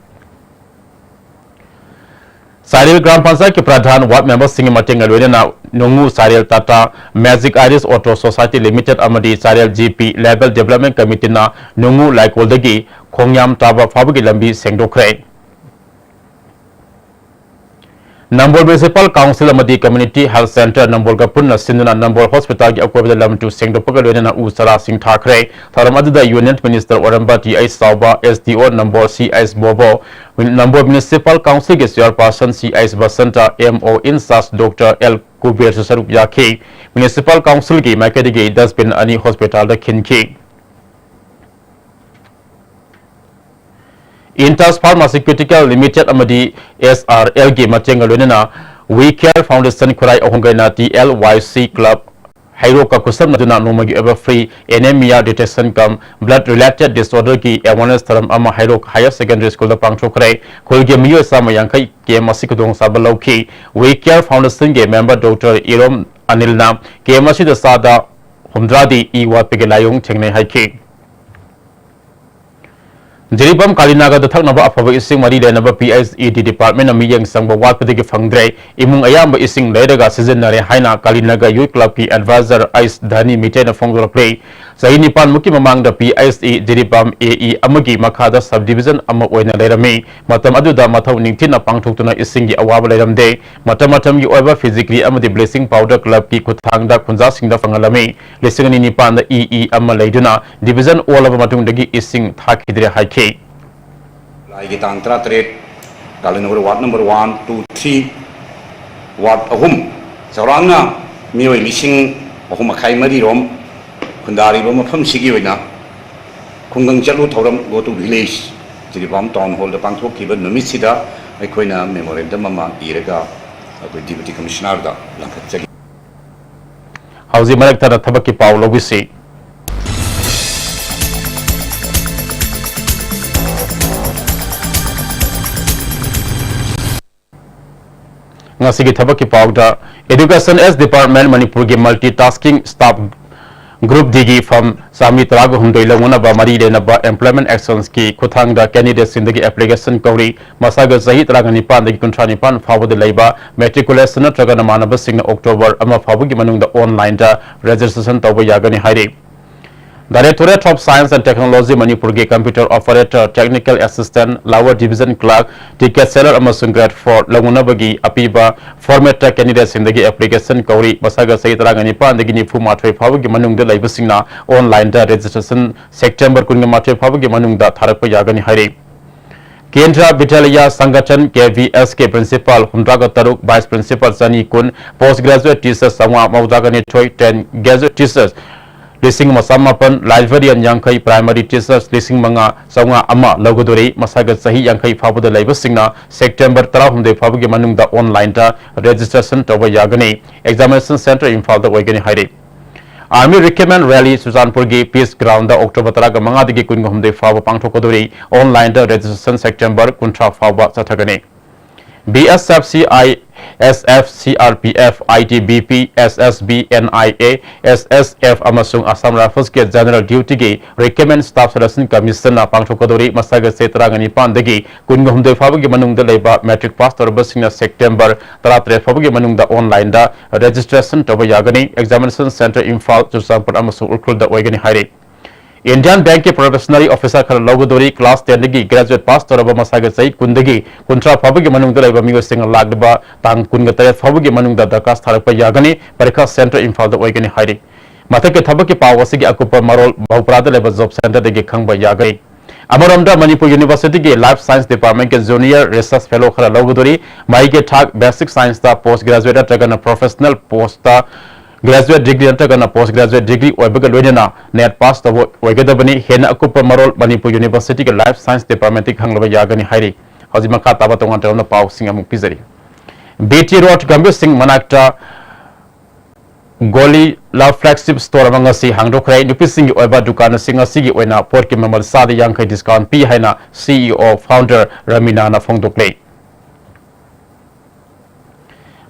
ꯆꯥꯏꯔꯦꯜ ꯒ꯭ꯔꯥꯝ ꯄꯟꯆꯥꯌꯠꯀꯤ ꯄ꯭ꯔꯙꯥꯟ, ward member ꯁꯤꯡꯒꯤ ꯃꯇꯦꯡꯒ ꯂꯣꯏꯅꯅ ꯅꯨꯡꯉꯨ ꯆꯥꯏꯔꯦꯜ Tata Magic Iris Auto Society Limited ꯑꯃꯗꯤ ꯆꯥꯏꯔꯦꯜ G P Label Development Committee ꯅ ꯅꯨꯡꯉꯨ ꯂꯥꯏꯀꯣꯜꯗꯒꯤ ꯈꯣꯡꯌꯥꯝ ꯇꯥꯕ ꯐꯥꯎꯕꯒꯤ ꯂꯝꯕꯤ ꯁꯦꯡꯗꯣꯛꯈ꯭ꯔꯦ꯫ ꯅꯝꯕꯣꯜ Municipal Council ꯑꯃꯗꯤ Community Health Centre ꯅꯝꯕꯣꯜꯒ ꯄꯨꯟꯅ ꯁꯤꯟꯗꯨꯅ ꯅꯝꯕꯣꯜ hospital ꯒꯤ ꯑꯀꯣꯏꯕꯗ ꯂꯝ ꯇꯨ ꯁꯦꯡꯗꯣꯛꯄꯒ ꯂꯣꯏꯅꯅ ꯎ ꯆꯥꯔꯥꯁꯤꯡ ꯊꯥꯈ꯭ꯔꯦ꯫ ꯊꯧꯔꯝ ꯑꯗꯨꯗ Union Minister ꯑꯣꯏꯔꯝꯕ ꯇꯤ ꯑꯩꯆ ꯆꯥꯎꯕ, S D O ꯅꯝꯕꯣꯜ ꯁꯤ ꯑꯩꯆ ꯕꯣꯕꯣ, ꯅꯝꯕꯣꯜ Municipal Council ꯒꯤ Chairperson ꯁꯤ H Basanta, M O in charge Doctor L ꯀꯨꯕꯦꯔꯁꯨ ꯁꯔꯨꯛ ꯌꯥꯈꯤ꯫ Municipal Council ꯒꯤ ꯃꯥꯏꯀꯩꯗꯒꯤ dustbin ꯑꯅꯤ hospital ꯗ ꯈꯤꯟꯈꯤ꯫ Intas Pharmaceutical Limited ꯑꯃꯗꯤ S R L ꯒꯤ ꯃꯇꯦꯡꯒ ꯂꯣꯏꯅꯅ We Care Foundation Khurai ꯑꯍꯨꯝꯒꯩꯅ T L Y C Club ꯍꯩꯔꯣꯛꯀ ꯈꯨꯠꯁꯝꯅꯗꯨꯅ ꯅꯣꯡꯃꯒꯤ ꯑꯣꯏꯕ free anemia detection cum blood related disorder ꯒꯤ awareness ꯊꯧꯔꯝ ꯑꯃ ꯍꯩꯔꯣꯛ Higher Secondary School ꯗ ꯄꯥꯡꯊꯣꯛꯈ꯭ꯔꯦ꯫ ꯈꯨꯜꯒꯤ ꯃꯤꯑꯣꯏ ꯆꯥꯝꯃ ꯌꯥꯡꯈꯩ camp ꯑꯁꯤ ꯈꯨꯗꯣꯡꯆꯥꯕ ꯂꯧꯈꯤ꯫ We Care Foundation ꯒꯤ member Doctor ꯏꯔꯣꯝ ꯑꯅꯤꯜꯅ camp ꯑꯁꯤꯗ ꯆꯥꯗ ꯍꯨꯝꯗ꯭ꯔꯥꯗꯤ ꯏ ꯋꯥꯠꯄꯒꯤ ꯂꯥꯏꯑꯣꯡ ꯊꯦꯡꯅꯩ ꯍꯥꯏꯈꯤ꯫ ꯖꯤꯔꯤꯕꯥꯝ ꯀꯥꯂꯤꯅꯥꯒꯗ ꯊꯛꯅꯕ ꯑꯐꯕ ꯏꯁꯤꯡ ꯃꯔꯤ ꯂꯩꯅꯕ P H E D department ꯅ ꯃꯤꯠꯌꯦꯡ ꯆꯪꯕ ꯋꯥꯠꯄꯗꯒꯤ ꯐꯪꯗ꯭ꯔꯦ꯫ ꯏꯃꯨꯡ ꯑꯌꯥꯝꯕ ꯏꯁꯤꯡ ꯂꯩꯔꯒ ꯁꯤꯖꯤꯟꯅꯔꯦ ꯍꯥꯏꯅ ꯀꯥꯂꯤꯅꯒ Youth Club ꯀꯤ advisor ꯑꯩꯁ ꯙꯅꯤ ꯃꯤꯇꯩꯅ ꯐꯣꯡꯗꯣꯔꯛꯂꯤ꯫ ꯆꯍꯤ ꯅꯤꯄꯥꯟ ꯃꯨꯛꯀꯤ ꯃꯃꯥꯡꯗ P H E Jiribam A E ꯑꯃꯒꯤ ꯃꯈꯥꯗ sub division ꯑꯃ ꯑꯣꯏꯅ ꯂꯩꯔꯝꯃꯤ꯫ ꯃꯇꯝ ꯑꯗꯨꯗ ꯃꯊꯧ ꯅꯤꯡꯊꯤꯅ ꯄꯥꯡꯊꯣꯛꯇꯨꯅ ꯏꯁꯤꯡꯒꯤ ꯑꯋꯥꯕ ꯂꯩꯔꯝꯗꯦ꯫ ꯃꯇꯝ ꯃꯇꯝꯒꯤ ꯑꯣꯏꯕ ꯐꯤꯖꯤꯒ꯭ꯔꯤ ꯑꯃꯗꯤ bleaching powder club ꯀꯤ ꯈꯨꯠꯊꯥꯡꯗ ꯈꯨꯟꯖꯥꯁꯤꯡꯗ ꯐꯪꯍꯜꯂꯝꯃꯤ꯫ ꯂꯤꯁꯤꯡ ꯑꯅꯤ ꯅꯤꯄꯥꯟꯗ ꯏ ꯏ ꯑꯃ ꯂꯩꯗꯨꯅ division ꯑꯣꯜꯂꯕ ꯃꯇꯨꯡꯗꯒꯤ ꯏꯁꯤꯡ ꯊꯥꯈꯤꯗ꯭ꯔꯦ ꯍꯥꯏꯈꯤ꯫ ꯂꯥꯏꯒꯤ ꯇꯥꯡ ꯇꯔꯥꯇꯔꯦꯠ, ꯀꯥꯂꯤꯅꯒꯔ ward number one, two, three, ꯋꯥꯔꯗ ꯑꯍꯨꯝ, ꯆꯥꯎꯔꯥꯛꯅ ꯃꯤꯑꯣꯏ ꯂꯤꯁꯤꯡ ꯑꯍꯨꯝ ꯃꯈꯥꯏ ꯃꯔꯤꯔꯣꯝ ꯈꯨꯟꯗꯥꯔꯤꯕ ꯃꯐꯝꯁꯤꯒꯤ ꯑꯣꯏꯅ ꯈꯨꯡꯒꯪ ꯆꯠꯂꯨ ꯊꯧꯔꯝ, Go to Village, Jiribam town ꯍꯣꯜꯗ ꯄꯥꯡꯊꯣꯛꯈꯤꯕ ꯅꯨꯃꯤꯠꯁꯤꯗ ꯑꯩꯈꯣꯏꯅ ꯃꯦꯃꯣꯔꯦꯟꯗꯝ ꯑꯃ ꯏꯔꯒ ꯑꯩꯈꯣꯏ ꯗꯤꯄ꯭ꯌꯨꯇꯤ ꯀꯃꯤꯁꯅꯔꯗ ꯂꯪꯈꯠꯆꯈꯤ꯫ ꯍꯧꯖꯤꯛ ꯃꯔꯛ ꯊꯠꯅ ꯊꯕꯛꯀꯤ ꯄꯥꯎ ꯂꯧꯕꯤꯁꯤ꯫ ꯉꯁꯤꯒꯤ ꯊꯕꯛꯀꯤ ꯄꯥꯎꯗ, Education S Department ꯃꯅꯤꯄꯨꯔꯒꯤ multitasking staff group D ꯒꯤ ꯐꯝ ꯆꯥꯃꯔꯤ ꯇꯔꯥꯒ ꯍꯨꯝꯗꯣꯏ ꯂꯧꯅꯅꯕ ꯃꯔꯤ ꯂꯩꯅꯕ employment actions ꯀꯤ ꯈꯨꯠꯊꯥꯡꯗ candidate ꯁꯤꯡꯗꯒꯤ application ꯀꯧꯔꯤ꯫ ꯃꯁꯥꯒ ꯆꯍꯤ ꯇꯔꯥꯒ ꯅꯤꯄꯥꯟꯗꯒꯤ ꯀꯨꯟꯊ꯭ꯔꯥ ꯅꯤꯄꯥꯟ ꯐꯥꯎꯕꯗ ꯂꯩꯕ matriculation ꯅꯠꯇ꯭ꯔꯒ ꯅꯃꯥꯟꯅꯕꯁꯤꯡꯅ October ꯑꯃ ꯐꯥꯎꯕꯒꯤ ꯃꯅꯨꯡꯗ online ꯗ registration ꯇꯧꯕ ꯌꯥꯒꯅꯤ ꯍꯥꯏꯔꯤ꯫ Directorate of Science and Technology ꯃꯅꯤꯄꯨꯔꯒꯤ computer operator, technical assistant, lower division clerk, ticket seller ꯑꯃꯁꯨꯡ grade four ꯂꯧꯅꯅꯕꯒꯤ ꯑꯄꯤꯕ format ꯇ candidate ꯁꯤꯡꯗꯒꯤ application ꯀꯧꯔꯤ꯫ ꯃꯁꯥꯒ ꯆꯍꯤ ꯇꯔꯥꯒ ꯅꯤꯄꯥꯟꯗꯒꯤ ꯅꯤꯐꯨ ꯃꯥꯊꯣꯏ ꯐꯥꯎꯕꯒꯤ ꯃꯅꯨꯡꯗ ꯂꯩꯕꯁꯤꯡꯅ online ꯗ registration September ꯀꯨꯟꯒ ꯃꯥꯊꯣꯏ ꯐꯥꯎꯕꯒꯤ ꯃꯅꯨꯡꯗ ꯊꯥꯔꯛꯄ ꯌꯥꯒꯅꯤ ꯍꯥꯏꯔꯤ꯫ ꯀꯦꯟꯗ꯭ꯔ ꯕꯤꯗ꯭ꯌꯥꯂꯌꯥ ꯁꯪꯒꯊꯟ, ꯀꯦ ꯚꯤ ꯑꯦꯁ ꯀꯤ principal ꯍꯨꯝꯗ꯭ꯔꯥꯒ ꯇꯔꯨꯛ, vice principal ꯆꯅꯤ ꯀꯨꯟ, post graduate teachers ꯆꯥꯝꯃꯉꯥ ꯃꯧꯗ꯭ꯔꯥꯒ ꯅꯤꯊꯣꯏ, ten graduate teachers ꯂꯤꯁꯤꯡ ꯑꯃ ꯆꯃꯥꯄꯟ, librarian ꯌꯥꯡꯈꯩ, primary teachers ꯂꯤꯁꯤꯡ ꯃꯉꯥ ꯆꯥꯝꯃꯉꯥ ꯑꯃ ꯂꯧꯒꯗꯣꯔꯤ꯫ ꯃꯁꯥꯒ ꯆꯍꯤ ꯌꯥꯡꯈꯩ ꯐꯥꯎꯕꯗ ꯂꯩꯕꯁꯤꯡꯅ September ꯇꯔꯥꯍꯨꯝꯗꯣꯏ ꯐꯥꯎꯕꯒꯤ ꯃꯅꯨꯡꯗ online ꯗ registration ꯇꯧꯕ ꯌꯥꯒꯅꯤ꯫ Examination centre ꯏꯝꯐꯥꯜꯗ ꯑꯣꯏꯒꯅꯤ ꯍꯥꯏꯔꯤ꯫ Army Recruitment Rally ꯆꯨꯔꯆꯥꯟꯄꯨꯔꯒꯤ Peace Ground ꯗ October ꯇꯔꯥꯒ ꯃꯉꯥꯗꯒꯤ ꯀꯨꯟꯒ ꯍꯨꯝꯗꯣꯏ ꯐꯥꯎꯕ ꯄꯥꯡꯊꯣꯛꯀꯗꯧꯔꯤ꯫ Online ꯗ registration September ꯀꯨꯟꯊ꯭ꯔꯥ ꯐꯥꯎꯕ ꯆꯠꯊꯒꯅꯤ꯫ B S F, C I S F, C R P F, I T B P, S S B, N I A, S S F ꯑꯃꯁꯨꯡ Assam Rifles ꯀꯤ general duty ꯒꯤ Recruitment Staff Selection Commission ꯅ ꯄꯥꯡꯊꯣꯛꯀꯗꯧꯔꯤ꯫ ꯃꯁꯥꯒ ꯆꯍꯤ ꯇꯔꯥꯒ ꯅꯤꯄꯥꯟꯗꯒꯤ ꯀꯨꯟꯒ ꯍꯨꯝꯗꯣꯏ ꯐꯥꯎꯕꯒꯤ ꯃꯅꯨꯡꯗ ꯂꯩꯕ matric pass ꯇꯧꯔꯕꯁꯤꯡꯅ September ꯇꯔꯥꯇꯔꯦꯠ ꯐꯥꯎꯕꯒꯤ ꯃꯅꯨꯡꯗ online ꯗ registration ꯇꯧꯕ ꯌꯥꯒꯅꯤ꯫ Examination centre ꯏꯝꯐꯥꯜ, ꯆꯨꯔꯆꯥꯟꯄꯨꯔ ꯑꯃꯁꯨꯡ ꯎꯈ꯭ꯔꯨꯜꯗ ꯑꯣꯏꯒꯅꯤ ꯍꯥꯏꯔꯤ꯫ Indian Bank ꯀꯤ professional officer ꯈꯔ ꯂꯧꯒꯗꯧꯔꯤ꯫ Class ten ꯗꯒꯤ graduate pass ꯇꯧꯔꯕ ꯃꯁꯥꯒꯤ ꯆꯍꯤ ꯀꯨꯟꯗꯒꯤ ꯀꯨꯟꯊ꯭ꯔꯥ ꯐꯥꯎꯕꯒꯤ ꯃꯅꯨꯡꯗ ꯂꯩꯕ ꯃꯤꯑꯣꯏꯁꯤꯡꯅ ꯂꯥꯛꯂꯤꯕ ꯇꯥꯡ ꯀꯨꯟꯒ ꯇꯔꯦꯠ ꯐꯥꯎꯕꯒꯤ ꯃꯅꯨꯡꯗ ꯗꯔꯈꯥꯁ ꯊꯥꯔꯛꯄ ꯌꯥꯒꯅꯤ꯫ ꯄꯔꯤꯈꯥ centre ꯏꯝꯐꯥꯜꯗ ꯑꯣꯏꯒꯅꯤ ꯍꯥꯏꯔꯤ꯫ ꯃꯊꯛꯀꯤ ꯊꯕꯛꯀꯤ ꯄꯥꯎ ꯑꯁꯤꯒꯤ ꯑꯀꯨꯞꯄ ꯃꯔꯣꯜ ꯕꯧꯄ꯭ꯔꯥꯗ ꯂꯩꯕ job centre ꯗꯒꯤ ꯈꯪꯕ ꯌꯥꯒꯅꯤ꯫ ꯑꯃꯔꯣꯝꯗ ꯃꯅꯤꯄꯨꯔ ꯌꯨꯅꯤꯚꯔꯁꯤꯇꯤꯒꯤ Life Science Departmentꯀꯤ Junior Research Fellow ꯈꯔ ꯂꯧꯒꯗꯣꯔꯤ꯫ ꯃꯍꯩꯒꯤ ꯊꯥꯛ Basic Scienceꯇ Post Graduate ꯅꯠꯇ꯭ꯔꯒꯅ Professional Postꯇ Graduate Degree ꯅꯠꯇ꯭ꯔꯒꯅ Post Graduate Degree ꯑꯣꯏꯕꯒ ꯂꯣꯏꯅꯅ NET pass ꯇꯧꯕ ꯑꯣꯏꯒꯗꯕꯅꯤ꯫ ꯍꯦꯟꯅ ꯑꯀꯨꯞꯄ ꯃꯔꯣꯜ ꯃꯅꯤꯄꯨꯔ ꯌꯨꯅꯤꯚꯔꯁꯤꯇꯤꯒꯤ Life Science Departmentꯇꯒꯤ ꯈꯪꯂꯕ ꯌꯥꯒꯅꯤ ꯍꯥꯏꯔꯤ꯫ ꯍꯧꯖꯤꯛ ꯃꯈꯥ ꯇꯥꯕ ꯇꯣꯉꯥꯟ ꯇꯣꯉꯥꯟꯕ ꯄꯥꯎꯁꯤꯡ ꯑꯃꯨꯛ ꯄꯤꯖꯔꯤ꯫ BT Road ꯒꯝꯚꯤꯔ ꯁꯤꯡ ꯃꯅꯥꯛꯇ ꯒꯣꯂꯤ ꯂꯥ Flagship Store ꯑꯃ ꯉꯁꯤ ꯍꯥꯡꯗꯣꯛꯈ꯭ꯔꯦ꯫ ꯅꯨꯄꯤꯁꯤꯡꯒꯤ ꯑꯣꯏꯕ ꯗꯨꯀꯥꯟ ꯑꯁꯤ ꯉꯁꯤꯒꯤ ꯑꯣꯏꯅ ꯄꯣꯠꯀꯤ ꯃꯃꯜ ꯆꯥꯗ ꯌꯥꯡꯈꯩ discount ꯄꯤ ꯍꯥꯏꯅ CEO Founder ꯔꯃꯤꯅꯥꯅ ꯐꯣꯡꯗꯣꯛꯂꯦ꯫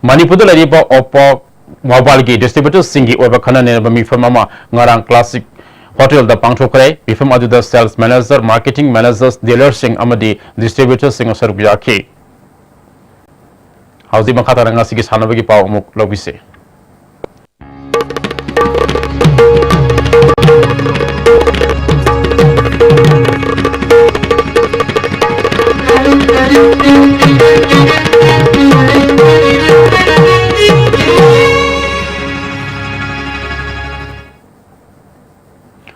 ꯃꯅꯤꯄꯨꯔꯗ ꯂꯩꯔꯤꯕ Oppo Mobileꯒꯤ distributorꯁꯤꯡꯒꯤ ꯑꯣꯏꯕ ꯈꯟꯅ ꯅꯩꯅꯕ ꯃꯤꯐꯝ ꯑꯃ ꯉꯔꯥꯡ Classic Hotelꯗ ꯄꯥꯡꯊꯣꯛꯈ꯭ꯔꯦ꯫ ꯃꯤꯐꯝ ꯑꯗꯨꯗ sales manager, marketing managers, dealerꯁꯤꯡ ꯑꯃꯗꯤ distributorꯁꯤꯡ ꯁꯔꯨꯛ ꯌꯥꯈꯤ꯫ ꯍꯧꯖꯤꯛ ꯃꯈꯥ ꯇꯥꯅ ꯉꯁꯤꯒꯤ ꯁꯥꯟꯅꯕꯒꯤ ꯄꯥꯎ ꯑꯃꯨꯛ ꯂꯧꯕꯤꯁꯦ꯫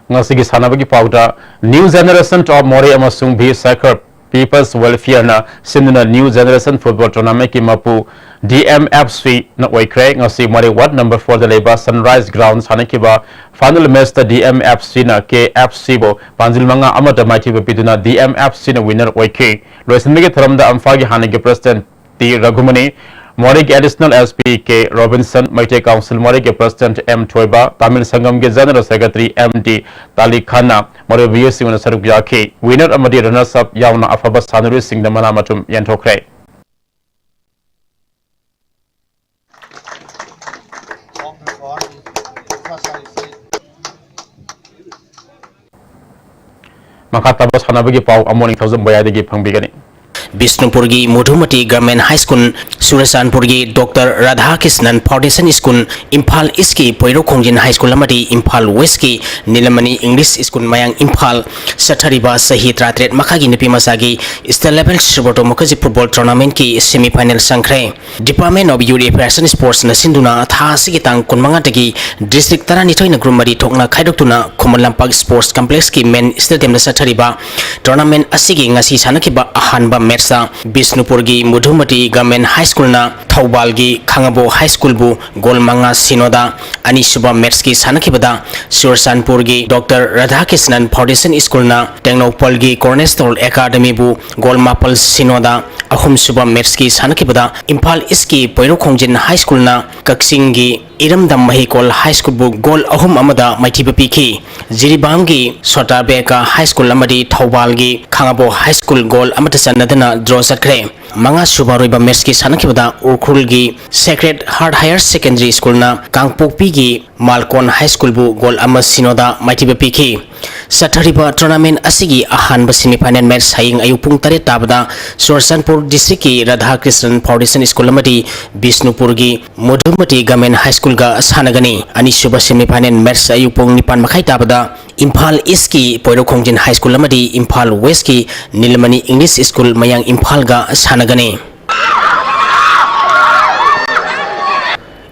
ꯉꯁꯤꯒꯤ ꯁꯥꯟꯅꯕꯒꯤ ꯄꯥꯎꯗ, New Generation of Moreh ꯑꯃꯁꯨꯡ V Shakhar People's Welfareꯅ ꯁꯤꯟꯗꯨꯅ New Generation Football Tournamentꯀꯤ ꯃꯄꯨ DMFCꯅ ꯑꯣꯏꯈ꯭ꯔꯦ꯫ ꯉꯁꯤ ꯃꯣꯔꯦ Ward number fourꯗ ꯂꯩꯕ Sunrise Ground ꯁꯥꯟꯅꯈꯤꯕ final matchꯇ DMFCꯅ KFCꯕꯨ ꯄꯥꯟꯖꯤꯜ ꯃꯉꯥ ꯑꯃꯗ ꯃꯥꯏꯊꯤꯕ ꯄꯤꯗꯨꯅ DMFCꯅ winner ꯑꯣꯏꯈꯤ꯫ ꯂꯣꯏꯁꯤꯟꯕꯒꯤ ꯊꯧꯔꯝꯗ ꯑꯝꯐꯥꯒꯤ ꯍꯥꯟꯅꯒꯤ President ꯇꯤ ꯔꯘꯨꯃꯅꯤ, ꯃꯣꯔꯦꯒꯤ Additional SP K Robinson, Meitei Council ꯃꯣꯔꯦꯒꯤ President ꯑꯦꯝ ꯊꯣꯏꯕ, ꯇꯥꯃꯤꯜ ꯁꯪꯒꯝꯒꯤ General Secretary ꯑꯦꯝ ꯗꯤ ꯇꯥꯂꯤꯈꯥꯟꯅ ꯃꯣꯔꯦ ꯃꯤꯑꯣꯏꯁꯤꯡꯅ ꯁꯔꯨꯛ ꯌꯥꯈꯤ꯫ Winner ꯑꯃꯗꯤ runners up ꯌꯥꯎꯅ ꯑꯐꯕ ꯁꯥꯟꯅꯔꯣꯏꯁꯤꯡꯗ ꯃꯅꯥ ꯃꯊꯨꯝ ꯌꯦꯟꯊꯣꯛꯈ꯭ꯔꯦ꯫ ꯃꯈꯥ ꯇꯥꯕ ꯁꯥꯟꯅꯕꯒꯤ ꯄꯥꯎ ꯑꯃꯣ ꯅꯤꯡꯊꯧꯖꯝ ꯕꯣꯌꯥꯏꯗꯒꯤ ꯐꯪꯕꯤꯒꯅꯤ꯫ ꯕꯤꯁꯅꯨꯄꯨꯔꯒꯤ ꯃꯣꯙꯨꯃꯇꯤ ꯒꯚꯔꯟꯃꯦꯟꯠ ꯍꯥꯏ ꯁ꯭ꯀꯨꯜ, ꯆꯨꯔꯆꯥꯟꯄꯨꯔꯒꯤ doctor Radhakrishnan foundation school, Imphal ꯏꯁ꯭ꯠꯀꯤ ꯄꯣꯏꯔꯧꯈꯣꯡꯖꯤꯟ ꯍꯥꯏ ꯁ꯭ꯀꯨꯜ ꯑꯃꯗꯤ ꯏꯝꯐꯥꯜ ꯋꯦꯁ꯭ꯠꯀꯤ ꯅꯤꯂꯃꯅꯤ ꯏꯪꯂꯤꯁ ꯁ꯭ꯀꯨꯜ, ꯃꯌꯥꯡ ꯏꯝꯐꯥꯜ ꯆꯠꯊꯔꯤꯕ ꯆꯍꯤ ꯇꯔꯥꯇꯔꯦꯠ ꯃꯈꯥꯒꯤ ꯅꯨꯄꯤ ꯃꯆꯥꯒꯤ state level Subroto Mukherjee football ꯇꯣꯔꯅꯥꯃꯦꯟꯠꯀꯤ ꯁꯦꯃꯤ ꯐꯥꯏꯅꯦꯜ ꯆꯪꯈ꯭ꯔꯦ꯫ Department of Youth Affairs and Sportsꯅ ꯁꯤꯟꯗꯨꯅ ꯊꯥ ꯑꯁꯤꯒꯤ ꯇꯥꯡ ꯀꯨꯟꯃꯉꯥꯗꯒꯤ ꯗꯤꯁꯇ꯭ꯔꯤꯛ ꯇꯔꯥꯅꯤꯊꯣꯏꯅ ꯒ꯭ꯔꯨꯞ ꯃꯔꯤ ꯊꯣꯛꯅ ꯈꯥꯏꯗꯣꯛꯇꯨꯅ ꯈꯨꯃꯟ ꯂꯝꯄꯥꯛ ꯁ꯭ꯄꯣꯔꯠꯁ ꯀꯝꯄ꯭ꯂꯦꯛꯁꯀꯤ ꯃꯦꯟ ꯁ꯭ꯇꯦꯗꯤꯌꯝꯗ ꯆꯠꯊꯔꯤꯕ ꯇꯣꯔꯅꯥꯃꯦꯟꯠ ꯑꯁꯤꯒꯤ ꯉꯁꯤ ꯁꯥꯟꯅꯈꯤꯕ ꯑꯍꯥꯟꯕ ꯃꯦꯠꯁꯇ ꯕꯤꯁꯅꯨꯄꯨꯔꯒꯤ ꯃꯨꯙꯨꯃꯇꯤ ꯒꯚꯔꯟꯃꯦꯟꯠ ꯍꯥꯏ ꯁ꯭ꯀꯨꯜꯅ ꯊꯧꯕꯥꯜꯒꯤ ꯈꯥꯉꯕꯣꯛ ꯍꯥꯏ ꯁ꯭ꯀꯨꯜꯕꯨ ꯒꯣꯜ ꯃꯉꯥ ꯁꯤꯅꯣꯗ, ꯑꯅꯤꯁꯨꯕ ꯃꯦꯠꯁꯀꯤ ꯁꯥꯟꯅꯈꯤꯕꯗ ꯆꯨꯔꯆꯥꯟꯄꯨꯔꯒꯤ ꯗꯣꯛꯇꯔ ꯔꯥꯙꯥꯀ꯭ꯔꯤꯁꯅꯟ ꯐꯥꯎꯟꯗꯦꯁꯟ ꯁ꯭ꯀꯨꯜꯅ ꯇꯦꯡꯅꯧꯄꯜꯒꯤ ꯀꯣꯔꯅꯔꯁ꯭ꯇꯣꯟ ꯑꯦꯀꯥꯗꯃꯤꯕꯨ ꯒꯣꯜ ꯃꯥꯄꯜ ꯁꯤꯅꯣꯗ, ꯑꯍꯨꯝꯁꯨꯕ ꯃꯦꯠꯁꯀꯤ ꯁꯥꯟꯅꯈꯤꯕꯗ ꯏꯝꯐꯥꯜ ꯏꯁ꯭ꯠꯀꯤ ꯄꯣꯏꯔꯧꯈꯣꯡꯖꯤꯟ ꯍꯥꯏ ꯁ꯭ꯀꯨꯜꯅ ꯀꯛꯆꯤꯡꯒꯤ ꯏꯔꯝꯗꯝ ꯃꯍꯩꯀꯣꯜ ꯍꯥꯏ ꯁ꯭ꯀꯨꯜꯕꯨ ꯒꯣꯜ ꯑꯍꯨꯝ ꯑꯃꯗ ꯃꯥꯏꯊꯤꯕ ꯄꯤꯈꯤ꯫ ꯖꯤꯔꯤꯕꯥꯝꯒꯤ ꯁꯣꯇꯥꯕꯦꯀꯥ ꯍꯥꯏ ꯁ꯭ꯀꯨꯜ ꯑꯃꯗꯤ ꯊꯧꯕꯥꯜꯒꯤ ꯈꯥꯉꯕꯣꯛ ꯍꯥꯏ ꯁ꯭ꯀꯨꯜ ꯒꯣꯜ ꯑꯃꯠꯇ ꯆꯟꯅꯗꯅ ꯗ꯭ꯔꯣ ꯆꯠꯈ꯭ꯔꯦ꯫ ꯃꯉꯥꯁꯨꯕ ꯑꯔꯣꯏꯕ ꯃꯦꯠꯁꯀꯤ ꯁꯥꯟꯅꯈꯤꯕꯗ ꯎꯈ꯭ꯔꯨꯜꯒꯤ ꯁꯦꯀ꯭ꯔꯦꯠ ꯍꯥꯔꯠ ꯍꯥꯌꯔ ꯁꯦꯀꯦꯟꯗꯔꯤ ꯁ꯭ꯀꯨꯜꯅ ꯀꯥꯡꯄꯣꯛꯄꯤꯒꯤ ꯃꯥꯜꯀꯣꯟ ꯍꯥꯏ ꯁ꯭ꯀꯨꯜꯕꯨ ꯒꯣꯜ ꯑꯃ ꯁꯤꯅꯣꯗ ꯃꯥꯏꯊꯤꯕ ꯄꯤꯈꯤ꯫ ꯆꯠꯊꯔꯤꯕ ꯇꯣꯔꯅꯥꯃꯦꯟꯠ ꯑꯁꯤꯒꯤ ꯑꯍꯥꯟꯕ ꯁꯦꯃꯤ ꯐꯥꯏꯅꯦꯜ ꯃꯦꯠꯁ ꯍꯌꯦꯡ ꯑꯌꯨꯛ ꯄꯨꯡ ꯇꯔꯦꯠ ꯇꯥꯕꯗ ꯆꯨꯔꯆꯥꯟꯄꯨꯔ ꯗꯤꯁꯇ꯭ꯔꯤꯛꯀꯤ ꯔꯥꯙꯥꯀ꯭ꯔꯤꯁꯅꯟ ꯐꯥꯎꯟꯗꯦꯁꯟ ꯁ꯭ꯀꯨꯜ ꯑꯃꯗꯤ ꯕꯤꯁꯅꯨꯄꯨꯔꯒꯤ ꯃꯨꯙꯨꯃꯇꯤ ꯒꯚꯔꯟꯃꯦꯟꯠ ꯍꯥꯏ ꯁ꯭ꯀꯨꯜꯒ ꯁꯥꯟꯅꯒꯅꯤ꯫ ꯑꯅꯤꯁꯨꯕ ꯁꯦꯃꯤ ꯐꯥꯏꯅꯦꯜ ꯃꯦꯠꯁ ꯑꯌꯨꯛ ꯄꯨꯡ ꯅꯤꯄꯥꯟ ꯃꯈꯥꯏ ꯇꯥꯕꯗ ꯏꯝꯐꯥꯜ ꯏꯁ꯭ꯠꯀꯤ ꯄꯣꯏꯔꯧꯈꯣꯡꯖꯤꯟ ꯍꯥꯏ ꯁ꯭ꯀꯨꯜ ꯑꯃꯗꯤ ꯏꯝꯐꯥꯜ ꯋꯦꯁ꯭ꯠꯀꯤ ꯅꯤꯂꯃꯅꯤ ꯏꯪꯂꯤꯁ ꯁ꯭ꯀꯨꯜ ꯃꯌꯥꯡ ꯏꯝꯐꯥꯜꯒ ꯁꯥꯟꯅꯒꯅꯤ꯫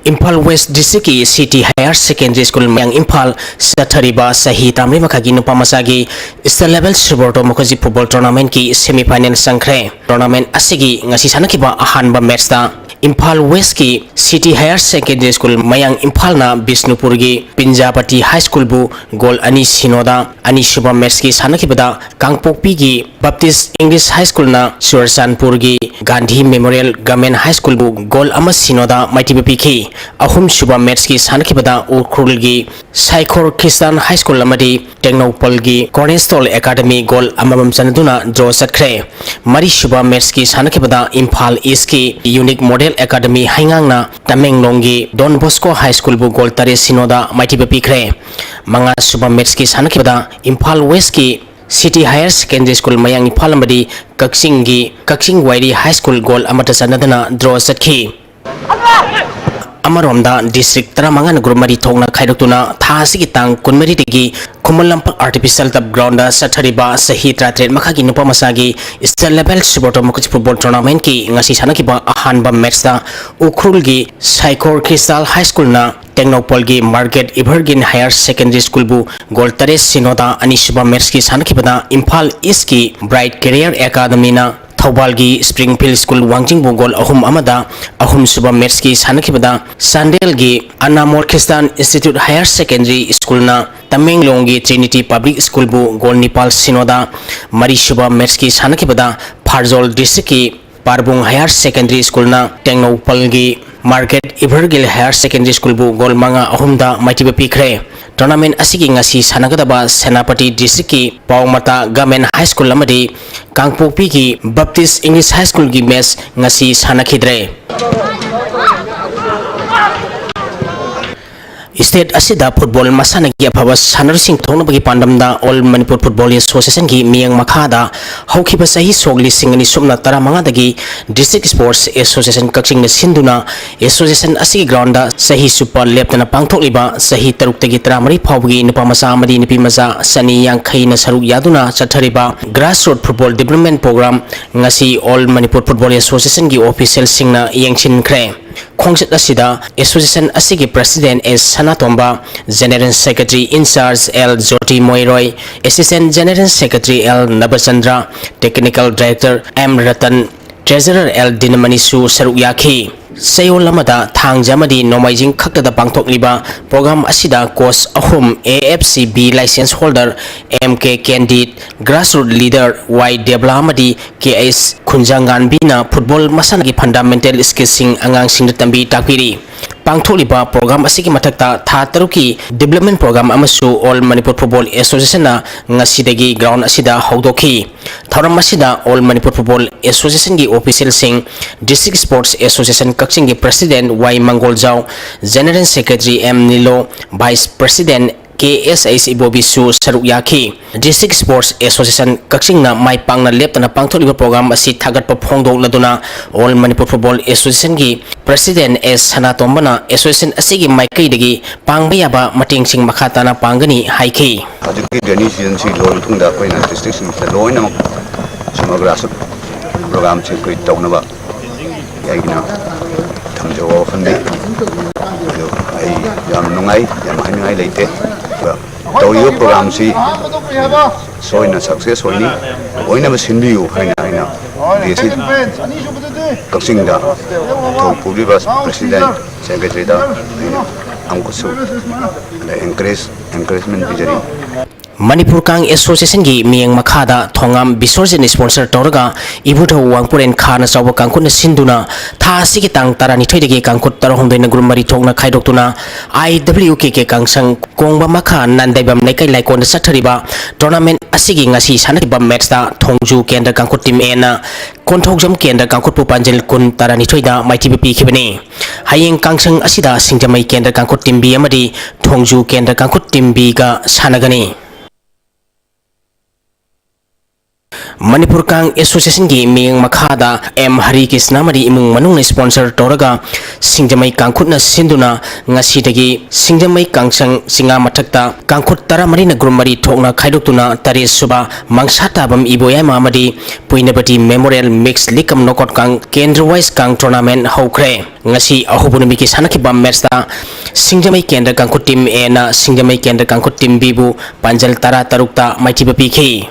ꯏꯝꯐꯥꯜ ꯋꯦꯁ꯭ꯠ ꯗꯤꯁꯇ꯭ꯔꯤꯛꯀꯤ ꯁꯤꯇꯤ ꯍꯥꯌꯔ ꯁꯦꯀꯦꯟꯗꯔꯤ ꯁ꯭ꯀꯨꯜ ꯃꯌꯥꯡ ꯏꯝꯐꯥꯜ ꯆꯠꯊꯔꯤꯕ ꯆꯍꯤ ꯇꯔꯥꯃꯔꯤ ꯃꯈꯥꯒꯤ ꯅꯨꯄꯥ ꯃꯆꯥꯒꯤ state level Subroto Mukherjee football ꯇꯣꯔꯅꯥꯃꯦꯟꯠꯀꯤ ꯁꯦꯃꯤ ꯐꯥꯏꯅꯦꯜ ꯆꯪꯈ꯭ꯔꯦ꯫ ꯇꯣꯔꯅꯥꯃꯦꯟꯠ ꯑꯁꯤꯒꯤ ꯉꯁꯤ ꯁꯥꯟꯅꯈꯤꯕ ꯑꯍꯥꯟꯕ ꯃꯦꯠꯁꯇ ꯏꯝꯐꯥꯜ ꯋꯦꯁ꯭ꯠꯀꯤ ꯁꯤꯇꯤ ꯍꯥꯌꯔ ꯁꯦꯀꯦꯟꯗꯔꯤ ꯁ꯭ꯀꯨꯜ ꯃꯌꯥꯡ ꯏꯝꯐꯥꯜꯅ ꯕꯤꯁꯅꯨꯄꯨꯔꯒꯤ ꯄꯤꯟꯖꯥꯄꯇꯤ ꯍꯥꯏ ꯁ꯭ꯀꯨꯜꯕꯨ ꯒꯣꯜ ꯑꯅꯤ ꯁꯤꯅꯣꯗ, ꯑꯅꯤꯁꯨꯕ ꯃꯦꯠꯁꯀꯤ ꯁꯥꯟꯅꯈꯤꯕꯗ ꯀꯥꯡꯄꯣꯛꯄꯤꯒꯤ ꯕꯞꯇꯤꯁ꯭ꯠ ꯏꯪꯂꯤꯁ ꯍꯥꯏ ꯁ꯭ꯀꯨꯜꯅ ꯆꯨꯔꯆꯥꯟꯄꯨꯔꯒꯤ ꯒꯥꯟꯙꯤ ꯃꯦꯃꯣꯔꯤꯌꯦꯜ ꯒꯚꯔꯟꯃꯦꯟꯠ ꯍꯥꯏ ꯁ꯭ꯀꯨꯜꯕꯨ ꯒꯣꯜ ꯑꯃ ꯁꯤꯅꯣꯗ ꯃꯥꯏꯊꯤꯕ ꯄꯤꯈꯤ꯫ ꯑꯍꯨꯝꯁꯨꯕ ꯃꯦꯠꯁꯀꯤ ꯁꯥꯟꯅꯈꯤꯕꯗ ꯎꯈ꯭ꯔꯨꯜꯒꯤ ꯁꯥꯏꯈꯣꯔ ꯈ꯭ꯔꯤꯁꯇꯥꯟ ꯍꯥꯏ ꯁ꯭ꯀꯨꯜ ꯑꯃꯗꯤ ꯇꯦꯡꯅꯧꯄꯜꯒꯤ ꯀꯣꯔꯅꯔꯁ꯭ꯇꯣꯟ ꯑꯦꯀꯥꯗꯃꯤ ꯒꯣꯜ ꯑꯃꯃꯝ ꯆꯟꯅꯗꯨꯅ ꯗ꯭ꯔꯣ ꯆꯠꯈ꯭ꯔꯦ꯫ ꯃꯔꯤꯁꯨꯕ ꯃꯦꯠꯁꯀꯤ ꯁꯥꯟꯅꯈꯤꯕꯗ ꯏꯝꯐꯥꯜ ꯏꯁ꯭ꯠꯀꯤ ꯌꯨꯅꯤꯛ ꯃꯣꯗꯦꯜ ꯑꯦꯀꯥꯗꯃꯤ ꯍꯩꯉꯥꯡꯅ ꯇꯃꯦꯡꯂꯣꯡꯒꯤ ꯗꯣꯟ ꯕꯣꯁꯀꯣ ꯍꯥꯏ ꯁ꯭ꯀꯨꯜꯕꯨ ꯒꯣꯜ ꯇꯔꯦꯠ ꯁꯤꯅꯣꯗ ꯃꯥꯏꯊꯤꯕ ꯄꯤꯈ꯭ꯔꯦ꯫ ꯃꯉꯥꯁꯨꯕ ꯃꯦꯠꯁꯀꯤ ꯁꯥꯟꯅꯈꯤꯕꯗ Imphal ꯋꯦꯁ꯭ꯠꯀꯤ City Higher Secondary School ꯃꯌꯥꯡ ꯏꯝꯐꯥꯜ ꯑꯃꯗꯤ ꯀꯛꯆꯤꯡꯒꯤ ꯀꯛꯆꯤꯡ ꯋꯥꯏꯔꯤ High School goal ꯑꯃꯠꯇ ꯆꯟꯅꯗꯅ draw ꯆꯠꯈꯤ꯫ ꯑꯃꯔꯣꯝꯗ district ꯇꯔꯥꯃꯉꯥꯅ group ꯃꯔꯤ ꯊꯣꯛꯅ ꯈꯥꯏꯗꯣꯛꯇꯨꯅ ꯊꯥ ꯑꯁꯤꯒꯤ ꯇꯥꯡ ꯀꯨꯟꯃꯔꯤꯗꯒꯤ Khuman Lampak Artificial Turf ground ꯆꯠꯊꯔꯤꯕ ꯆꯍꯤ ꯇꯔꯥꯇꯔꯦꯠ ꯃꯈꯥꯒꯤ ꯅꯨꯄꯥ ꯃꯆꯥꯒꯤ State Level Shibor Democracy Football Tournamentꯀꯤ ꯉꯁꯤ ꯁꯥꯟꯅꯈꯤꯕ ꯑꯍꯥꯟꯕ matchꯇ ꯎꯈ꯭ꯔꯨꯜꯒꯤ ꯁꯥꯏꯈꯣꯔ Crystal High Schoolꯅ ꯇꯦꯡꯅꯧꯄꯜꯒꯤ Margaret Evergreen Higher Secondary Schoolꯕꯨ goal ꯇꯔꯦꯠ ꯁꯤꯅꯣꯗ, ꯑꯅꯤꯁꯨꯕ matchꯀꯤ ꯁꯥꯟꯅꯈꯤꯕꯗ Imphal Eastꯀꯤ Bright Career Academyꯅ ꯊꯧꯕꯥꯜꯒꯤ Springfield School ꯋꯥꯡꯖꯤꯡꯕꯨ goal ꯑꯍꯨꯝ ꯑꯃꯗ, ꯑꯍꯨꯝꯁꯨꯕ matchꯀꯤ ꯁꯥꯟꯅꯈꯤꯕꯗ ꯆꯥꯟꯗꯦꯜꯒꯤ Anamol Christian Institute Higher Secondary Schoolꯅ ꯇꯃꯦꯡꯂꯣꯡꯒꯤ Trinity Public Schoolꯕꯨ goal ꯅꯤꯄꯥꯜ ꯁꯤꯅꯣꯗ, ꯃꯔꯤꯁꯨꯕ matchꯀꯤ ꯁꯥꯟꯅꯈꯤꯕꯗ ꯐꯥꯔꯖꯣꯜ districtꯀꯤ ꯄꯥꯔꯕꯨꯡ Higher Secondary Schoolꯅ ꯇꯦꯡꯅꯧꯄꯜꯒꯤ Margaret Evergreen Higher Secondary Schoolꯕꯨ goal ꯃꯉꯥ ꯑꯍꯨꯝꯗ ꯃꯥꯏꯊꯤꯕ ꯄꯤꯈ꯭ꯔꯦ꯫ Tournament ꯑꯁꯤꯒꯤ ꯉꯁꯤ ꯁꯥꯟꯅꯒꯗꯕ ꯁꯦꯅꯥꯄꯇꯤ districtꯀꯤ ꯄꯥꯎꯃꯇꯥ Government High School ꯑꯃꯗꯤ ꯀꯥꯡꯄꯣꯛꯄꯤꯒꯤ Baptist English High Schoolꯒꯤ match ꯉꯁꯤ ꯁꯥꯟꯅꯈꯤꯗ꯭ꯔꯦ꯫ State ꯑꯁꯤꯗ football ꯃꯁꯥꯟꯅꯒꯤ ꯑꯐꯕ ꯁꯥꯟꯅꯔꯣꯏꯁꯤꯡ ꯊꯣꯛꯅꯕꯒꯤ ꯄꯥꯟꯗꯝꯗ All Manipur Football Associationꯒꯤ ꯃꯤꯠꯌꯦꯡ ꯃꯈꯥꯗ ꯍꯧꯈꯤꯕ ꯆꯍꯤ ꯁꯣꯛ ꯂꯤꯁꯤꯡ ꯑꯅꯤ ꯁꯨꯞꯅ ꯇꯔꯥꯃꯉꯥꯗꯒꯤ District Sports Association ꯀꯛꯆꯤꯡꯅ ꯁꯤꯟꯗꯨꯅ association ꯑꯁꯤꯒꯤ groundꯗ ꯆꯍꯤ ꯆꯨꯞꯄ ꯂꯦꯞꯇꯅ ꯄꯥꯡꯊꯣꯛꯂꯤꯕ ꯆꯍꯤ ꯇꯔꯨꯛꯇꯒꯤ ꯇꯔꯥꯃꯔꯤ ꯐꯥꯎꯕꯒꯤ ꯅꯨꯄꯥ ꯃꯆꯥ ꯑꯃꯗꯤ ꯅꯨꯄꯤ ꯃꯆꯥ ꯆꯅꯤ ꯌꯥꯡꯈꯩꯅ ꯁꯔꯨꯛ ꯌꯥꯗꯨꯅ ꯆꯠꯊꯔꯤꯕ Grassroot Football Development Program ꯉꯁꯤ All Manipur Football Associationꯒꯤ officialꯁꯤꯡꯅ ꯌꯦꯡꯁꯤꯟꯈ꯭ꯔꯦ꯫ ꯈꯣꯡꯆꯠ ꯑꯁꯤꯗ association ꯑꯁꯤꯒꯤ President S Sanatomba, General Secretary in charge L ꯖꯣꯇꯤ ꯃꯣꯏꯔꯣꯏ, Assistant General Secretary L Nabachandra, Technical Director M Ratan, Treasurer L ꯗꯤꯅꯃꯅꯤꯁꯨ ꯁꯔꯨꯛ ꯌꯥꯈꯤ꯫ ꯆꯌꯣꯜ ꯑꯃꯗ ꯊꯥꯡꯖ ꯑꯃꯗꯤ ꯅꯣꯡꯃꯥꯏꯖꯤꯡ ꯈꯛꯇꯗ ꯄꯥꯡꯊꯣꯛꯂꯤꯕ program ꯑꯁꯤꯗ coach ꯑꯍꯨꯝ, A F C B license holder M K Candid, Grassroot leader Y ꯗꯦꯕꯂꯥ ꯑꯃꯗꯤ K S ꯈꯨꯟꯖꯥꯉꯥꯟꯕꯤꯅ football ꯃꯁꯥꯟꯅꯒꯤ fundamental skillꯁꯤꯡ ꯑꯉꯥꯡꯁꯤꯡꯗ ꯇꯝꯕꯤ ꯇꯥꯛꯄꯤꯔꯤ꯫ ꯄꯥꯡꯊꯣꯛꯂꯤꯕ program ꯑꯁꯤꯒꯤ ꯃꯊꯛꯇ ꯊꯥ ꯇꯔꯨꯛꯀꯤ development program ꯑꯃꯁꯨ All Manipur Football Associationꯅ ꯉꯁꯤꯗꯒꯤ ground ꯑꯁꯤꯗ ꯍꯧꯗꯣꯛꯈꯤ꯫ ꯊꯧꯔꯝ ꯑꯁꯤꯗ All Manipur Football Associationꯒꯤ officialꯁꯤꯡ, District Sports Association ꯀꯛꯆꯤꯡꯒꯤ President Y ꯃꯪꯒꯣꯜꯖꯥꯎ, General Secretary M ꯅꯤꯂꯣ, Vice President ꯀꯦ ꯑꯦꯁ ꯑꯩꯆ ꯏꯕꯣꯕꯤꯁꯨ ꯁꯔꯨꯛ ꯌꯥꯈꯤ꯫ District Sports Association ꯀꯛꯆꯤꯡꯅ ꯃꯥꯏ ꯄꯥꯛꯅ ꯂꯦꯞꯇꯅ ꯄꯥꯡꯊꯣꯛꯂꯤꯕ program ꯑꯁꯤ ꯊꯥꯒꯠꯄ ꯐꯣꯡꯗꯣꯛꯂꯗꯨꯅ All Manipur Football Association ꯒꯤ President ꯑꯦꯁ ꯁꯅꯥꯇꯣꯝꯕꯅ association ꯑꯁꯤꯒꯤ ꯃꯥꯏꯀꯩꯗꯒꯤ ꯄꯥꯡꯕ ꯌꯥꯕ ꯃꯇꯦꯡꯁꯤꯡ ꯃꯈꯥ ꯇꯥꯅ ꯄꯥꯡꯒꯅꯤ ꯍꯥꯏꯈꯤ꯫ ꯍꯧꯖꯤꯛꯀꯤ rainy season ꯁꯤ ꯂꯣꯏꯔ ꯃꯇꯨꯡꯗ ꯑꯩꯈꯣꯏꯅ district ꯁꯤꯡꯁꯤꯗ ꯂꯣꯏꯅꯃꯛ ꯁꯃꯒ꯭ꯔꯥ program ꯁꯤ ꯑꯩꯈꯣꯏ ꯇꯧꯅꯕ ꯑꯩꯒꯤꯅ ꯊꯝꯖꯕ ꯋꯥꯐꯝꯅꯤ꯫ ꯑꯗꯨ ꯑꯩ ꯌꯥꯝ ꯅꯨꯡꯉꯥꯏ, ꯌꯥꯝ ꯍꯥꯏꯅꯤꯡꯉꯥꯏ ꯂꯩꯇꯦ꯫ ꯑꯗꯨꯒ ꯇꯧꯔꯤꯕ program ꯁꯤ ꯁꯣꯏꯅ success ꯑꯣꯏꯅꯤ, ꯑꯣꯏꯅꯕ ꯁꯤꯟꯕꯤꯌꯨ ꯍꯥꯏꯅ ꯑꯩꯅ ꯗꯤ ꯁꯤ ꯀꯛꯆꯤꯡꯗ ꯊꯧ ꯄꯨꯔꯤꯕ President, Secretary ꯗ ꯑꯩꯅ ꯑꯃꯨꯛꯀꯁꯨ encourage, encouragement ꯄꯤꯖꯔꯤ꯫ ꯃꯅꯤꯄꯨꯔ ꯀꯥꯡ Association ꯒꯤ ꯃꯤꯠꯌꯦꯡ ꯃꯈꯥꯗ ꯊꯣꯉꯥꯝ ꯕꯤꯁ꯭ꯋꯔꯖꯤꯠꯅ sponsor ꯇꯧꯔꯒ ꯏꯕꯨꯙꯧ ꯋꯥꯡꯄꯨꯔꯦꯟ ꯈꯥꯅ ꯆꯥꯎꯕ ꯀꯥꯡꯈꯨꯠꯅ ꯁꯤꯟꯗꯨꯅ ꯊꯥ ꯑꯁꯤꯒꯤ ꯇꯥꯡ ꯇꯔꯥꯅꯤꯊꯣꯏꯗꯒꯤ ꯀꯥꯡꯈꯨꯠ ꯇꯔꯥꯍꯨꯝꯗꯣꯏꯅ group ꯃꯔꯤ ꯊꯣꯛꯅ ꯈꯥꯏꯗꯣꯛꯇꯨꯅ ꯑꯥꯏ ꯗꯕ꯭ꯂꯤꯎ ꯀꯦ ꯀꯦ ꯀꯥꯡꯁꯪ ꯀꯣꯡꯕ ꯃꯈꯥ ꯅꯥꯟꯗꯩꯕꯝ ꯂꯩꯀꯥꯏ ꯂꯥꯏꯀꯣꯟꯗ ꯆꯠꯊꯔꯤꯕ tournament ꯑꯁꯤꯒꯤ ꯉꯁꯤ ꯁꯥꯟꯅꯈꯤꯕ match ꯇ ꯊꯣꯡꯖꯨ ꯀꯦꯟꯗ꯭ꯔ ꯀꯥꯡꯈꯨꯠ team ꯑꯦꯅ ꯀꯣꯟꯊꯧꯖꯝ ꯀꯦꯟꯗ꯭ꯔ ꯀꯥꯡꯈꯨꯠꯄꯨ ꯄꯥꯟꯖꯜ ꯀꯨꯟ ꯇꯔꯥꯅꯤꯊꯣꯏꯗ ꯃꯥꯏꯊꯤꯕ ꯄꯤꯈꯤꯕꯅꯤ꯫ ꯍꯌꯦꯡ ꯀꯥꯡꯁꯪ ꯑꯁꯤꯗ ꯁꯤꯡꯖꯃꯩ ꯀꯦꯟꯗ꯭ꯔ ꯀꯥꯡꯈꯨꯠ team ꯕꯤ ꯑꯃꯗꯤ ꯊꯣꯡꯖꯨ ꯀꯦꯟꯗ꯭ꯔ ꯀꯥꯡꯈꯨꯠ team ꯕꯤꯒ ꯁꯥꯟꯅꯒꯅꯤ꯫ ꯃꯅꯤꯄꯨꯔ ꯀꯥꯡ Association ꯒꯤ ꯃꯤꯠꯌꯦꯡ ꯃꯈꯥꯗ ꯑꯦꯝ ꯍꯔꯤ ꯀ꯭ꯔꯤꯁꯅ ꯑꯃꯗꯤ ꯏꯃꯨꯡ ꯃꯅꯨꯡꯅ sponsor ꯇꯧꯔꯒ ꯁꯤꯡꯖꯃꯩ ꯀꯥꯡꯈꯨꯠꯅ ꯁꯤꯟꯗꯨꯅ ꯉꯁꯤꯗꯒꯤ ꯁꯤꯡꯖꯃꯩ ꯀꯥꯡꯁꯪ ꯆꯤꯉꯥ ꯃꯊꯛꯇ ꯀꯥꯡꯈꯨꯠ ꯇꯔꯥꯃꯔꯤꯅ group ꯃꯔꯤ ꯊꯣꯛꯅ ꯈꯥꯏꯗꯣꯛꯇꯨꯅ ꯇꯔꯦꯠ ꯁꯨꯕ ꯃꯪꯁꯥꯇꯥꯕꯝ ꯏꯕꯣꯌꯥꯏꯃ ꯑꯃꯗꯤ ꯄꯨꯏꯅꯕꯇꯤ Memorial Mix League cum Knockout ꯀꯥꯡ ꯀꯦꯟꯗ꯭ꯔ wise ꯀꯥꯡ tournament ꯍꯧꯈ꯭ꯔꯦ꯫ ꯉꯁꯤ ꯑꯍꯧꯕ ꯅꯨꯃꯤꯠꯀꯤ ꯁꯥꯟꯅꯈꯤꯕ match ꯇ ꯁꯤꯡꯖꯃꯩ ꯀꯦꯟꯗ꯭ꯔ ꯀꯥꯡꯈꯨꯠ team ꯑꯦꯅ ꯁꯤꯡꯖꯃꯩ ꯀꯦꯟꯗ꯭ꯔ ꯀꯥꯡꯈꯨꯠ team ꯕꯤꯕꯨ ꯄꯥꯟꯖꯜ ꯇꯔꯥ ꯇꯔꯨꯛꯇ ꯃꯥꯏꯊꯤꯕ ꯄꯤꯈꯤ꯫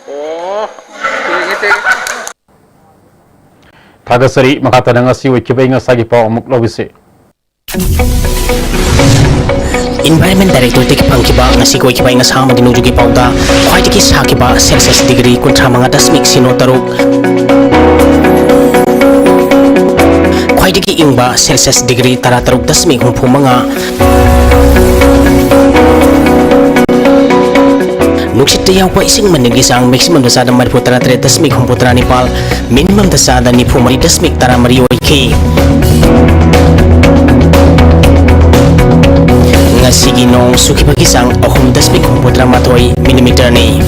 ꯑꯣ, ꯊꯦꯡꯉꯦ, ꯊꯦꯡꯉꯦ꯫ ꯊꯥꯒꯠꯆꯔꯤ꯫ ꯃꯈꯥ ꯇꯥꯅ ꯉꯁꯤ ꯑꯣꯏꯈꯤꯕ ꯑꯏꯪ ꯑꯁꯥꯒꯤ ꯄꯥꯎ ꯑꯃꯨꯛ ꯂꯧꯕꯤꯁꯤ꯫ Environment Directorate ꯇꯒꯤ ꯐꯪꯈꯤꯕ ꯉꯁꯤꯒꯤ ꯑꯣꯏꯈꯤꯕ ꯑꯏꯪ ꯑꯁꯥ ꯑꯃꯗꯤ ꯅꯣꯡꯖꯨꯒꯤ ꯄꯥꯎꯗ ꯈ꯭ꯋꯥꯏꯗꯒꯤ ꯁꯥꯈꯤꯕ Celsius degree ꯀꯨꯟꯊ꯭ꯔꯥ ꯃꯉꯥ ꯗꯁꯃꯤꯛ ꯁꯤꯅꯣ ꯇꯔꯨꯛ, ꯈ꯭ꯋꯥꯏꯗꯒꯤ ꯏꯪꯕ Celsius degree ꯇꯔꯥ ꯇꯔꯨꯛ ꯗꯁꯃꯤꯛ ꯍꯨꯝꯐꯨ ꯃꯉꯥ, ꯅꯨꯡꯁꯤꯠꯇ ꯌꯥꯎꯕ ꯏꯁꯤꯡ ꯃꯅꯤꯜꯒꯤ ꯆꯥꯡ maximum ꯗ ꯆꯥꯗ ꯃꯔꯤꯐꯨ ꯇꯔꯥ ꯇꯔꯦꯠ ꯗꯁꯃꯤꯛ ꯍꯨꯝꯐꯨ ꯇꯔꯥ ꯅꯤꯄꯥꯜ, minimum ꯗ ꯆꯥꯗ ꯅꯤꯐꯨ ꯃꯔꯤ ꯗꯁꯃꯤꯛ ꯇꯔꯥ ꯃꯔꯤ ꯑꯣꯏꯈꯤ꯫ ꯉꯁꯤꯒꯤ ꯅꯣꯡ ꯆꯨꯈꯤꯕꯒꯤ ꯆꯥꯡ ꯑꯍꯨꯝ ꯗꯁꯃꯤꯛ ꯍꯨꯝꯐꯨꯇꯔꯥ ꯃꯥꯊꯣꯏ ꯃꯤꯂꯤꯃꯤꯇꯔꯅꯤ꯫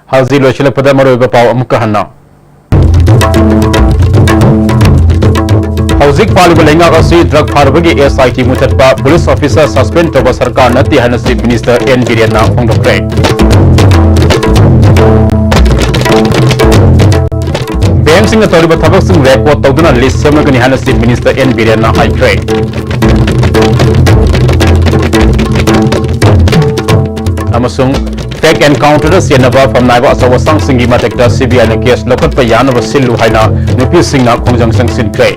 ꯍꯧꯖꯤꯛ ꯂꯣꯏꯁꯤꯜꯂꯛꯄꯗ ꯃꯔꯨꯑꯣꯏꯕ ꯄꯥꯎ ꯑꯃꯨꯛꯀ ꯍꯟꯅ꯫ ꯍꯧꯖꯤꯛ ꯄꯥꯜꯂꯤꯕ ꯂꯩꯉꯥꯛ ꯑꯁꯤ ꯗ꯭ꯔꯒ ꯐꯥꯔꯨꯕꯒꯤ SIT ꯃꯨꯊꯠꯄ, ꯄꯨꯂꯤꯁ ꯑꯣꯐꯤꯁꯥꯔ ꯁꯁꯄꯦꯟ ꯇꯧꯕ ꯁꯔꯀꯥꯔ ꯅꯠꯇꯦ ꯍꯥꯏꯅ ꯆꯤꯐ ꯃꯤꯅꯤꯁꯇꯔ ꯑꯦꯟ ꯕꯤꯔꯦꯟꯅ ꯐꯣꯡꯗꯣꯛꯈ꯭ꯔꯦ꯫ ꯕꯦꯡꯁꯤꯡꯅ ꯇꯧꯔꯤꯕ ꯊꯕꯛꯁꯤꯡ ꯔꯦꯀꯣꯔꯗ ꯇꯧꯗꯨꯅ ꯂꯤꯁ ꯁꯦꯝꯂꯒꯅꯤ ꯍꯥꯏꯅ ꯆꯤꯐ ꯃꯤꯅꯤꯁꯇꯔ ꯑꯦꯟ ꯕꯤꯔꯦꯟꯅ ꯍꯥꯏꯈ꯭ꯔꯦ꯫ ꯑꯃꯁꯨꯡ ꯐꯦꯛ ꯑꯦꯟꯀꯥꯎꯟꯇꯔꯗ ꯆꯦꯟꯅꯕ ꯐꯝꯅꯥꯏꯕ ꯑꯆꯧ ꯑꯁꯥꯡꯁꯤꯡꯒꯤ ꯃꯊꯛꯇ CBIꯅ ꯀꯦꯁ ꯂꯧꯈꯠꯄ ꯌꯥꯅꯕ ꯁꯤꯜꯂꯨ ꯍꯥꯏꯅ ꯅꯨꯄꯤꯁꯤꯡꯅ ꯈꯣꯡꯖꯪ ꯆꯪꯁꯤꯟꯈ꯭ꯔꯦ꯫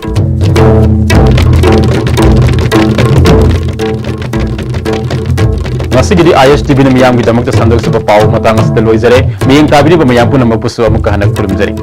ꯉꯁꯤꯒꯤꯗꯤ ISTVꯅ ꯃꯤꯌꯥꯝꯒꯤꯗꯃꯛꯇ ꯁꯟꯗꯣꯛꯆꯕ ꯄꯥꯎ ꯃꯇꯥꯡ ꯑꯁꯤꯗ ꯂꯣꯏꯖꯔꯦ꯫ ꯃꯤꯠꯌꯦꯡ ꯇꯥꯕꯤꯔꯤꯕ ꯃꯌꯥꯝ ꯄꯨꯝꯅꯃꯛꯄꯨꯁꯨ ꯑꯃꯨꯛꯀ ꯍꯟꯅ ꯈꯨꯔꯨꯝꯖꯔꯤ꯫